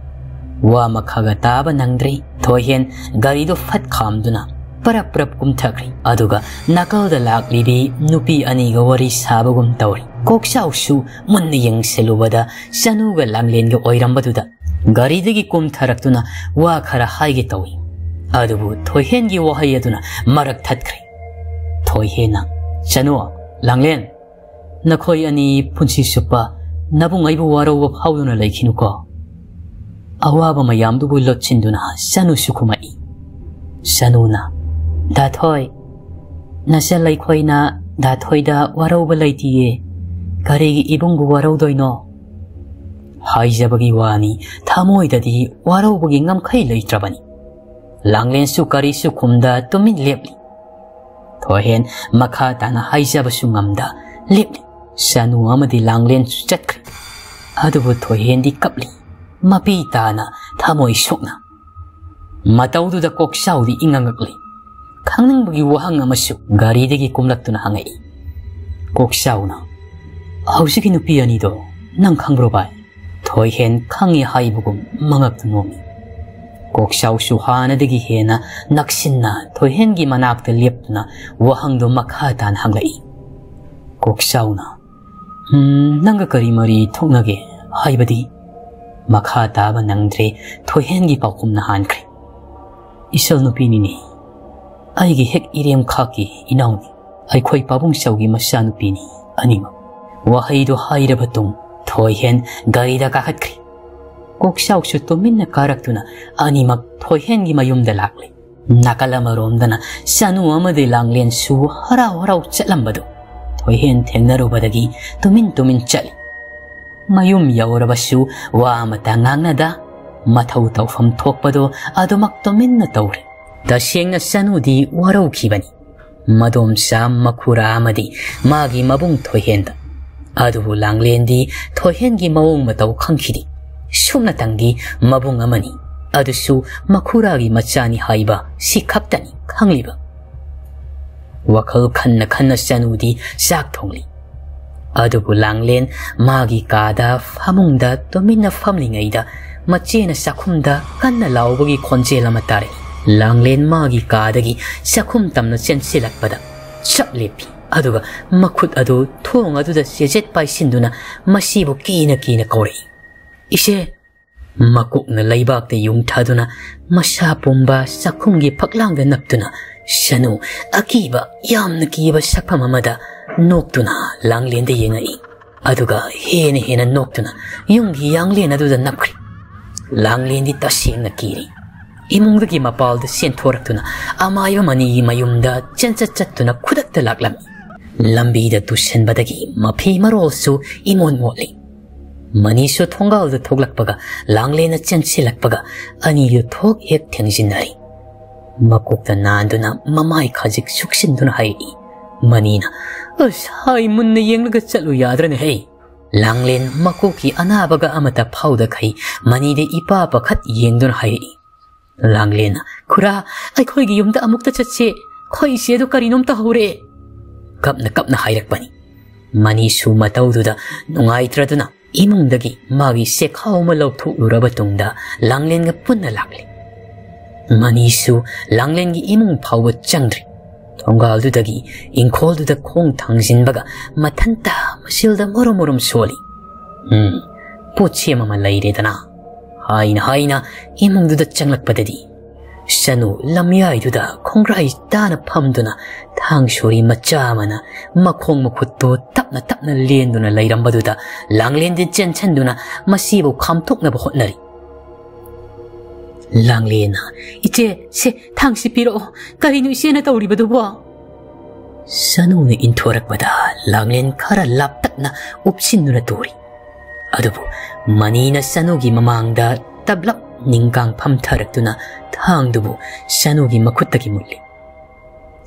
ꯋꯥ ꯃꯈꯥꯒ ꯇꯥꯕ ꯅꯪꯗ꯭ꯔꯤ꯫" ꯊꯣꯏꯍꯦꯟ ꯒꯥꯔꯤꯗꯨ ꯐꯠ ꯈꯥꯝꯗꯨꯅ ꯄꯔꯞ ꯄꯔꯞ ꯀꯨꯝꯊꯈ꯭ꯔꯤ꯫ ꯑꯗꯨꯒ ꯅꯥꯀꯜꯗ ꯂꯥꯛꯂꯤꯕꯤ ꯅꯨꯄꯤ ꯑꯅꯤꯒ ꯋꯥꯔꯤ ꯁꯥꯕꯒꯨꯝ ꯇꯧꯔꯤ꯫ ꯀꯣꯛꯆꯥꯎꯁꯨ ꯃꯨꯟꯅ ꯌꯦꯡꯁꯤꯜꯂꯨꯕꯗ ꯆꯅꯨꯒ ꯂꯥꯡꯂꯦꯟꯒ ꯑꯣꯏꯔꯝꯕꯗꯨꯗ ꯒꯥꯔꯤꯗꯒꯤ ꯀꯨꯝꯊꯔꯛꯇꯨꯅ ꯋꯥ ꯈꯔ ꯍꯥꯏꯒꯦ ꯇꯧꯏ꯫ ꯑꯗꯨꯕꯨ ꯊꯣꯏꯍꯦꯟꯒꯤ ꯋꯥꯍꯩ ꯑꯗꯨꯅ ꯃꯔꯛ ꯊꯠꯈ꯭ꯔꯦ꯫ ꯊꯣꯏꯍꯦꯟꯅ, "ꯆꯅꯨ, ꯂꯥꯡꯂꯦꯟ, "ꯅꯈꯣꯏ ꯑꯅꯤ ꯄꯨꯟꯁꯤ ꯆꯨꯞꯄ ꯅꯕꯨꯡ ꯑꯩꯕꯨ ꯋꯥꯔꯧꯕ ꯐꯥꯎꯗꯨꯅ ꯂꯩꯈꯤꯅꯨꯀꯣ"꯫ ꯑꯋꯥꯕ ꯃꯌꯥꯝꯗꯨꯕꯨ ꯂꯣꯠꯁꯤꯟꯗꯨꯅ ꯁꯅꯨꯁꯨ ꯈꯨꯝꯃꯛꯏ꯫ ꯁꯅꯨꯅ, "ꯗꯥ ꯊꯣꯏ, ꯅꯆꯜ ꯑꯩꯈꯣꯏꯅ ꯗꯥ ꯊꯣꯏꯗ ꯋꯥꯔꯧꯕ ꯂꯩꯇꯤꯌꯦ꯫ ꯀꯔꯤꯒꯤ ꯏꯕꯨꯡꯕꯨ ꯋꯥꯔꯧꯗꯣꯏꯅꯣ?" ꯍꯥꯏꯖꯕꯒꯤ ꯋꯥꯅꯤ, ꯊꯃꯣꯏꯗꯗꯤ ꯋꯥꯔꯧꯕꯒꯤ ꯉꯝꯈꯩ ꯂꯩꯇ꯭ꯔꯕꯅꯤ꯫ ꯂꯥꯡꯂꯦꯟꯁꯨ ꯀꯔꯤꯁꯨ ꯈꯨꯝꯗ ꯇꯨꯃꯤꯟ ꯂꯦꯞꯂꯤ꯫ ꯊꯣꯏꯍꯦꯟ ꯃꯈꯥ ꯇꯥꯅ ꯍꯥꯏꯖꯕꯁꯨ ꯉꯝꯗ ꯂꯦꯞꯂꯤ꯫ ꯁꯅꯨ ꯑꯃꯗꯤ ꯂꯥꯡꯂꯦꯟꯁꯨ ꯆꯠꯈ꯭ꯔꯦ꯫ ꯑꯗꯨꯕꯨ ꯊꯣꯏꯍꯦꯟꯗꯤ ꯀꯞꯂꯤ, ꯃꯄꯤ ꯇꯥꯅ, ꯊꯃꯣꯏ ꯁꯣꯛꯅ꯫ ꯃꯇꯧꯗꯨꯗ ꯀꯣꯛꯆꯥꯎꯗꯤ ꯏꯉꯛꯂꯤ꯫ ꯈꯪꯅꯤꯡꯕꯒꯤ ꯋꯥꯍꯪ ꯑꯃꯁꯨ ꯒꯥꯔꯤꯗꯒꯤ ꯀꯨꯝꯂꯛꯇꯨꯅ ꯍꯪꯉꯛꯏ꯫ ꯀꯣꯛꯆꯥꯎꯅ, "ꯍꯧꯖꯤꯛꯀꯤ ꯅꯨꯄꯤ ꯑꯅꯤꯗꯣ ꯅꯪ ꯈꯪꯕ꯭ꯔꯣ ꯚꯥꯏ?" ꯊꯣꯏꯍꯦꯟ ꯈꯪꯏ ꯍꯥꯏꯕꯒꯨꯝ ꯃꯉꯛꯇ ꯅꯣꯝꯃꯤ꯫ ꯀꯣꯛꯆꯥꯎꯁꯨ ꯍꯥꯟꯅꯗꯒꯤ ꯍꯦꯟꯅ ꯅꯛꯁꯤꯟꯅ ꯊꯣꯏꯍꯦꯟꯒꯤ ꯃꯅꯥꯛꯇ ꯂꯦꯞꯇꯨꯅ ꯋꯥꯍꯪꯗꯨ ꯃꯈꯥ ꯇꯥꯅ ꯍꯪꯂꯛꯏ꯫ ꯀꯣꯛꯆꯥꯎꯅ, "ꯎꯝ, ꯅꯪꯒ ꯀꯔꯤ ꯃꯔꯤ ꯊꯣꯛꯅꯒꯦ? ꯍꯥꯏꯕꯗꯤ?" ꯃꯈꯥ ꯇꯥꯕ ꯅꯪꯗ꯭ꯔꯦ, ꯊꯣꯏꯍꯦꯟꯒꯤ ꯄꯥꯎꯈꯨꯝꯅ ꯍꯥꯟꯈ꯭ꯔꯦ꯫ "ꯏꯆꯜ ꯅꯨꯄꯤꯅꯤꯅꯦ, ꯑꯩꯒꯤ ꯍꯦꯛ ꯏꯔꯦꯝꯈꯥꯛꯀꯤ ꯏꯅꯥꯎꯅꯤ꯫ ꯑꯩꯈꯣꯏ ꯄꯥꯕꯨꯡ ꯆꯧꯒꯤ ꯃꯆꯥꯅꯨꯄꯤꯅꯤ ꯑꯅꯤꯃꯛ"꯫ ꯋꯥꯍꯩꯗꯨ ꯍꯥꯏꯔꯕ ꯇꯨꯡ ꯊꯣꯏꯍꯦꯟ ꯒꯥꯔꯤꯗ ꯀꯥꯈꯠꯈ꯭ꯔꯦ꯫ ꯀꯣꯛꯆꯥꯎꯁꯨ ꯇꯨꯃꯤꯟꯅ ꯀꯥꯔꯛꯇꯨꯅ ꯑꯅꯤꯃꯛ ꯊꯣꯏꯍꯦꯟꯒꯤ ꯃꯌꯨꯝꯗ ꯂꯥꯛꯂꯦ꯫ ꯅꯥꯀꯜ ꯑꯃꯔꯣꯝꯗꯅ ꯁꯅꯨ ꯑꯃꯗꯤ ꯂꯥꯡꯂꯦꯟꯁꯨ ꯍꯔꯥꯎ ꯍꯔꯥꯎ ꯆꯠꯂꯝꯕꯗꯨ ꯊꯣꯏꯍꯦꯟ ꯊꯦꯡꯅꯔꯨꯕꯗꯒꯤ ꯇꯨꯃꯤꯟ ꯇꯨꯃꯤꯟ ꯆꯠꯂꯤ꯫ ꯃꯌꯨꯝ ꯌꯧꯔꯕꯁꯨ ꯋꯥ ꯑꯃꯇ ꯉꯥꯡꯅꯗ ꯃꯊꯧ ꯇꯧꯐꯝ ꯊꯣꯛꯄꯗꯣ ꯑꯗꯨꯃꯛ ꯇꯨꯃꯤꯟꯅ ꯇꯧꯔꯦ꯫ ꯇꯁꯦꯡꯅ ꯁꯅꯨꯗꯤ ꯋꯥꯔꯧꯈꯤꯕꯅꯤ꯫ ꯃꯗꯣꯝꯆꯥ, ꯃꯈꯨꯔꯥ ꯑꯃꯗꯤ ꯃꯥꯒꯤ ꯃꯕꯨꯡ ꯊꯣꯏꯍꯦꯟꯗ꯫ ꯑꯗꯨꯕꯨ ꯂꯥꯡꯂꯦꯟꯗꯤ ꯊꯣꯏꯍꯦꯟꯒꯤ ꯃꯑꯣꯡ ꯃꯇꯧ ꯈꯪꯈꯤꯗꯦ꯫ ꯁꯨꯞꯅꯇꯪꯗꯤ ꯃꯕꯨꯡ ꯑꯃꯅꯤ, ꯑꯗꯨꯁꯨ ꯃꯈꯨꯔꯥꯒꯤ ꯃꯆꯥꯅꯤ ꯍꯥꯏꯕ ꯁꯤ ꯈꯛꯇꯅꯤ ꯈꯪꯂꯤꯕ꯫ ꯋꯥꯈꯜ ꯈꯟꯅ ꯈꯟꯅ ꯁꯅꯨꯗꯤ ꯆꯥꯛ ꯊꯣꯡꯂꯤ꯫ ꯑꯗꯨꯕꯨ ꯂꯥꯡꯂꯦꯟ ꯃꯥꯒꯤ ꯀꯥꯗ ꯐꯃꯨꯡꯗ ꯇꯨꯃꯤꯟꯅ ꯐꯝꯂꯤꯉꯩꯗ ꯃꯆꯦꯅ ꯆꯥꯛꯈꯨꯝꯗ ꯀꯟꯅ ꯂꯥꯎꯕꯒꯤ ꯈꯣꯟꯖꯦꯜ ꯑꯃ ꯇꯥꯔꯛꯏ꯫ ꯂꯥꯡꯂꯦꯟ ꯃꯥꯒꯤ ꯀꯥꯗꯒꯤ ꯆꯥꯛꯈꯨꯝ ꯇꯝꯅ ꯆꯦꯟꯁꯤꯜꯂꯛꯄꯗ ꯆꯞ ꯂꯦꯞꯄꯤ꯫ ꯑꯗꯨꯒ ꯃꯈꯨꯠ ꯑꯗꯨ ꯊꯣꯡ ꯑꯗꯨꯗ ꯆꯦꯖꯦꯠ ꯄꯥꯏꯁꯤꯟꯗꯨꯅ ꯃꯁꯤꯕꯨ ꯀꯤꯅ ꯀꯤꯅ ꯀꯧꯔꯛꯏ, "ꯏꯆꯦ!" ꯃꯀꯣꯛꯅ ꯂꯩꯕꯥꯛꯇ ꯌꯨꯡꯊꯗꯨꯅ ꯃꯁꯥ ꯄꯨꯝꯕ ꯆꯥꯛꯈꯨꯝꯒꯤ ꯐꯛꯂꯥꯡꯗ ꯅꯞꯇꯨꯅ ꯁꯅꯨ ꯑꯀꯤꯕ, ꯌꯥꯝꯅ ꯀꯤꯕ ꯁꯛꯐꯝ ꯑꯃꯗ ꯅꯣꯛꯇꯨꯅ ꯂꯥꯡꯂꯦꯟꯗ ꯌꯦꯡꯉꯛꯏ꯫ ꯑꯗꯨꯒ ꯍꯦꯟꯅ ꯍꯦꯟꯅ ꯅꯣꯛꯇꯨꯅ ꯌꯨꯝꯒꯤ ꯌꯥꯡꯂꯦꯟ ꯑꯗꯨꯗ ꯅꯞꯈ꯭ꯔꯦ꯫ ꯂꯥꯡꯂꯦꯟꯗꯤ ꯇꯁꯦꯡꯅ ꯀꯤꯔꯤ꯫ ꯏꯃꯨꯡꯗꯒꯤ ꯃꯄꯥꯜꯗ ꯆꯦꯟꯊꯣꯔꯛꯇꯨꯅ ꯑꯃꯥꯏꯕ ꯃꯅꯤꯒꯤ ꯃꯌꯨꯝꯗ ꯆꯦꯟꯆꯠ ꯆꯠꯇꯨꯅ ꯈꯨꯗꯛꯇ ꯂꯥꯛꯂꯝꯃꯤ꯫ ꯂꯝꯕꯤꯗ ꯇꯨꯁꯟꯕꯗꯒꯤ ꯃꯐꯤ ꯃꯔꯣꯜꯁꯨ ꯏꯃꯣꯠ ꯃꯣꯠꯂꯤ꯫ ꯃꯅꯤꯁꯨ ꯊꯣꯡꯒꯥꯜꯗ ꯊꯣꯛꯂꯛꯄꯒ ꯂꯥꯡꯂꯦꯟꯅ ꯆꯦꯟꯁꯤꯜꯂꯛꯄꯒ ꯑꯅꯤꯗꯨ ꯊꯣꯛ ꯍꯦꯛ ꯊꯦꯡꯖꯤꯟꯅꯔꯤ꯫ ꯃꯀꯣꯛꯇ ꯅꯥꯟꯗꯨꯅ ꯃꯃꯥꯏ ꯈꯖꯤꯛ ꯁꯨꯛꯁꯤꯟꯗꯨꯅ ꯍꯥꯏꯔꯛꯏ꯫ ꯃꯅꯤꯅ, "ꯑꯁ, ꯍꯥꯏ ꯃꯨꯟꯅ ꯌꯦꯡꯂꯒ ꯆꯠꯂꯨ ꯌꯥꯗ꯭ꯔꯅꯦ ꯍꯦ?" ꯂꯥꯡꯂꯦꯟ ꯃꯀꯣꯛꯀꯤ ꯑꯅꯥꯕꯒ ꯑꯃꯠꯇ ꯐꯥꯎꯗꯈꯩ ꯃꯅꯤꯗ ꯏꯄꯥ ꯄꯥꯈꯠ ꯌꯦꯡꯗꯨꯅ ꯍꯥꯏꯔꯛꯏ꯫ ꯂꯥꯡꯂꯦꯟꯅ, "ꯈꯨꯔꯥ, ꯑꯩꯈꯣꯏꯒꯤ ꯌꯨꯝꯗ ꯑꯃꯨꯛꯇ ꯆꯠꯁꯦ, ꯑꯩꯈꯣꯏ ꯏꯆꯦꯗꯣ ꯀꯔꯤꯅꯣꯝꯇ ꯍꯧꯔꯦ꯫" ꯀꯞꯅ ꯀꯞꯅ ꯍꯥꯏꯔꯛꯄꯅꯤ꯫ ꯃꯅꯤꯁꯨ ꯃꯇꯧꯗꯨꯗ ꯅꯨꯡꯉꯥꯏꯇ꯭ꯔꯗꯨꯅ ꯏꯃꯨꯡꯗꯒꯤ ꯃꯥꯒꯤ ꯆꯦꯈꯥꯎ ꯑꯃ ꯂꯧꯊꯣꯛꯂꯨꯔꯕ ꯇꯨꯡꯗ ꯂꯥꯡꯂꯦꯟꯒ ꯄꯨꯟꯅ ꯂꯥꯛꯂꯦ꯫ ꯃꯅꯤꯁꯨ ꯂꯥꯡꯂꯦꯟꯒꯤ ꯏꯃꯨꯡ ꯐꯥꯎꯕ ꯆꯪꯗ꯭ꯔꯤ꯫ ꯊꯣꯡꯒꯥꯜꯗꯨꯗꯒꯤ ꯏꯪꯈꯣꯜꯗꯨꯗ ꯈꯣꯡ ꯊꯥꯡꯖꯤꯟꯕꯒ ꯃꯊꯟꯇ ꯃꯁꯤꯜꯗ ꯃꯣꯔꯣꯝ ꯃꯣꯔꯣꯝ ꯁꯣꯜꯂꯤ꯫ "ꯎꯝ, ꯄꯣꯠꯁꯦꯝ ꯑꯃ ꯂꯩꯔꯦꯗꯅ," ꯍꯥꯏꯅ ꯍꯥꯏꯅ ꯏꯃꯨꯡꯗꯨꯗ ꯆꯪꯂꯛꯄꯗꯗꯤ ꯁꯅꯨ ꯂꯝꯌꯥꯏꯗꯨꯗ ꯈꯣꯡꯒ꯭ꯔꯥꯏ ꯇꯥꯅ ꯐꯝꯗꯨꯅ ꯊꯥꯡ ꯁꯣꯔꯤ ꯃꯆꯥ ꯑꯃꯅ ꯃꯈꯣꯡ ꯃꯈꯨꯠꯇꯣ ꯇꯞꯅ ꯇꯞꯅ ꯂꯦꯟꯗꯨꯅ ꯂꯩꯔꯝꯕꯗꯨꯗ ꯂꯥꯡꯂꯦꯟꯗꯤ ꯆꯦꯟꯁꯤꯟꯗꯨꯅ ꯃꯁꯤꯕꯨ ꯈꯥꯝꯊꯣꯛꯅꯕ ꯍꯣꯠꯅꯔꯤ꯫ ꯂꯥꯡꯂꯦꯟꯅ, "ꯏꯆꯦ, ꯁꯦ, ꯊꯥꯡꯁꯤ ꯄꯤꯔꯛꯑꯣ꯫ ꯀꯔꯤꯅꯣ ꯏꯆꯦꯅ ꯇꯧꯔꯤꯕꯗꯨꯕꯣ?" ꯁꯅꯨꯅ ꯏꯟꯊꯣꯔꯛꯄꯗ ꯂꯥꯡꯂꯦꯟ ꯈꯔ ꯂꯥꯞꯇꯛꯅ ꯎꯞꯁꯤꯟꯗꯨꯅ ꯇꯨꯔꯤ꯫ ꯑꯗꯨꯕꯨ ꯃꯅꯤꯅ ꯁꯅꯨꯒꯤ ꯃꯃꯥꯡꯗ ꯇꯞꯂꯞ ꯅꯤꯡꯀꯥꯡ ꯐꯝꯊꯔꯛꯇꯨꯅ ꯊꯥꯡꯗꯨꯕꯨ ꯁꯅꯨꯒꯤ ꯃꯈꯨꯠꯇꯒꯤ ꯃꯨꯜꯂꯤ꯫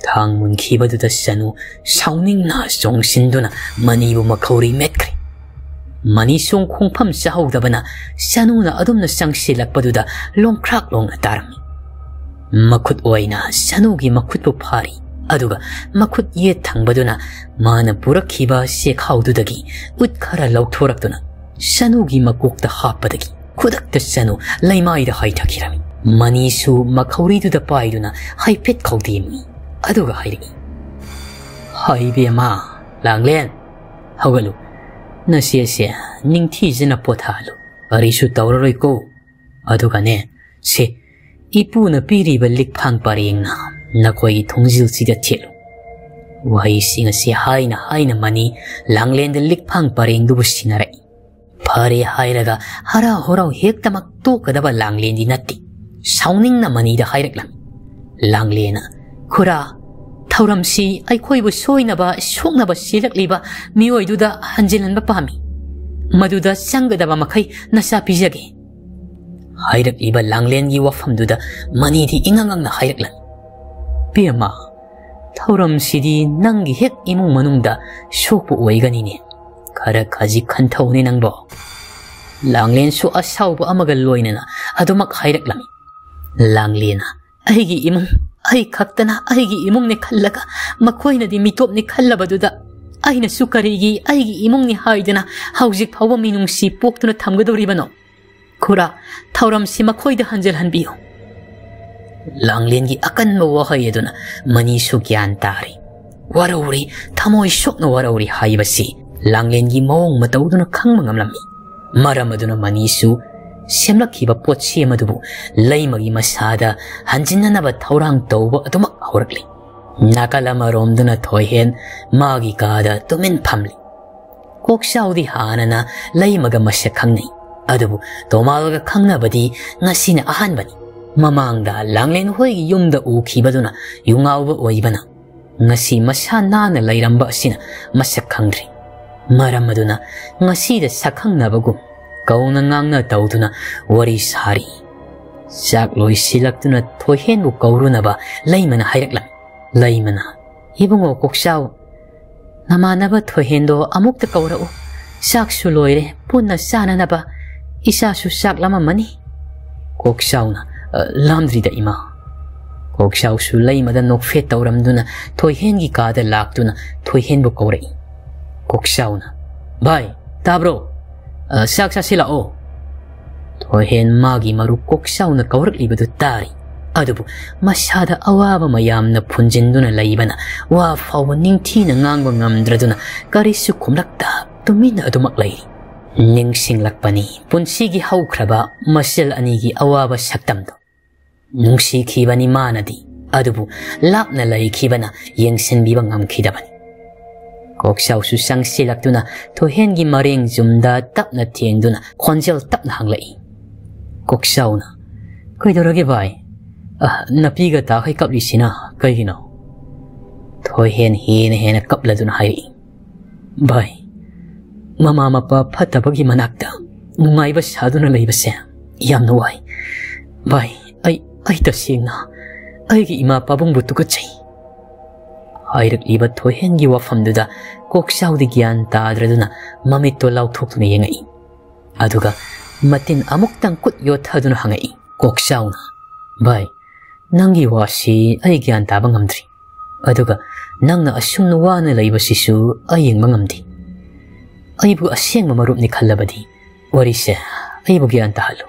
ꯊꯥꯡ ꯃꯨꯟꯈꯤꯕꯗꯨꯗ ꯁꯅꯨ ꯁꯥꯎꯅꯤꯡꯅ ꯆꯣꯡꯁꯤꯟꯗꯨꯅ ꯃꯅꯤꯕꯨ ꯃꯈꯧꯔꯤ ꯃꯦꯠꯈ꯭ꯔꯦ꯫ ꯃꯅꯤ ꯁꯣꯡ ꯈꯣꯡꯐꯝ ꯆꯥꯍꯧꯗꯕꯅ ꯁꯅꯨꯅ ꯑꯗꯨꯝꯅ ꯆꯪꯁꯤꯜꯂꯛꯄꯗꯨꯗ ꯂꯣꯡꯈ꯭ꯔꯥꯛ ꯂꯣꯡꯅ ꯇꯥꯔꯝꯃꯤ꯫ ꯃꯈꯨꯠ ꯑꯣꯏꯅ ꯁꯅꯨꯒꯤ ꯃꯈꯨꯠꯄꯨ ꯐꯥꯔꯤ, ꯑꯗꯨꯒ ꯃꯈꯨꯠ ꯌꯦꯠ ꯊꯪꯕꯗꯨꯅ ꯃꯥꯅ ꯄꯨꯔꯛꯈꯤꯕ ꯆꯦꯈꯥꯎꯗꯨꯗꯒꯤ ꯎꯠ ꯈꯔ ꯂꯧꯊꯣꯔꯛꯇꯨꯅ ꯁꯅꯨꯒꯤ ꯃꯀꯣꯛꯇ ꯍꯥꯞꯄꯗꯒꯤ ꯈꯨꯗꯛꯇ ꯁꯅꯨ ꯂꯩꯃꯥꯏꯗ ꯍꯥꯏꯊꯈꯤꯔꯝꯃꯤ꯫ ꯃꯅꯤꯁꯨ ꯃꯈꯧꯔꯤꯗꯨꯗ ꯄꯥꯏꯗꯨꯅ ꯍꯥꯏꯐꯦꯠ ꯈꯧꯗꯦꯝꯃꯤ, ꯑꯗꯨꯒ ꯍꯥꯏꯔꯛꯏ, "ꯍꯥꯏ ꯏꯕꯦꯝꯃ, ꯂꯥꯡꯂꯦꯟ, ꯍꯧꯒꯠꯂꯨ꯫ ꯅꯆꯦꯁꯦ ꯅꯤꯡꯊꯤꯖꯅ ꯄꯣꯊꯥꯍꯜꯂꯨ꯫ ꯀꯔꯤꯁꯨ ꯇꯧꯔꯔꯣꯏꯀꯣ꯫ ꯑꯗꯨꯒꯅꯦ, ꯁꯦ, ꯏꯄꯨꯅ ꯄꯤꯔꯤꯕ ꯂꯤꯛꯐꯥꯡ ꯄꯔꯦꯡꯅ ꯅꯈꯣꯏꯒꯤ ꯊꯣꯡꯖꯤꯜꯁꯤꯗ ꯊꯦꯠꯂꯨ꯫ ꯋꯥꯍꯩꯁꯤꯡ ꯑꯁꯤ ꯍꯥꯏꯅ ꯍꯥꯏꯅ ꯃꯅꯤ ꯂꯥꯡꯂꯦꯟꯗ ꯂꯤꯛꯐꯥꯡ ꯄꯔꯦꯡꯗꯨꯕꯨ ꯁꯤꯟꯅꯔꯛꯏ꯫ ꯐꯔꯦ ꯍꯥꯏꯔꯒ ꯍꯔꯥꯎ ꯍꯔꯥꯎ ꯍꯦꯛꯇꯃꯛ ꯇꯣꯛꯀꯗꯕ ꯂꯥꯡꯂꯦꯟꯗꯤ ꯅꯠꯇꯦ꯫ ꯁꯥꯎꯅꯤꯡꯅ ꯃꯅꯤꯗ ꯍꯥꯏꯔꯛꯂꯝꯃꯤ꯫ ꯂꯥꯡꯂꯦꯟꯅ, "ꯈꯨꯔꯥ, ꯊꯧꯔꯝꯁꯤ ꯑꯩꯈꯣꯏꯕꯨ ꯁꯣꯏꯅꯕ ꯁꯣꯛꯅꯕ ꯁꯤꯜꯂꯛꯂꯤꯕ ꯃꯤꯑꯣꯏꯗꯨꯗ ꯍꯟꯖꯤꯜꯍꯟꯕ ꯄꯥꯝꯃꯤ꯫ ꯃꯗꯨꯗ ꯆꯪꯒꯗꯕ ꯃꯈꯩ ꯅꯆꯥ ꯄꯤꯖꯒꯦ"꯫ ꯍꯥꯏꯔꯛꯂꯤꯕ ꯂꯥꯡꯂꯦꯟꯒꯤ ꯋꯥꯐꯝꯗꯨꯗ ꯃꯅꯤꯗꯤ ꯏꯉꯛ ꯉꯛꯅ ꯍꯥꯏꯔꯛꯂꯝꯃꯤ꯫ "ꯄꯦꯝꯃ, ꯊꯧꯔꯝꯁꯤꯗꯤ ꯅꯪꯒꯤ ꯍꯦꯛ ꯏꯃꯨꯡ ꯃꯅꯨꯡꯗ ꯁꯣꯛꯄ ꯑꯣꯏꯒꯅꯤꯅꯦ꯫ ꯈꯔ ꯈꯖꯤꯛ ꯈꯟꯊꯧꯅꯦ ꯅꯪꯕꯣ"꯫ ꯂꯥꯡꯂꯦꯟꯁꯨ ꯑꯁꯥꯎꯕ ꯑꯃꯒ ꯂꯣꯏꯅꯅ ꯑꯗꯨꯃꯛ ꯍꯥꯏꯔꯛꯂꯝꯃꯤ꯫ ꯂꯥꯡꯂꯦꯟꯅ, "ꯑꯩꯒꯤ ꯏꯃꯨꯡ, ꯑꯩ ꯈꯛꯇꯅ ꯑꯩꯒꯤ ꯏꯃꯨꯡꯅꯦ ꯈꯜꯂꯒ ꯃꯈꯣꯏꯅꯗꯤ ꯃꯤꯇꯣꯞꯅꯦ ꯈꯜꯂꯕꯗꯨꯗ ꯑꯩꯅꯁꯨ ꯀꯔꯤꯒꯤ ꯑꯩꯒꯤ ꯏꯃꯨꯡꯅꯤ ꯍꯥꯏꯗꯨꯅ ꯍꯧꯖꯤꯛ ꯐꯥꯎꯕ ꯃꯤꯅꯨꯡꯁꯤ ꯄꯣꯛꯇꯨꯅ ꯊꯝꯒꯗꯧꯔꯤꯕꯅꯣ? ꯈꯨꯔꯥ, ꯊꯧꯔꯝꯁꯤ ꯃꯈꯣꯏꯗ ꯍꯟꯖꯤꯜꯍꯟꯕꯤꯌꯨ"꯫ ꯂꯥꯡꯂꯦꯟꯒꯤ ꯑꯀꯟꯕ ꯋꯥꯍꯩ ꯑꯗꯨꯅ ꯃꯅꯤꯁꯨ ꯒ꯭ꯌꯥꯟ ꯇꯥꯔꯤ꯫ ꯋꯥꯔꯧꯔꯤ, ꯊꯃꯣꯏ ꯁꯣꯛꯅ ꯋꯥꯔꯧꯔꯤ ꯍꯥꯏꯕꯁꯤ ꯂꯥꯡꯂꯦꯟꯒꯤ ꯃꯑꯣꯡ ꯃꯇꯧꯗꯨꯅ ꯈꯪꯕ ꯉꯝꯂꯝꯃꯤ꯫ ꯃꯔꯝ ꯑꯗꯨꯅ ꯃꯅꯤꯁꯨ ꯁꯦꯝꯂꯛꯈꯤꯕ ꯄꯣꯠꯁꯦꯝ ꯑꯗꯨꯕꯨ ꯂꯩꯃꯒꯤ ꯃꯁꯥꯗ ꯍꯟꯖꯤꯟꯅꯅꯕ ꯊꯧꯔꯥꯡ ꯇꯧꯕ ꯑꯗꯨꯃꯛ ꯍꯧꯔꯛꯂꯤ꯫ ꯅꯥꯀꯜ ꯑꯃꯔꯣꯝꯗꯅ ꯊꯣꯏꯍꯦꯟ ꯃꯥꯒꯤ ꯀꯥꯗ ꯇꯨꯃꯤꯟ ꯐꯝꯂꯤ꯫ ꯀꯣꯛꯆꯥꯎꯗꯤ ꯍꯥꯟꯅꯅ ꯂꯩꯃꯒ ꯃꯁꯛ ꯈꯪꯅꯩ꯫ ꯑꯗꯨꯕꯨ ꯇꯣꯃꯥꯜꯒ ꯈꯪꯅꯕꯗꯤ ꯉꯁꯤꯅ ꯑꯍꯥꯟꯕꯅꯤ꯫ ꯃꯃꯥꯡꯗ ꯂꯥꯡꯂꯦꯟ ꯍꯣꯏꯒꯤ ꯌꯨꯝꯗ ꯎꯈꯤꯕꯗꯨꯅ ꯌꯨꯉꯥꯎꯕ ꯑꯣꯏꯕꯅ ꯉꯁꯤ ꯃꯁꯥ ꯅꯥꯟꯅ ꯂꯩꯔꯝꯕ ꯑꯁꯤꯅ ꯃꯁꯛ ꯈꯪꯗ꯭ꯔꯤ꯫ ꯃꯔꯝ ꯑꯗꯨꯅ ꯉꯁꯤꯗ ꯁꯛꯈꯪꯅꯕꯒꯨꯝ ꯀꯧꯅ ꯉꯥꯡꯅ ꯇꯧꯗꯨꯅ ꯋꯥꯔꯤ ꯁꯥꯔꯤ꯫ ꯆꯥꯛ ꯂꯣꯏꯁꯤꯜꯂꯛꯇꯨꯅ ꯊꯣꯏꯍꯦꯟꯕꯨ ꯀꯧꯔꯨꯅꯕ ꯂꯩꯃꯅ ꯍꯥꯏꯔꯛꯂꯝꯃꯤ꯫ ꯂꯩꯃꯅ, "ꯏꯕꯨꯡꯉꯣ ꯀꯣꯛꯆꯥꯎ, ꯅꯃꯥꯟꯅꯕ ꯊꯣꯏꯍꯦꯟꯗꯣ ꯑꯃꯨꯛꯇ ꯀꯧꯔꯛꯎ꯫ ꯆꯥꯛꯁꯨ ꯂꯣꯏꯔꯦ, ꯄꯨꯟꯅ ꯆꯥꯅꯅꯕ꯫ ꯏꯆꯥꯁꯨ ꯆꯥꯛ ꯂꯥꯝꯃꯝꯃꯅꯤ"꯫ ꯀꯣꯛꯆꯥꯎꯅ, "ꯑ, ꯂꯥꯝꯗ꯭ꯔꯤꯗ ꯏꯃꯥ"꯫ ꯀꯣꯛꯆꯥꯎꯁꯨ ꯂꯩꯃꯗ ꯅꯣꯛꯐꯦꯠ ꯇꯧꯔꯝꯗꯨꯅ ꯊꯣꯏꯍꯦꯟꯒꯤ ꯀꯥꯗ ꯂꯥꯛꯇꯨꯅ ꯊꯣꯏꯍꯦꯟꯕꯨ ꯀꯧꯔꯛꯏ꯫ ꯀꯣꯛꯆꯥꯎꯅ, "ꯚꯥꯏ, ꯇꯥꯕ꯭ꯔꯣ? ꯑ, ꯆꯥꯛ ꯆꯥꯁꯤꯜꯂꯛꯑꯣ"꯫ ꯊꯣꯏꯍꯦꯟ ꯃꯥꯒꯤ ꯃꯔꯨꯞ ꯀꯣꯛꯆꯥꯎꯅ ꯀꯧꯔꯛꯂꯤꯕꯗꯨ ꯇꯥꯔꯤ꯫ ꯑꯗꯨꯕꯨ ꯃꯁꯥꯗ ꯑꯋꯥꯕ ꯃꯌꯥꯝꯅ ꯐꯨꯟꯖꯤꯟꯗꯨꯅ ꯂꯩꯕꯅ ꯋꯥ ꯐꯥꯎꯕ ꯅꯤꯡꯊꯤꯅ ꯉꯥꯡꯕ ꯉꯝꯗ꯭ꯔꯗꯨꯅ ꯀꯔꯤꯁꯨ ꯈꯨꯝꯂꯛꯇ ꯇꯨꯃꯤꯟꯅ ꯑꯗꯨꯃꯛ ꯂꯩꯔꯤ꯫ ꯅꯤꯡꯁꯤꯡꯂꯛꯄꯅꯤ ꯄꯨꯟꯁꯤꯒꯤ ꯍꯧꯈ꯭ꯔꯕ ꯃꯆꯜ ꯑꯅꯤꯒꯤ ꯑꯋꯥꯕ ꯁꯛꯇꯝꯗꯨ꯫ ꯅꯨꯡꯁꯤꯈꯤꯕꯅꯤ ꯃꯥꯅꯗꯤ꯫ ꯑꯗꯨꯕꯨ ꯂꯥꯞꯅ ꯂꯩꯈꯤꯕꯅ ꯌꯦꯡꯁꯤꯟꯕꯤꯕ ꯉꯝꯈꯤꯗꯕꯅꯤ꯫ ꯀꯣꯛꯆꯥꯎꯁꯨ ꯆꯪꯁꯤꯜꯂꯛꯇꯨꯅ ꯊꯣꯏꯍꯦꯟꯒꯤ ꯃꯔꯦꯡ ꯌꯨꯝꯗ ꯇꯞꯅ ꯊꯦꯡꯗꯨꯅ ꯈꯣꯟꯖꯦꯜ ꯇꯞꯅ ꯍꯪꯂꯛꯏ꯫ ꯀꯣꯛꯆꯥꯎꯅ, "ꯀꯩꯗꯧꯔꯒꯦ ꯚꯥꯏ? ꯑ, ꯅꯄꯤꯒ ꯇꯥꯈꯩ ꯀꯞꯂꯤꯁꯤꯅ ꯀꯩꯒꯤꯅꯣ?" ꯊꯣꯏꯍꯦꯟ ꯍꯦꯟꯅ ꯍꯦꯟꯅ ꯀꯞꯂꯗꯨꯅ ꯍꯥꯏꯔꯛꯏ, "ꯚꯥꯏ, ꯃꯃꯥ ꯃꯄꯥ ꯐꯠꯇꯕꯒꯤ ꯃꯅꯥꯛꯇ ꯅꯨꯡꯉꯥꯏꯕ ꯁꯥꯗꯨꯅ ꯂꯩꯕꯁꯦ ꯌꯥꯝꯅ ꯋꯥꯏ꯫ ꯚꯥꯏ, ꯑꯩ, ꯑꯩ ꯇꯁꯦꯡꯅ ꯑꯩꯒꯤ ꯏꯃꯥ ꯄꯥꯕꯨꯡꯕꯨ ꯇꯨꯀꯠꯆꯩ"꯫ ꯍꯥꯏꯔꯛꯂꯤꯕ ꯊꯣꯏꯍꯦꯟꯒꯤ ꯋꯥꯐꯝꯗꯨꯗ ꯀꯣꯛꯆꯥꯎꯗꯤ ꯒ꯭ꯌꯥꯟ ꯇꯥꯗ꯭ꯔꯗꯨꯅ ꯃꯃꯤꯠꯇꯣ ꯂꯥꯎꯊꯣꯛꯇꯨꯅ ꯌꯦꯡꯉꯛꯏ꯫ ꯑꯗꯨꯒ ꯃꯇꯤꯟ ꯑꯃꯨꯛꯇꯪ ꯀꯨꯠ ꯌꯣꯠꯊꯗꯨꯅ ꯍꯪꯉꯛꯏ꯫ ꯀꯣꯛꯆꯥꯎꯅ, "ꯚꯥꯏ, ꯅꯪꯒꯤ ꯋꯥꯁꯤ ꯑꯩ ꯒ꯭ꯌꯥꯟ ꯇꯥꯕ ꯉꯝꯗ꯭ꯔꯤ꯫ ꯑꯗꯨꯒ ꯅꯪꯅ ꯑꯁꯨꯝꯅ ꯋꯥꯅ ꯂꯩꯕꯁꯤꯁꯨ ꯑꯩ ꯌꯦꯡꯕ ꯉꯝꯗꯦ꯫ ꯑꯩꯕꯨ ꯑꯁꯦꯡꯕ ꯃꯔꯨꯞꯅꯤ ꯈꯜꯂꯕꯗꯤ ꯋꯥꯔꯤꯁꯦ ꯑꯩꯕꯨ ꯒ꯭ꯌꯥꯟ ꯇꯥꯍꯜꯂꯨ"꯫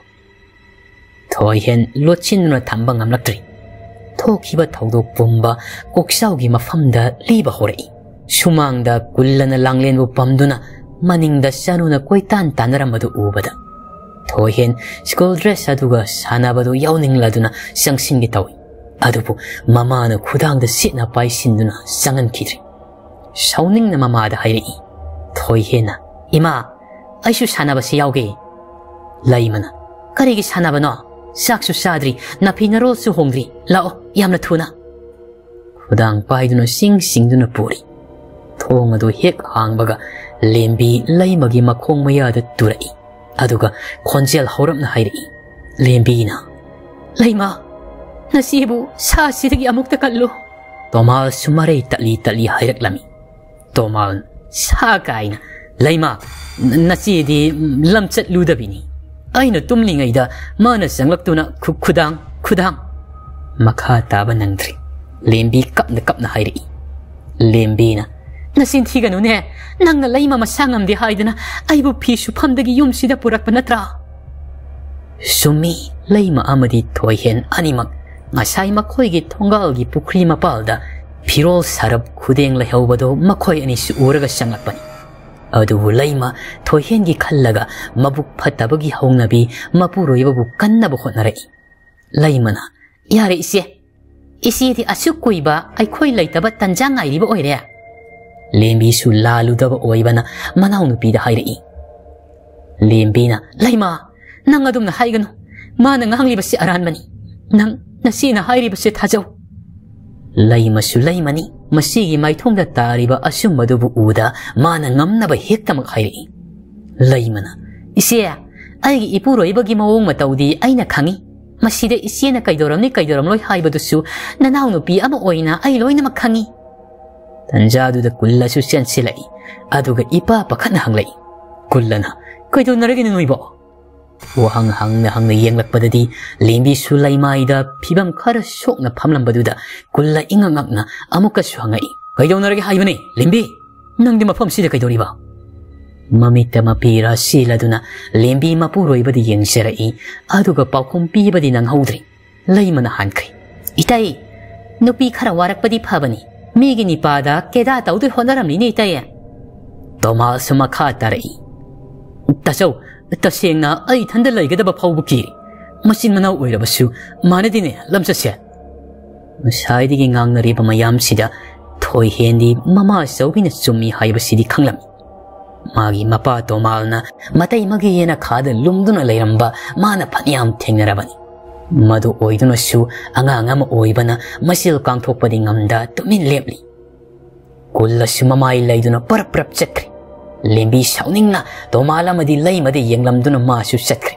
ꯊꯣꯏꯍꯦꯟ ꯂꯣꯠꯁꯤꯟꯗꯨꯅ ꯊꯝꯕ ꯉꯝꯂꯛꯇ꯭ꯔꯤ꯫ ꯊꯣꯛꯈꯤꯕ ꯊꯧꯗꯣꯛ ꯄꯨꯝꯕ ꯀꯣꯛꯆꯥꯎꯒꯤ ꯃꯐꯝꯗ ꯂꯤꯕ ꯍꯧꯔꯛꯏ꯫ ꯁꯨꯃꯥꯡꯗ ꯀꯨꯜꯂꯅ ꯂꯥꯡꯂꯦꯟꯕꯨ ꯄꯝꯗꯨꯅ ꯃꯅꯤꯡꯗ ꯆꯥꯅꯨꯅ ꯀꯣꯏꯇꯥꯟ ꯇꯥꯟꯅꯔꯝꯕꯗꯨ ꯎꯕꯗ ꯊꯣꯏꯍꯦꯟ ꯁ꯭ꯀꯨꯜ ꯗ꯭ꯔꯦꯁ ꯑꯗꯨꯒ ꯁꯥꯟꯅꯕꯗꯨ ꯌꯥꯎꯅꯤꯡꯂꯗꯨꯅ ꯆꯪꯁꯤꯟꯒꯦ ꯇꯧꯏ꯫ ꯑꯗꯨꯕꯨ ꯃꯃꯥꯅ ꯈꯨꯗꯥꯡꯗ ꯁꯤꯠꯅ ꯄꯥꯏꯁꯤꯟꯗꯨꯅ ꯆꯪꯍꯟꯈꯤꯗ꯭ꯔꯦ꯫ ꯁꯥꯎꯅꯤꯡꯅ ꯃꯃꯥꯗ ꯍꯥꯏꯔꯛꯏ꯫ ꯊꯣꯏꯍꯦꯟꯅ, "ꯏꯃꯥ, ꯑꯩꯁꯨ ꯁꯥꯟꯅꯕꯁꯤ ꯌꯥꯎꯒꯦ"꯫ ꯂꯩꯃꯅ, "ꯀꯔꯤꯒꯤ ꯁꯥꯟꯅꯕꯅꯣ? ꯆꯥꯛꯁꯨ ꯆꯥꯗ꯭ꯔꯤ, ꯅꯥꯐꯤ ꯅꯔꯣꯜꯁꯨ ꯍꯣꯡꯗ꯭ꯔꯤ꯫ ꯂꯥꯛꯑꯣ, ꯌꯥꯝꯅ ꯊꯨꯅ"꯫ ꯈꯨꯗꯥꯡ ꯄꯥꯏꯗꯨꯅ ꯆꯤꯡ ꯆꯤꯡꯗꯨꯅ ꯄꯨꯔꯤ꯫ ꯊꯣꯡ ꯑꯗꯨ ꯍꯦꯛ ꯍꯥꯡꯕꯒ ꯂꯦꯝꯕꯤ ꯂꯩꯃꯒꯤ ꯃꯈꯣꯡ ꯃꯌꯥꯗ ꯇꯨꯔꯛꯏ꯫ ꯑꯗꯨꯒ ꯈꯣꯟꯖꯦꯜ ꯍꯧꯔꯞꯅ ꯍꯥꯏꯔꯛꯏ꯫ ꯂꯦꯝꯕꯤꯅ, "ꯂꯩꯃ, ꯅꯆꯦꯕꯨ ꯁꯥꯁꯤꯗꯒꯤ ꯑꯃꯨꯛꯇ ꯀꯜꯂꯨ"꯫ ꯇꯣꯃꯥꯜꯁꯨ ꯃꯔꯩ ꯇꯠꯂꯤ ꯇꯠꯂꯤ ꯍꯥꯏꯔꯛꯂꯝꯃꯤ꯫ ꯇꯣꯃꯥꯜ, "ꯁꯥ ꯀꯥꯏꯅ, ꯂꯩꯃ, ꯅ-, ꯅꯆꯦꯗꯤ ꯂꯝꯆꯠ ꯂꯨꯗꯕꯤꯅꯤ꯫ ꯑꯩꯅ ꯇꯨꯝꯂꯤꯉꯩꯗ ꯃꯥꯅ ꯆꯪꯂꯛꯇꯨꯅ ꯈꯨ-, ꯈꯨꯗꯥꯡ, ꯈꯨꯗꯥꯡ"꯫ ꯃꯈꯥ ꯇꯥꯕ ꯅꯪꯗ꯭ꯔꯤ꯫ ꯂꯦꯝꯕꯤ ꯀꯞꯅ ꯀꯞꯅ ꯍꯥꯏꯔꯛꯏ꯫ ꯂꯦꯝꯕꯤꯅ, "ꯅꯆꯤꯟ ꯊꯤꯒꯅꯨꯅꯦ꯫ ꯅꯪꯅ ꯂꯩꯃ ꯃꯁꯥ ꯉꯝꯗꯦ ꯍꯥꯏꯗꯅ ꯑꯩꯕꯨ ꯐꯤ ꯁꯨꯐꯝꯗꯒꯤ ꯌꯨꯝꯁꯤꯗ ꯄꯨꯔꯛꯄ ꯅꯠꯇ꯭ꯔꯥ?" ꯆꯨꯝꯃꯤ, ꯂꯩꯃ ꯑꯃꯗꯤ ꯊꯣꯏꯍꯦꯟ ꯑꯅꯤꯃꯛ ꯉꯁꯥꯏ ꯃꯈꯣꯏꯒꯤ ꯊꯣꯡꯒꯥꯜꯒꯤ ꯄꯨꯈ꯭ꯔꯤ ꯃꯄꯥꯜꯗ ꯐꯤꯔꯣꯜ ꯁꯥꯔꯞ ꯈꯨꯗꯦꯡ ꯂꯩꯍꯧꯕꯗꯨ ꯃꯈꯣꯏ ꯑꯅꯤꯁꯨ ꯎꯔꯒ ꯆꯪꯂꯛꯄꯅꯤ꯫ ꯑꯗꯨꯕꯨ ꯂꯩꯃ ꯊꯣꯏꯍꯦꯟꯒꯤ ꯈꯜꯂꯒ ꯃꯕꯨꯛ ꯐꯠꯇꯕꯒꯤ ꯍꯧꯅꯕꯤ ꯃꯄꯨꯔꯣꯏꯕꯕꯨ ꯀꯟꯅꯕ ꯍꯣꯠꯅꯔꯛꯏ꯫ ꯂꯩꯃꯅ, "ꯌꯥꯔꯦ ꯏꯆꯦ, "ꯏꯆꯦꯗꯤ ꯑꯁꯨꯛ ꯀꯨꯏꯕ ꯑꯩꯈꯣꯏ ꯂꯩꯇꯕ ꯇꯟꯖꯥ ꯉꯥꯏꯔꯤꯕ ꯑꯣꯏꯔꯦ?" ꯂꯦꯝꯕꯤꯁꯨ ꯂꯥꯜꯂꯨꯗꯕ ꯑꯣꯏꯕꯅ ꯃꯅꯥꯎꯅꯨꯄꯤꯗ ꯍꯥꯏꯔꯛꯏ꯫ ꯂꯦꯝꯕꯤꯅ, "ꯂꯩꯃ, ꯅꯪ ꯑꯗꯨꯝꯅ ꯍꯥꯏꯒꯅꯨ꯫ ꯃꯥꯅ ꯉꯥꯡꯂꯤꯕꯁꯤ ꯑꯔꯥꯟꯕꯅꯤ꯫ ꯅꯪ ꯅꯆꯦꯅ ꯍꯥꯏꯔꯤꯕꯁꯦ ꯊꯥꯖꯧ꯫" ꯂꯩꯃꯁꯨ ꯂꯩꯃꯅꯤ꯫ ꯃꯁꯤꯒꯤ ꯃꯥꯏꯊꯣꯡꯗ ꯇꯥꯔꯤꯕ ꯑꯆꯨꯝꯕꯗꯨꯕꯨ ꯎꯗ ꯃꯥꯅ ꯉꯝꯅꯕ ꯍꯦꯛꯇꯃꯛ ꯍꯥꯏꯔꯛꯏ꯫ ꯂꯩꯃꯅ, "ꯏꯆꯦ, ꯑꯩꯒꯤ ꯏꯄꯨꯔꯣꯏꯕꯒꯤ ꯃꯑꯣꯡ ꯃꯇꯧꯗꯤ ꯑꯩꯅ ꯈꯪꯏ꯫ ꯃꯁꯤꯗ ꯏꯆꯦꯅ ꯀꯩꯗꯧꯔꯝꯅꯤ ꯀꯩꯗꯧꯔꯝꯂꯣꯏ ꯍꯥꯏꯕꯗꯨꯁꯨ ꯅꯅꯥꯎꯅꯨꯄꯤ ꯑꯃ ꯑꯣꯏꯅ ꯑꯩ ꯂꯣꯏꯅꯃꯛ ꯈꯪꯏ꯫" ꯇꯟꯖꯥꯗꯨꯗ ꯀꯨꯜꯂꯁꯨ ꯆꯦꯟꯁꯤꯜꯂꯛꯏ꯫ ꯑꯗꯨꯒ ꯏꯄꯥ ꯄꯥꯈꯠꯅ ꯍꯪꯂꯛꯏ꯫ ꯀꯨꯜꯂꯅ, "ꯀꯩꯗꯧꯅꯔꯒꯦꯅꯦ ꯅꯣꯏꯕꯣ?" ꯋꯥꯍꯪ ꯍꯪꯅ ꯍꯪꯅ ꯌꯦꯡꯂꯛꯄꯗꯗꯤ ꯂꯦꯝꯕꯤꯁꯨ ꯂꯩꯃꯥꯏꯗ ꯐꯤꯕꯝ ꯈꯔ ꯁꯣꯛꯅ ꯐꯝꯂꯝꯕꯗꯨꯗ ꯀꯨꯜꯂ ꯏꯉꯛ ꯉꯛꯅ ꯑꯃꯨꯛꯀꯁꯨ ꯍꯪꯉꯛꯏ, "ꯀꯩꯗꯧꯅꯔꯒꯦ ꯍꯥꯏꯕꯅꯦ, ꯂꯦꯝꯕꯤ? ꯅꯪꯗꯤ ꯃꯐꯝꯁꯤꯗ ꯀꯩꯗꯧꯔꯤꯕ?" ꯃꯃꯤꯠꯇ ꯃꯄꯤ ꯔꯥꯁꯤꯜ ꯑꯗꯨꯅ ꯂꯦꯝꯕꯤ ꯃꯄꯨꯔꯣꯏꯕꯗ ꯌꯦꯡꯖꯔꯛꯏ꯫ ꯑꯗꯨꯒ ꯄꯥꯎꯈꯨꯝ ꯄꯤꯕꯗꯤ ꯅꯪꯍꯧꯗ꯭ꯔꯤ꯫ ꯂꯩꯃꯅ ꯍꯥꯟꯈ꯭ꯔꯦ꯫ "ꯏꯇꯩ, ꯅꯨꯄꯤ ꯈꯔ ꯋꯥꯔꯛꯄꯗꯤ ꯐꯕꯅꯤ꯫ ꯃꯤꯒꯤ ꯅꯤꯄꯥꯗ ꯀꯦꯗꯥ ꯇꯧꯗꯣꯏ ꯍꯣꯠꯅꯔꯝꯂꯤꯅꯦ, ꯏꯇꯩ꯫" ꯇꯣꯃꯥꯜꯁꯨ ꯃꯈꯥ ꯇꯥꯔꯛꯏ꯫ "ꯇꯥꯆꯧ, ꯇꯁꯦꯡꯅ ꯑꯩ ꯏꯊꯟꯗ ꯂꯩꯒꯗꯕ ꯐꯥꯎꯕ ꯀꯤꯔꯦ꯫ ꯃꯆꯤꯟ ꯃꯅꯥꯎ ꯑꯣꯏꯔꯕꯁꯨ ꯃꯥꯟꯅꯗꯦꯅꯦ ꯂꯝꯆꯠꯁꯦ꯫" ꯉꯁꯥꯏꯗꯒꯤ ꯉꯥꯡꯅꯔꯤꯕ ꯃꯌꯥꯝꯁꯤꯗ ꯊꯣꯏꯍꯦꯟꯗꯤ ꯃꯃꯥ ꯆꯧꯕꯤꯅ ꯆꯨꯝꯃꯤ ꯍꯥꯏꯕꯁꯤꯗꯤ ꯈꯪꯂꯝꯃꯤ꯫ ꯃꯥꯒꯤ ꯃꯄꯥ ꯇꯣꯃꯥꯜꯅ ꯃꯇꯩ ꯃꯒꯤ ꯌꯦꯅꯈꯥꯗ ꯂꯨꯝꯗꯨꯅ ꯂꯩꯔꯝꯕ ꯃꯥꯅ ꯐꯅꯌꯥꯝ ꯊꯦꯡꯅꯔꯕꯅꯤ꯫ ꯃꯗꯨ ꯑꯣꯏꯗꯨꯅꯁꯨ ꯑꯉꯥꯡ ꯑꯃ ꯑꯣꯏꯕꯅ ꯃꯆꯤꯜ ꯀꯥꯡꯊꯣꯛꯄꯗꯤ ꯉꯝꯗ ꯇꯨꯃꯤꯟ ꯂꯦꯞꯂꯤ꯫ ꯀꯨꯜꯂꯁꯨ ꯃꯃꯥꯏ ꯂꯩꯗꯨꯅ ꯄꯔꯞ ꯄꯔꯞ ꯆꯠꯈ꯭ꯔꯦ꯫ ꯂꯦꯝꯕꯤ ꯁꯥꯎꯅꯤꯡꯅ ꯇꯣꯃꯥꯜ ꯑꯃꯗꯤ ꯂꯩꯃꯗ ꯌꯦꯡꯂꯝꯗꯨꯅ ꯃꯥꯁꯨ ꯆꯠꯈ꯭ꯔꯦ꯫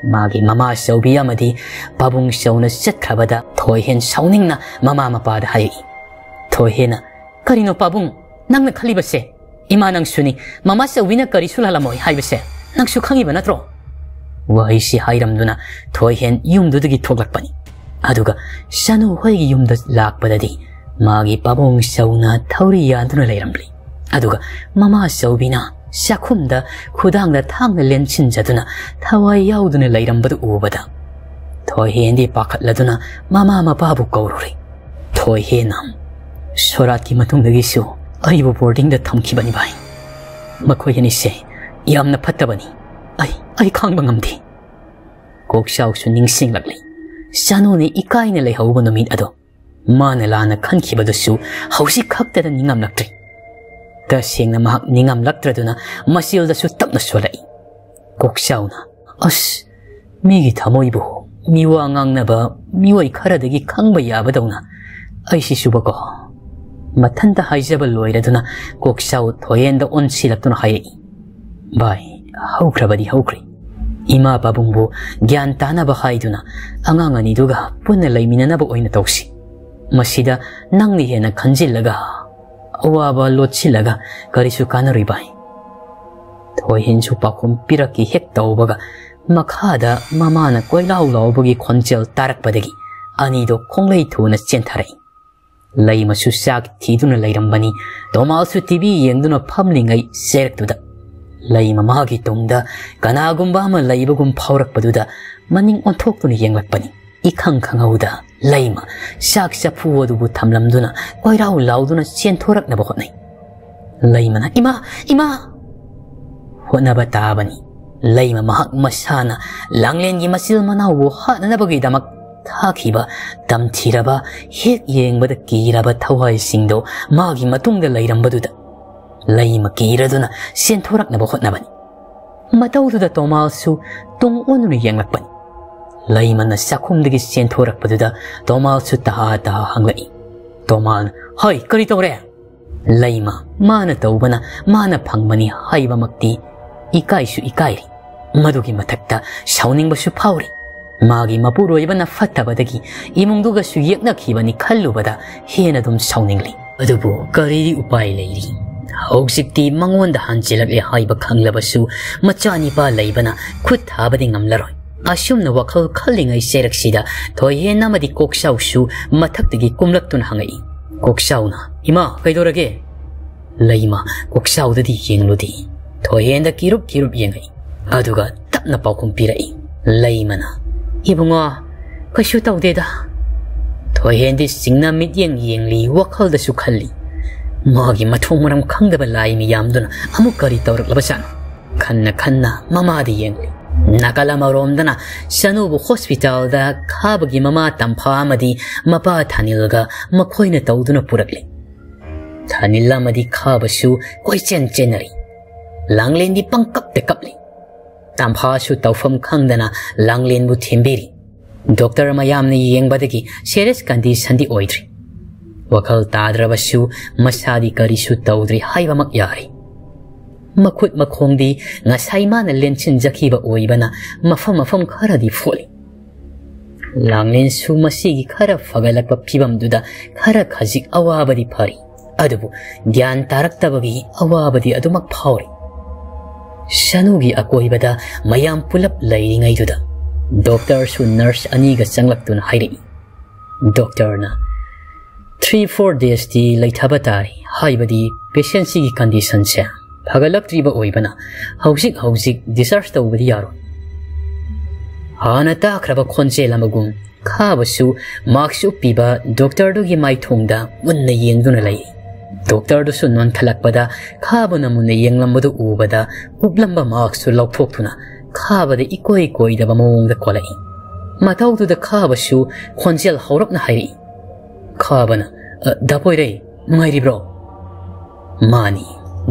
ꯃꯥꯒꯤ ꯃꯃꯥ ꯆꯧꯕꯤ ꯑꯃꯗꯤ ꯄꯥꯕꯨꯡ ꯆꯧꯅ ꯆꯠꯈ꯭ꯔꯕꯗ ꯊꯣꯏꯍꯦꯟ ꯁꯥꯎꯅꯤꯡꯅ ꯃꯃꯥ ꯃꯄꯥꯗ ꯍꯥꯏꯔꯛꯏ꯫ ꯊꯣꯏꯍꯦꯟꯅ, "ꯀꯔꯤꯅꯣ ꯄꯥꯕꯨꯡ, ꯅꯪꯅ ꯈꯜꯂꯤꯕꯁꯦ? ꯏꯃꯥ ꯅꯪꯁꯨꯅꯤ, ꯃꯃꯥ ꯆꯧꯕꯤꯅ ꯀꯔꯤꯁꯨ ꯂꯥꯜꯂꯝꯃꯣꯏ ꯍꯥꯏꯕꯁꯦ ꯅꯪꯁꯨ ꯈꯪꯉꯤꯕ ꯅꯠꯇ꯭ꯔꯣ?" ꯋꯥꯍꯩꯁꯤ ꯍꯥꯏꯔꯝꯗꯨꯅ ꯊꯣꯏꯍꯦꯟ ꯌꯨꯝꯗꯨꯗꯒꯤ ꯊꯣꯛꯂꯛꯄꯅꯤ꯫ ꯑꯗꯨꯒ ꯁꯅꯨ ꯍꯣꯏꯒꯤ ꯌꯨꯝꯗ ꯂꯥꯛꯄꯗꯗꯤ ꯃꯥꯒꯤ ꯄꯥꯕꯨꯡ ꯆꯧꯅ ꯊꯧꯔꯤ ꯌꯥꯟꯗꯨꯅ ꯂꯩꯔꯝꯂꯤ꯫ ꯑꯗꯨꯒ ꯃꯃꯥ ꯆꯧꯕꯤꯅ ꯆꯥꯛꯈꯨꯝꯗ ꯈꯨꯗꯥꯡꯗ ꯊꯥꯡꯅ ꯂꯦꯟꯁꯤꯟꯖꯗꯨꯅ ꯊꯋꯥꯏ ꯌꯥꯎꯗꯨꯅ ꯂꯩꯔꯝꯕꯗꯨ ꯎꯕꯗ ꯊꯣꯏꯍꯦꯟꯗꯤ ꯄꯥꯈꯠꯂꯗꯨꯅ ꯃꯃꯥ ꯃꯄꯥꯕꯨ ꯀꯧꯔꯨꯔꯦ꯫ ꯊꯣꯏꯍꯦꯟꯅ, "ꯁꯣꯔꯥꯠꯀꯤ ꯃꯇꯨꯡꯗꯒꯤꯁꯨ ꯑꯩꯕꯨ ꯕꯣꯔꯗꯤꯡꯗ ꯊꯝꯈꯤꯕꯅꯤ ꯚꯥꯏ꯫ ꯃꯈꯣꯏ ꯑꯅꯤꯁꯦ ꯌꯥꯝꯅ ꯐꯠꯇꯕꯅꯤ꯫ ꯑꯩ, ꯑꯩ ꯈꯥꯡꯕ ꯉꯝꯗꯦ꯫" ꯀꯣꯛꯆꯥꯎꯁꯨ ꯅꯤꯡꯁꯤꯡꯂꯛꯂꯤ꯫ ꯆꯅꯨꯅ ꯏꯀꯥꯏꯅ ꯂꯩꯍꯧꯕ ꯅꯨꯃꯤꯠ ꯑꯗꯣ ꯃꯥꯅ ꯂꯥꯟꯅ ꯈꯟꯈꯤꯕꯗꯨꯁꯨ ꯍꯧꯖꯤꯛ ꯈꯛꯇꯗ ꯅꯤꯡꯉꯝꯂꯛꯇ꯭ꯔꯦ꯫ ꯇꯁꯦꯡꯅ ꯃꯍꯥꯛ ꯅꯤꯡꯉꯝꯂꯛꯇ꯭ꯔꯗꯨꯅ ꯃꯆꯤꯜꯗꯁꯨ ꯇꯞꯅ ꯁꯣꯜꯂꯛꯏ꯫ ꯀꯣꯛꯆꯥꯎꯅ, "ꯑꯁ, ꯃꯤꯒꯤ ꯊꯃꯣꯏꯕꯨ ꯃꯤꯋꯥ ꯉꯥꯡꯅꯕ ꯃꯤꯑꯣꯏ ꯈꯔꯗꯒꯤ ꯈꯪꯕ ꯌꯥꯕꯗꯧꯅ ꯑꯩꯁꯤꯁꯨꯕꯀꯣ?" ꯃꯊꯟꯇ ꯍꯥꯏꯖꯕ ꯂꯣꯏꯔꯗꯨꯅ ꯀꯣꯛꯆꯥꯎ ꯊꯣꯏꯍꯦꯟꯗ ꯑꯣꯟꯁꯤꯜꯂꯛꯇꯨꯅ ꯍꯥꯏꯔꯛꯏ, "ꯚꯥꯏ, ꯍꯧꯈ꯭ꯔꯕꯗꯤ ꯍꯧꯈ꯭ꯔꯦ꯫ ꯏꯃꯥ ꯄꯥꯕꯨꯡꯕꯨ ꯒ꯭ꯌꯥꯟ ꯇꯥꯅꯕ ꯍꯥꯏꯗꯨꯅ ꯑꯉꯥꯡ ꯑꯅꯤꯗꯨꯒ ꯄꯨꯟꯅ ꯂꯩꯃꯤꯟꯅꯅꯕ ꯑꯣꯏꯅ ꯇꯧꯁꯤ꯫ ꯃꯁꯤꯗ ꯅꯪꯅ ꯍꯦꯟꯅ ꯈꯟꯖꯤꯜꯂꯒ ꯑꯋꯥꯕ ꯂꯣꯠꯁꯤꯜꯂꯒ ꯀꯔꯤꯁꯨ ꯀꯥꯟꯅꯔꯣꯏ ꯚꯥꯏ꯫" ꯊꯣꯏꯍꯦꯟꯁꯨ ꯄꯥꯎꯈꯨꯝ ꯄꯤꯔꯛꯀꯦ ꯍꯦꯛ ꯇꯧꯕꯒ ꯃꯈꯥꯗ ꯃꯃꯥꯅ ꯀꯣꯏꯂꯥꯎ ꯂꯥꯎꯕꯒꯤ ꯈꯣꯟꯖꯦꯜ ꯇꯥꯔꯛꯄꯗꯒꯤ ꯑꯅꯤꯗꯣ ꯈꯣꯡꯂꯩ ꯊꯨꯅ ꯆꯦꯟꯊꯔꯛꯏ꯫ ꯂꯩꯃꯁꯨ ꯆꯥꯛ ꯊꯤꯗꯨꯅ ꯂꯩꯔꯝꯕꯅꯤ꯫ ꯇꯣꯃꯥꯁꯁꯨ ꯇꯤꯚꯤ ꯌꯦꯡꯗꯨꯅ ꯐꯝꯂꯤꯉꯩ ꯆꯦꯔꯛꯇꯨꯗ ꯂꯩꯃ ꯃꯥꯒꯤ ꯇꯨꯡꯗ ꯀꯅꯥꯒꯨꯝꯕ ꯑꯃ ꯂꯩꯕꯒꯨꯝ ꯐꯥꯎꯔꯛꯄꯗꯨꯗ ꯃꯅꯤꯡ ꯑꯣꯟꯊꯣꯛꯇꯨꯅ ꯌꯦꯡꯂꯛꯄꯅꯤ꯫ ꯏꯈꯪ ꯈꯪꯍꯧꯗ ꯂꯩꯃ ꯆꯥꯛ ꯆꯐꯨ ꯑꯗꯨꯕꯨ ꯊꯝꯂꯝꯗꯨꯅ ꯀꯣꯏꯔꯥꯎ ꯂꯥꯎꯗꯨꯅ ꯆꯦꯟꯊꯣꯔꯛꯅꯕ ꯍꯣꯠꯅꯩ꯫ ꯂꯩꯃꯅ, "ꯏꯃꯥ! ꯏꯃꯥ!" ꯍꯣꯠꯅꯕ ꯇꯥꯕꯅꯤ꯫ ꯂꯩꯃ ꯃꯍꯥꯛ ꯃꯁꯥꯅ ꯂꯥꯡꯂꯦꯟꯒꯤ ꯃꯆꯤꯜ ꯃꯅꯥꯎꯕꯨ ꯍꯥꯠꯅꯅꯕꯒꯤꯗꯃꯛ ꯊꯥꯈꯤꯕ ꯇꯝꯊꯤꯔꯕ, ꯍꯦꯛ ꯌꯦꯡꯕꯗ ꯀꯤꯔꯕ ꯊꯋꯥꯏꯁꯤꯡꯗꯣ ꯃꯥꯒꯤ ꯃꯇꯨꯡꯗ ꯂꯩꯔꯝꯕꯗꯨꯗ ꯂꯩꯃ ꯀꯤꯔꯗꯨꯅ ꯆꯦꯟꯊꯣꯔꯛꯅꯕ ꯍꯣꯠꯅꯕꯅꯤ꯫ ꯃꯇꯧꯗꯨꯗ ꯇꯣꯃꯥꯁꯁꯨ ꯇꯨꯡ ꯑꯣꯟꯗꯨꯅ ꯌꯦꯡꯂꯛꯄꯅꯤ꯫ ꯂꯩꯃꯅ ꯆꯥꯛꯈꯨꯝꯗꯒꯤ ꯆꯦꯟꯊꯣꯔꯛꯄꯗꯨꯗ ꯇꯣꯃꯥꯁꯁꯨ ꯇꯍꯥ ꯇꯍꯥ ꯍꯪꯂꯛꯏ꯫ ꯇꯣꯃꯥꯁꯅ, "ꯍꯣꯏ, ꯀꯔꯤ ꯇꯧꯔꯦ?" ꯂꯩꯃ ꯃꯥꯅ ꯇꯧꯕꯅ ꯃꯥꯅ ꯐꯪꯕꯅꯤ ꯍꯥꯏꯕꯃꯛꯇꯤ ꯏꯀꯥꯏꯁꯨ ꯏꯀꯥꯏꯔꯤ꯫ ꯃꯗꯨꯒꯤ ꯃꯊꯛꯇ ꯁꯥꯎꯅꯤꯡꯕꯁꯨ ꯐꯥꯎꯔꯤ꯫ ꯃꯥꯒꯤ ꯃꯄꯨꯔꯣꯏꯕꯅ ꯐꯠꯇꯕꯗꯒꯤ ꯏꯃꯨꯡꯗꯨꯒꯁꯨ ꯌꯦꯛꯅꯈꯤꯕꯅꯤ ꯈꯜꯂꯨꯕꯗ ꯍꯦꯟꯅ ꯑꯗꯨꯝ ꯁꯥꯎꯅꯤꯡꯂꯤ꯫ ꯑꯗꯨꯕꯨ ꯀꯔꯤꯗꯤ ꯎꯄꯥꯏ ꯂꯩꯔꯤ? ꯍꯧꯖꯤꯛꯇꯤ ꯃꯉꯣꯟꯗ ꯍꯟꯖꯤꯜꯂꯛꯂꯦ ꯍꯥꯏꯕ ꯈꯪꯂꯕꯁꯨ ꯃꯆꯥꯅꯤꯄꯥ ꯂꯩꯕꯅ ꯈꯨꯠ ꯊꯥꯕꯗꯤ ꯉꯝꯂꯔꯣꯏ꯫ ꯑꯁꯨꯝꯅ ꯋꯥꯈꯜ ꯈꯜꯂꯤꯉꯩ ꯆꯩꯔꯛꯁꯤꯗ ꯊꯣꯏꯍꯦꯟ ꯑꯃꯗꯤ ꯀꯣꯛꯆꯥꯎꯁꯨ ꯃꯊꯛꯇꯒꯤ ꯀꯨꯝꯂꯛꯇꯨꯅ ꯍꯪꯉꯛꯏ꯫ ꯀꯣꯛꯆꯥꯎꯅ, "ꯏꯃꯥ, ꯀꯩꯗꯧꯔꯒꯦ?" ꯂꯩꯃ ꯀꯣꯛꯆꯥꯎꯗꯗꯤ ꯌꯦꯡꯂꯨꯗꯦ꯫ ꯊꯣꯏꯍꯦꯟꯗ ꯀꯤꯔꯨꯞ ꯀꯤꯔꯨꯞ ꯌꯦꯡꯉꯛꯏ꯫ ꯑꯗꯨꯒ ꯇꯞꯅ ꯄꯥꯎꯈꯨꯝ ꯄꯤꯔꯛꯏ꯫ ꯂꯩꯃꯅ, "ꯏꯕꯨꯡꯉꯣ, ꯀꯩꯁꯨ ꯇꯧꯗꯦꯗ꯫" ꯊꯣꯏꯍꯦꯟꯗꯤ ꯁꯤꯡꯅ ꯃꯤꯠꯌꯦꯡ ꯌꯦꯡꯂꯤ, ꯋꯥꯈꯜꯗꯁꯨ ꯈꯜꯂꯤ꯫ ꯃꯥꯒꯤ ꯃꯊꯣꯡ ꯃꯔꯝ ꯈꯪꯗꯕ ꯂꯥꯏ ꯃꯤꯌꯥꯝꯗꯨꯅ ꯑꯃꯨꯛ ꯀꯔꯤ ꯇꯧꯔꯛꯂꯕꯖꯥꯠꯅꯣ? ꯈꯟꯅ ꯈꯟꯅ ꯃꯃꯥꯗ ꯌꯦꯡꯂꯤ꯫ ꯅꯥꯀꯜ ꯑꯃꯔꯣꯝꯗꯅ ꯁꯅꯨꯕꯨ ꯍꯣꯁꯄꯤꯇꯥꯜꯗ ꯈꯥꯕꯒꯤ ꯃꯃꯥ ꯇꯝꯐꯥ ꯑꯃꯗꯤ ꯃꯄꯥ ꯊꯥꯅꯤꯜꯒ ꯃꯈꯣꯏꯅ ꯇꯧꯗꯨꯅ ꯄꯨꯔꯛꯂꯤ꯫ ꯊꯥꯅꯤꯜ ꯑꯃꯗꯤ ꯈꯥꯕꯁꯨ ꯀꯣꯏꯆꯦꯟ ꯆꯦꯟꯅꯔꯤ꯫ ꯂꯥꯡꯂꯦꯟꯗꯤ ꯄꯪꯀꯞꯇ ꯀꯞꯂꯤ꯫ ꯇꯝꯐꯥꯁꯨ ꯇꯧꯐꯝ ꯈꯪꯗꯅ ꯂꯥꯡꯂꯦꯟꯕꯨ ꯊꯦꯝꯕꯤꯔꯤ꯫ ꯗꯣꯛꯇꯔ ꯃꯌꯥꯝꯅ ꯌꯦꯡꯕꯗꯒꯤ ꯁꯦꯔꯤꯌꯁ ꯀꯟꯗꯤꯁꯟꯗꯤ ꯑꯣꯏꯗ꯭ꯔꯤ꯫ ꯋꯥꯈꯜ ꯇꯥꯗ꯭ꯔꯕꯁꯨ ꯃꯁꯥꯗꯤ ꯀꯔꯤꯁꯨ ꯇꯧꯗ꯭ꯔꯤ ꯍꯥꯏꯕꯃꯛ ꯌꯥꯔꯤ꯫ ꯃꯈꯨꯠ ꯃꯈꯣꯡꯗꯤ ꯉꯁꯥꯏ ꯃꯥꯅ ꯂꯦꯟꯁꯤꯟꯖꯈꯤꯕ ꯑꯣꯏꯕꯅ ꯃꯐꯝ ꯃꯐꯝ ꯈꯔꯗꯤ ꯐꯣꯠꯂꯤ꯫ ꯂꯥꯡꯂꯦꯟꯁꯨ ꯃꯁꯤꯒꯤ ꯈꯔ ꯐꯒꯠꯂꯛꯄ ꯐꯤꯕꯝꯗꯨꯗ ꯈꯔ ꯈꯖꯤꯛ ꯑꯋꯥꯕꯗꯤ ꯐꯔꯤ꯫ ꯑꯗꯨꯕꯨ ꯒ꯭ꯌꯥꯟ ꯇꯥꯔꯛꯇꯕꯒꯤ ꯑꯋꯥꯕꯗꯤ ꯑꯗꯨꯃꯛ ꯐꯥꯎꯔꯤ꯫ ꯁꯅꯨꯒꯤ ꯑꯀꯣꯏꯕꯗ ꯃꯌꯥꯝ ꯄꯨꯂꯞ ꯂꯩꯔꯤꯉꯩꯗꯨꯗ ꯗꯣꯛꯇꯔꯁꯨ ꯅꯔꯁ ꯑꯅꯤꯒ ꯆꯪꯂꯛꯇꯨꯅ ꯍꯥꯏꯔꯛꯏ, ꯗꯣꯛꯇꯔꯅ, "Three four days ꯇꯤ ꯂꯩꯊꯕ ꯇꯥꯔꯤ, ꯍꯥꯏꯕꯗꯤ ꯄꯦꯁꯦꯟꯁꯤꯒꯤ ꯀꯟꯗꯤꯁꯟꯁꯦ ꯐꯒꯠꯂꯛꯇ꯭ꯔꯤꯕ ꯑꯣꯏꯕꯅ ꯍꯧꯖꯤꯛ ꯍꯧꯖꯤꯛ ꯗꯤꯁꯆꯥꯔꯖ ꯇꯧꯕꯗꯤ ꯌꯥꯔꯣꯏ"꯫ ꯍꯥꯟꯅ ꯇꯥꯈ꯭ꯔꯕ ꯈꯣꯟꯖꯦꯜ ꯑꯃꯒꯨꯝ ꯈꯥꯕꯁꯨ ꯃꯥꯛꯁ ꯎꯞꯄꯤꯕ ꯗꯣꯛꯇꯔꯗꯨꯒꯤ ꯃꯥꯏꯊꯣꯡꯗ ꯃꯨꯟꯅ ꯌꯦꯡꯗꯨꯅ ꯂꯩ꯫ ꯗꯣꯛꯇꯔꯗꯨꯁꯨ ꯅꯣꯟꯈꯠꯂꯛꯄꯗ ꯈꯥꯕꯅ ꯃꯨꯟꯅ ꯌꯦꯡꯂꯝꯕꯗꯨ ꯎꯕꯗ ꯎꯞꯂꯝꯕ ꯃꯥꯛꯁꯁꯨ ꯂꯧꯊꯣꯛꯇꯨꯅ ꯈꯥꯕꯗ ꯏꯀꯣꯏ ꯀꯣꯏꯗꯕ ꯃꯑꯣꯡꯗ ꯀꯣꯜꯂꯛꯏ꯫ ꯃꯇꯧꯗꯨꯗ ꯈꯥꯕꯁꯨ ꯈꯣꯟꯖꯦꯜ ꯍꯧꯔꯞꯅ ꯍꯥꯏꯔꯛꯏ꯫ ꯈꯥꯕꯅ, "ꯑ, ꯗꯥ ꯄꯣꯏꯔꯩ, ꯅꯨꯡꯉꯥꯏꯔꯤꯕ꯭ꯔꯣ?" ꯃꯥꯅꯤ,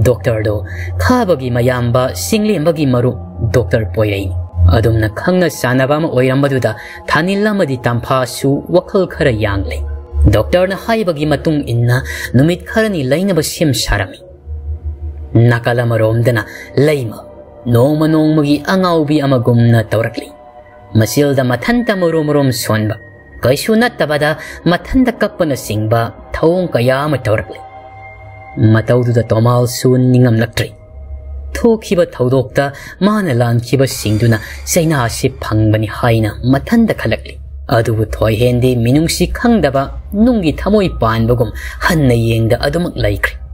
ꯗꯣꯛꯇꯔꯗꯣ ꯈꯥꯕꯒꯤ ꯃꯌꯥꯝꯕ ꯆꯤꯡꯂꯦꯝꯕꯒꯤ ꯃꯔꯨꯞ ꯗꯣꯛꯇꯔ ꯄꯣꯏꯔꯩꯅꯤ꯫ ꯑꯗꯨꯝꯅ ꯈꯪꯅ ꯆꯥꯟꯅꯕ ꯑꯃ ꯑꯣꯏꯔꯝꯕꯗꯨꯗ ꯊꯥꯅꯤꯜ ꯑꯃꯗꯤ ꯇꯝꯐꯥꯁꯨ ꯋꯥꯈꯜ ꯈꯔ ꯌꯥꯡꯂꯦ꯫ ꯗꯣꯛꯇꯔꯅ ꯍꯥꯏꯕꯒꯤ ꯃꯇꯨꯡ ꯏꯟꯅ ꯅꯨꯃꯤꯠ ꯈꯔꯅꯤ ꯂꯩꯅꯕ ꯁꯦꯝ ꯁꯥꯔꯝꯃꯤ꯫ ꯅꯥꯀꯜ ꯑꯃꯔꯣꯝꯗꯅ ꯂꯩꯃ ꯅꯣꯡꯃ ꯅꯣꯡꯃꯒꯤ ꯑꯉꯥꯎꯕꯤ ꯑꯃꯒꯨꯝꯅ ꯇꯧꯔꯛꯂꯤ꯫ ꯃꯆꯤꯜꯗ ꯃꯊꯟꯇ ꯃꯔꯣꯝ ꯃꯔꯣꯝ ꯁꯣꯟꯕ, ꯀꯩꯁꯨ ꯅꯠꯇꯕꯗ ꯃꯊꯟꯇ ꯀꯞꯄꯅꯆꯤꯡꯕ ꯊꯧꯑꯣꯡ ꯀꯌꯥ ꯑꯃ ꯇꯧꯔꯛꯂꯤ꯫ ꯃꯇꯧꯗꯨꯗ ꯇꯣꯃꯥꯜꯁꯨ ꯅꯤꯡꯉꯝꯂꯛꯇ꯭ꯔꯤ꯫ ꯊꯣꯛꯈꯤꯕ ꯊꯧꯗꯣꯛꯇ ꯃꯥꯅ ꯂꯥꯟꯈꯤꯕꯁꯤꯡꯗꯨꯅ ꯆꯩꯅꯥꯁꯤ ꯐꯪꯕꯅꯤ ꯍꯥꯏꯅ ꯃꯊꯟꯇ ꯈꯜꯂꯛꯂꯤ꯫ ꯑꯗꯨꯕꯨ ꯊꯣꯏꯍꯦꯟꯗꯤ ꯃꯤꯅꯨꯡꯁꯤ ꯈꯪꯗꯕ ꯅꯨꯡꯒꯤ ꯊꯃꯣꯏ ꯄꯥꯟꯕꯒꯨꯝ ꯍꯟꯅ ꯌꯦꯡꯗ ꯑꯗꯨꯃꯛ ꯂꯩꯈ꯭ꯔꯦ꯫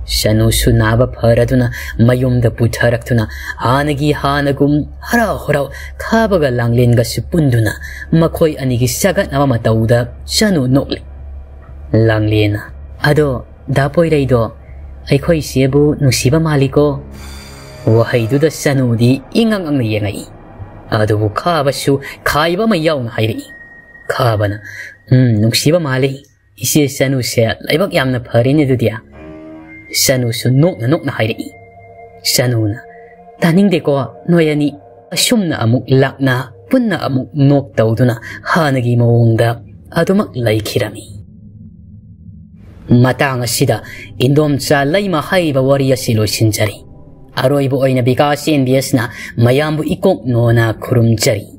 ꯁꯅꯨꯁꯨ ꯅꯥꯕ ꯐꯔꯗꯨꯅ ꯃꯌꯨꯝꯗ ꯄꯨꯊꯔꯛꯇꯨꯅ ꯍꯥꯟꯅꯒꯤ ꯍꯥꯟꯅꯒꯨꯝ ꯍꯔꯥꯎ ꯍꯔꯥꯎ ꯈꯥꯕꯒ ꯂꯥꯡꯂꯦꯟꯒꯁꯨ ꯄꯨꯟꯗꯨꯅ ꯃꯈꯣꯏ ꯑꯅꯤꯒꯤ ꯆꯒꯠꯅꯕ ꯃꯇꯧꯗ ꯁꯅꯨ ꯅꯣꯛꯂꯤ꯫ ꯂꯥꯡꯂꯦꯟꯅ, "ꯑꯗꯣ ꯗꯥ ꯄꯣꯏꯔꯩꯗꯣ ꯑꯩꯈꯣꯏ ꯏꯆꯦꯕꯨ ꯅꯨꯡꯁꯤꯕ ꯃꯥꯜꯂꯤꯀꯣ?" ꯋꯥꯍꯩꯗꯨꯗ ꯁꯅꯨꯗꯤ ꯏꯉꯛ ꯉꯛꯅ ꯌꯦꯡꯉꯛꯏ꯫ ꯑꯗꯨꯕꯨ ꯈꯥꯕꯁꯨ ꯈꯥꯏꯕ ꯑꯃ ꯌꯥꯎꯅ ꯍꯥꯏꯔꯛꯏ꯫ ꯈꯥꯕꯅ, "ꯎꯝ, ꯅꯨꯡꯁꯤꯕ ꯃꯥꯜꯂꯤ꯫ ꯏꯆꯦ ꯁꯅꯨꯁꯦ ꯂꯥꯏꯕꯛ ꯌꯥꯝꯅ ꯐꯔꯦꯅꯦ ꯑꯗꯨꯗꯤ"꯫ ꯁꯅꯨꯁꯨ ꯅꯣꯛꯅ ꯅꯣꯛꯅ ꯍꯥꯏꯔꯛꯏ꯫ ꯁꯅꯨꯅ, "ꯇꯥꯅꯤꯡꯗꯦꯀꯣ ꯅꯣꯏ ꯑꯅꯤ"꯫ ꯑꯁꯨꯝꯅ ꯑꯃꯨꯛ ꯂꯥꯛꯅ ꯄꯨꯟꯅ ꯑꯃꯨꯛ ꯅꯣꯛ ꯇꯧꯗꯨꯅ ꯍꯥꯟꯅꯒꯤ ꯃꯑꯣꯡꯗ ꯑꯗꯨꯃꯛ ꯂꯩꯈꯤꯔꯝꯃꯤ꯫ ꯃꯇꯥꯡ ꯑꯁꯤꯗ ꯏꯟꯗꯣꯝꯆꯥ ꯂꯩꯃ ꯍꯥꯏꯔꯤꯕ ꯋꯥꯔꯤ ꯑꯁꯤ ꯂꯣꯏꯁꯤꯟꯖꯔꯤ꯫ ꯑꯔꯣꯏꯕ ꯑꯣꯏꯅ ꯕꯤꯀꯥꯁ ꯑꯦꯝ ꯕꯤ ꯑꯦꯁꯅ ꯃꯌꯥꯝꯕꯨ ꯏꯀꯣꯛ ꯅꯣꯅ ꯈꯨꯔꯨꯝꯖꯔꯤ꯫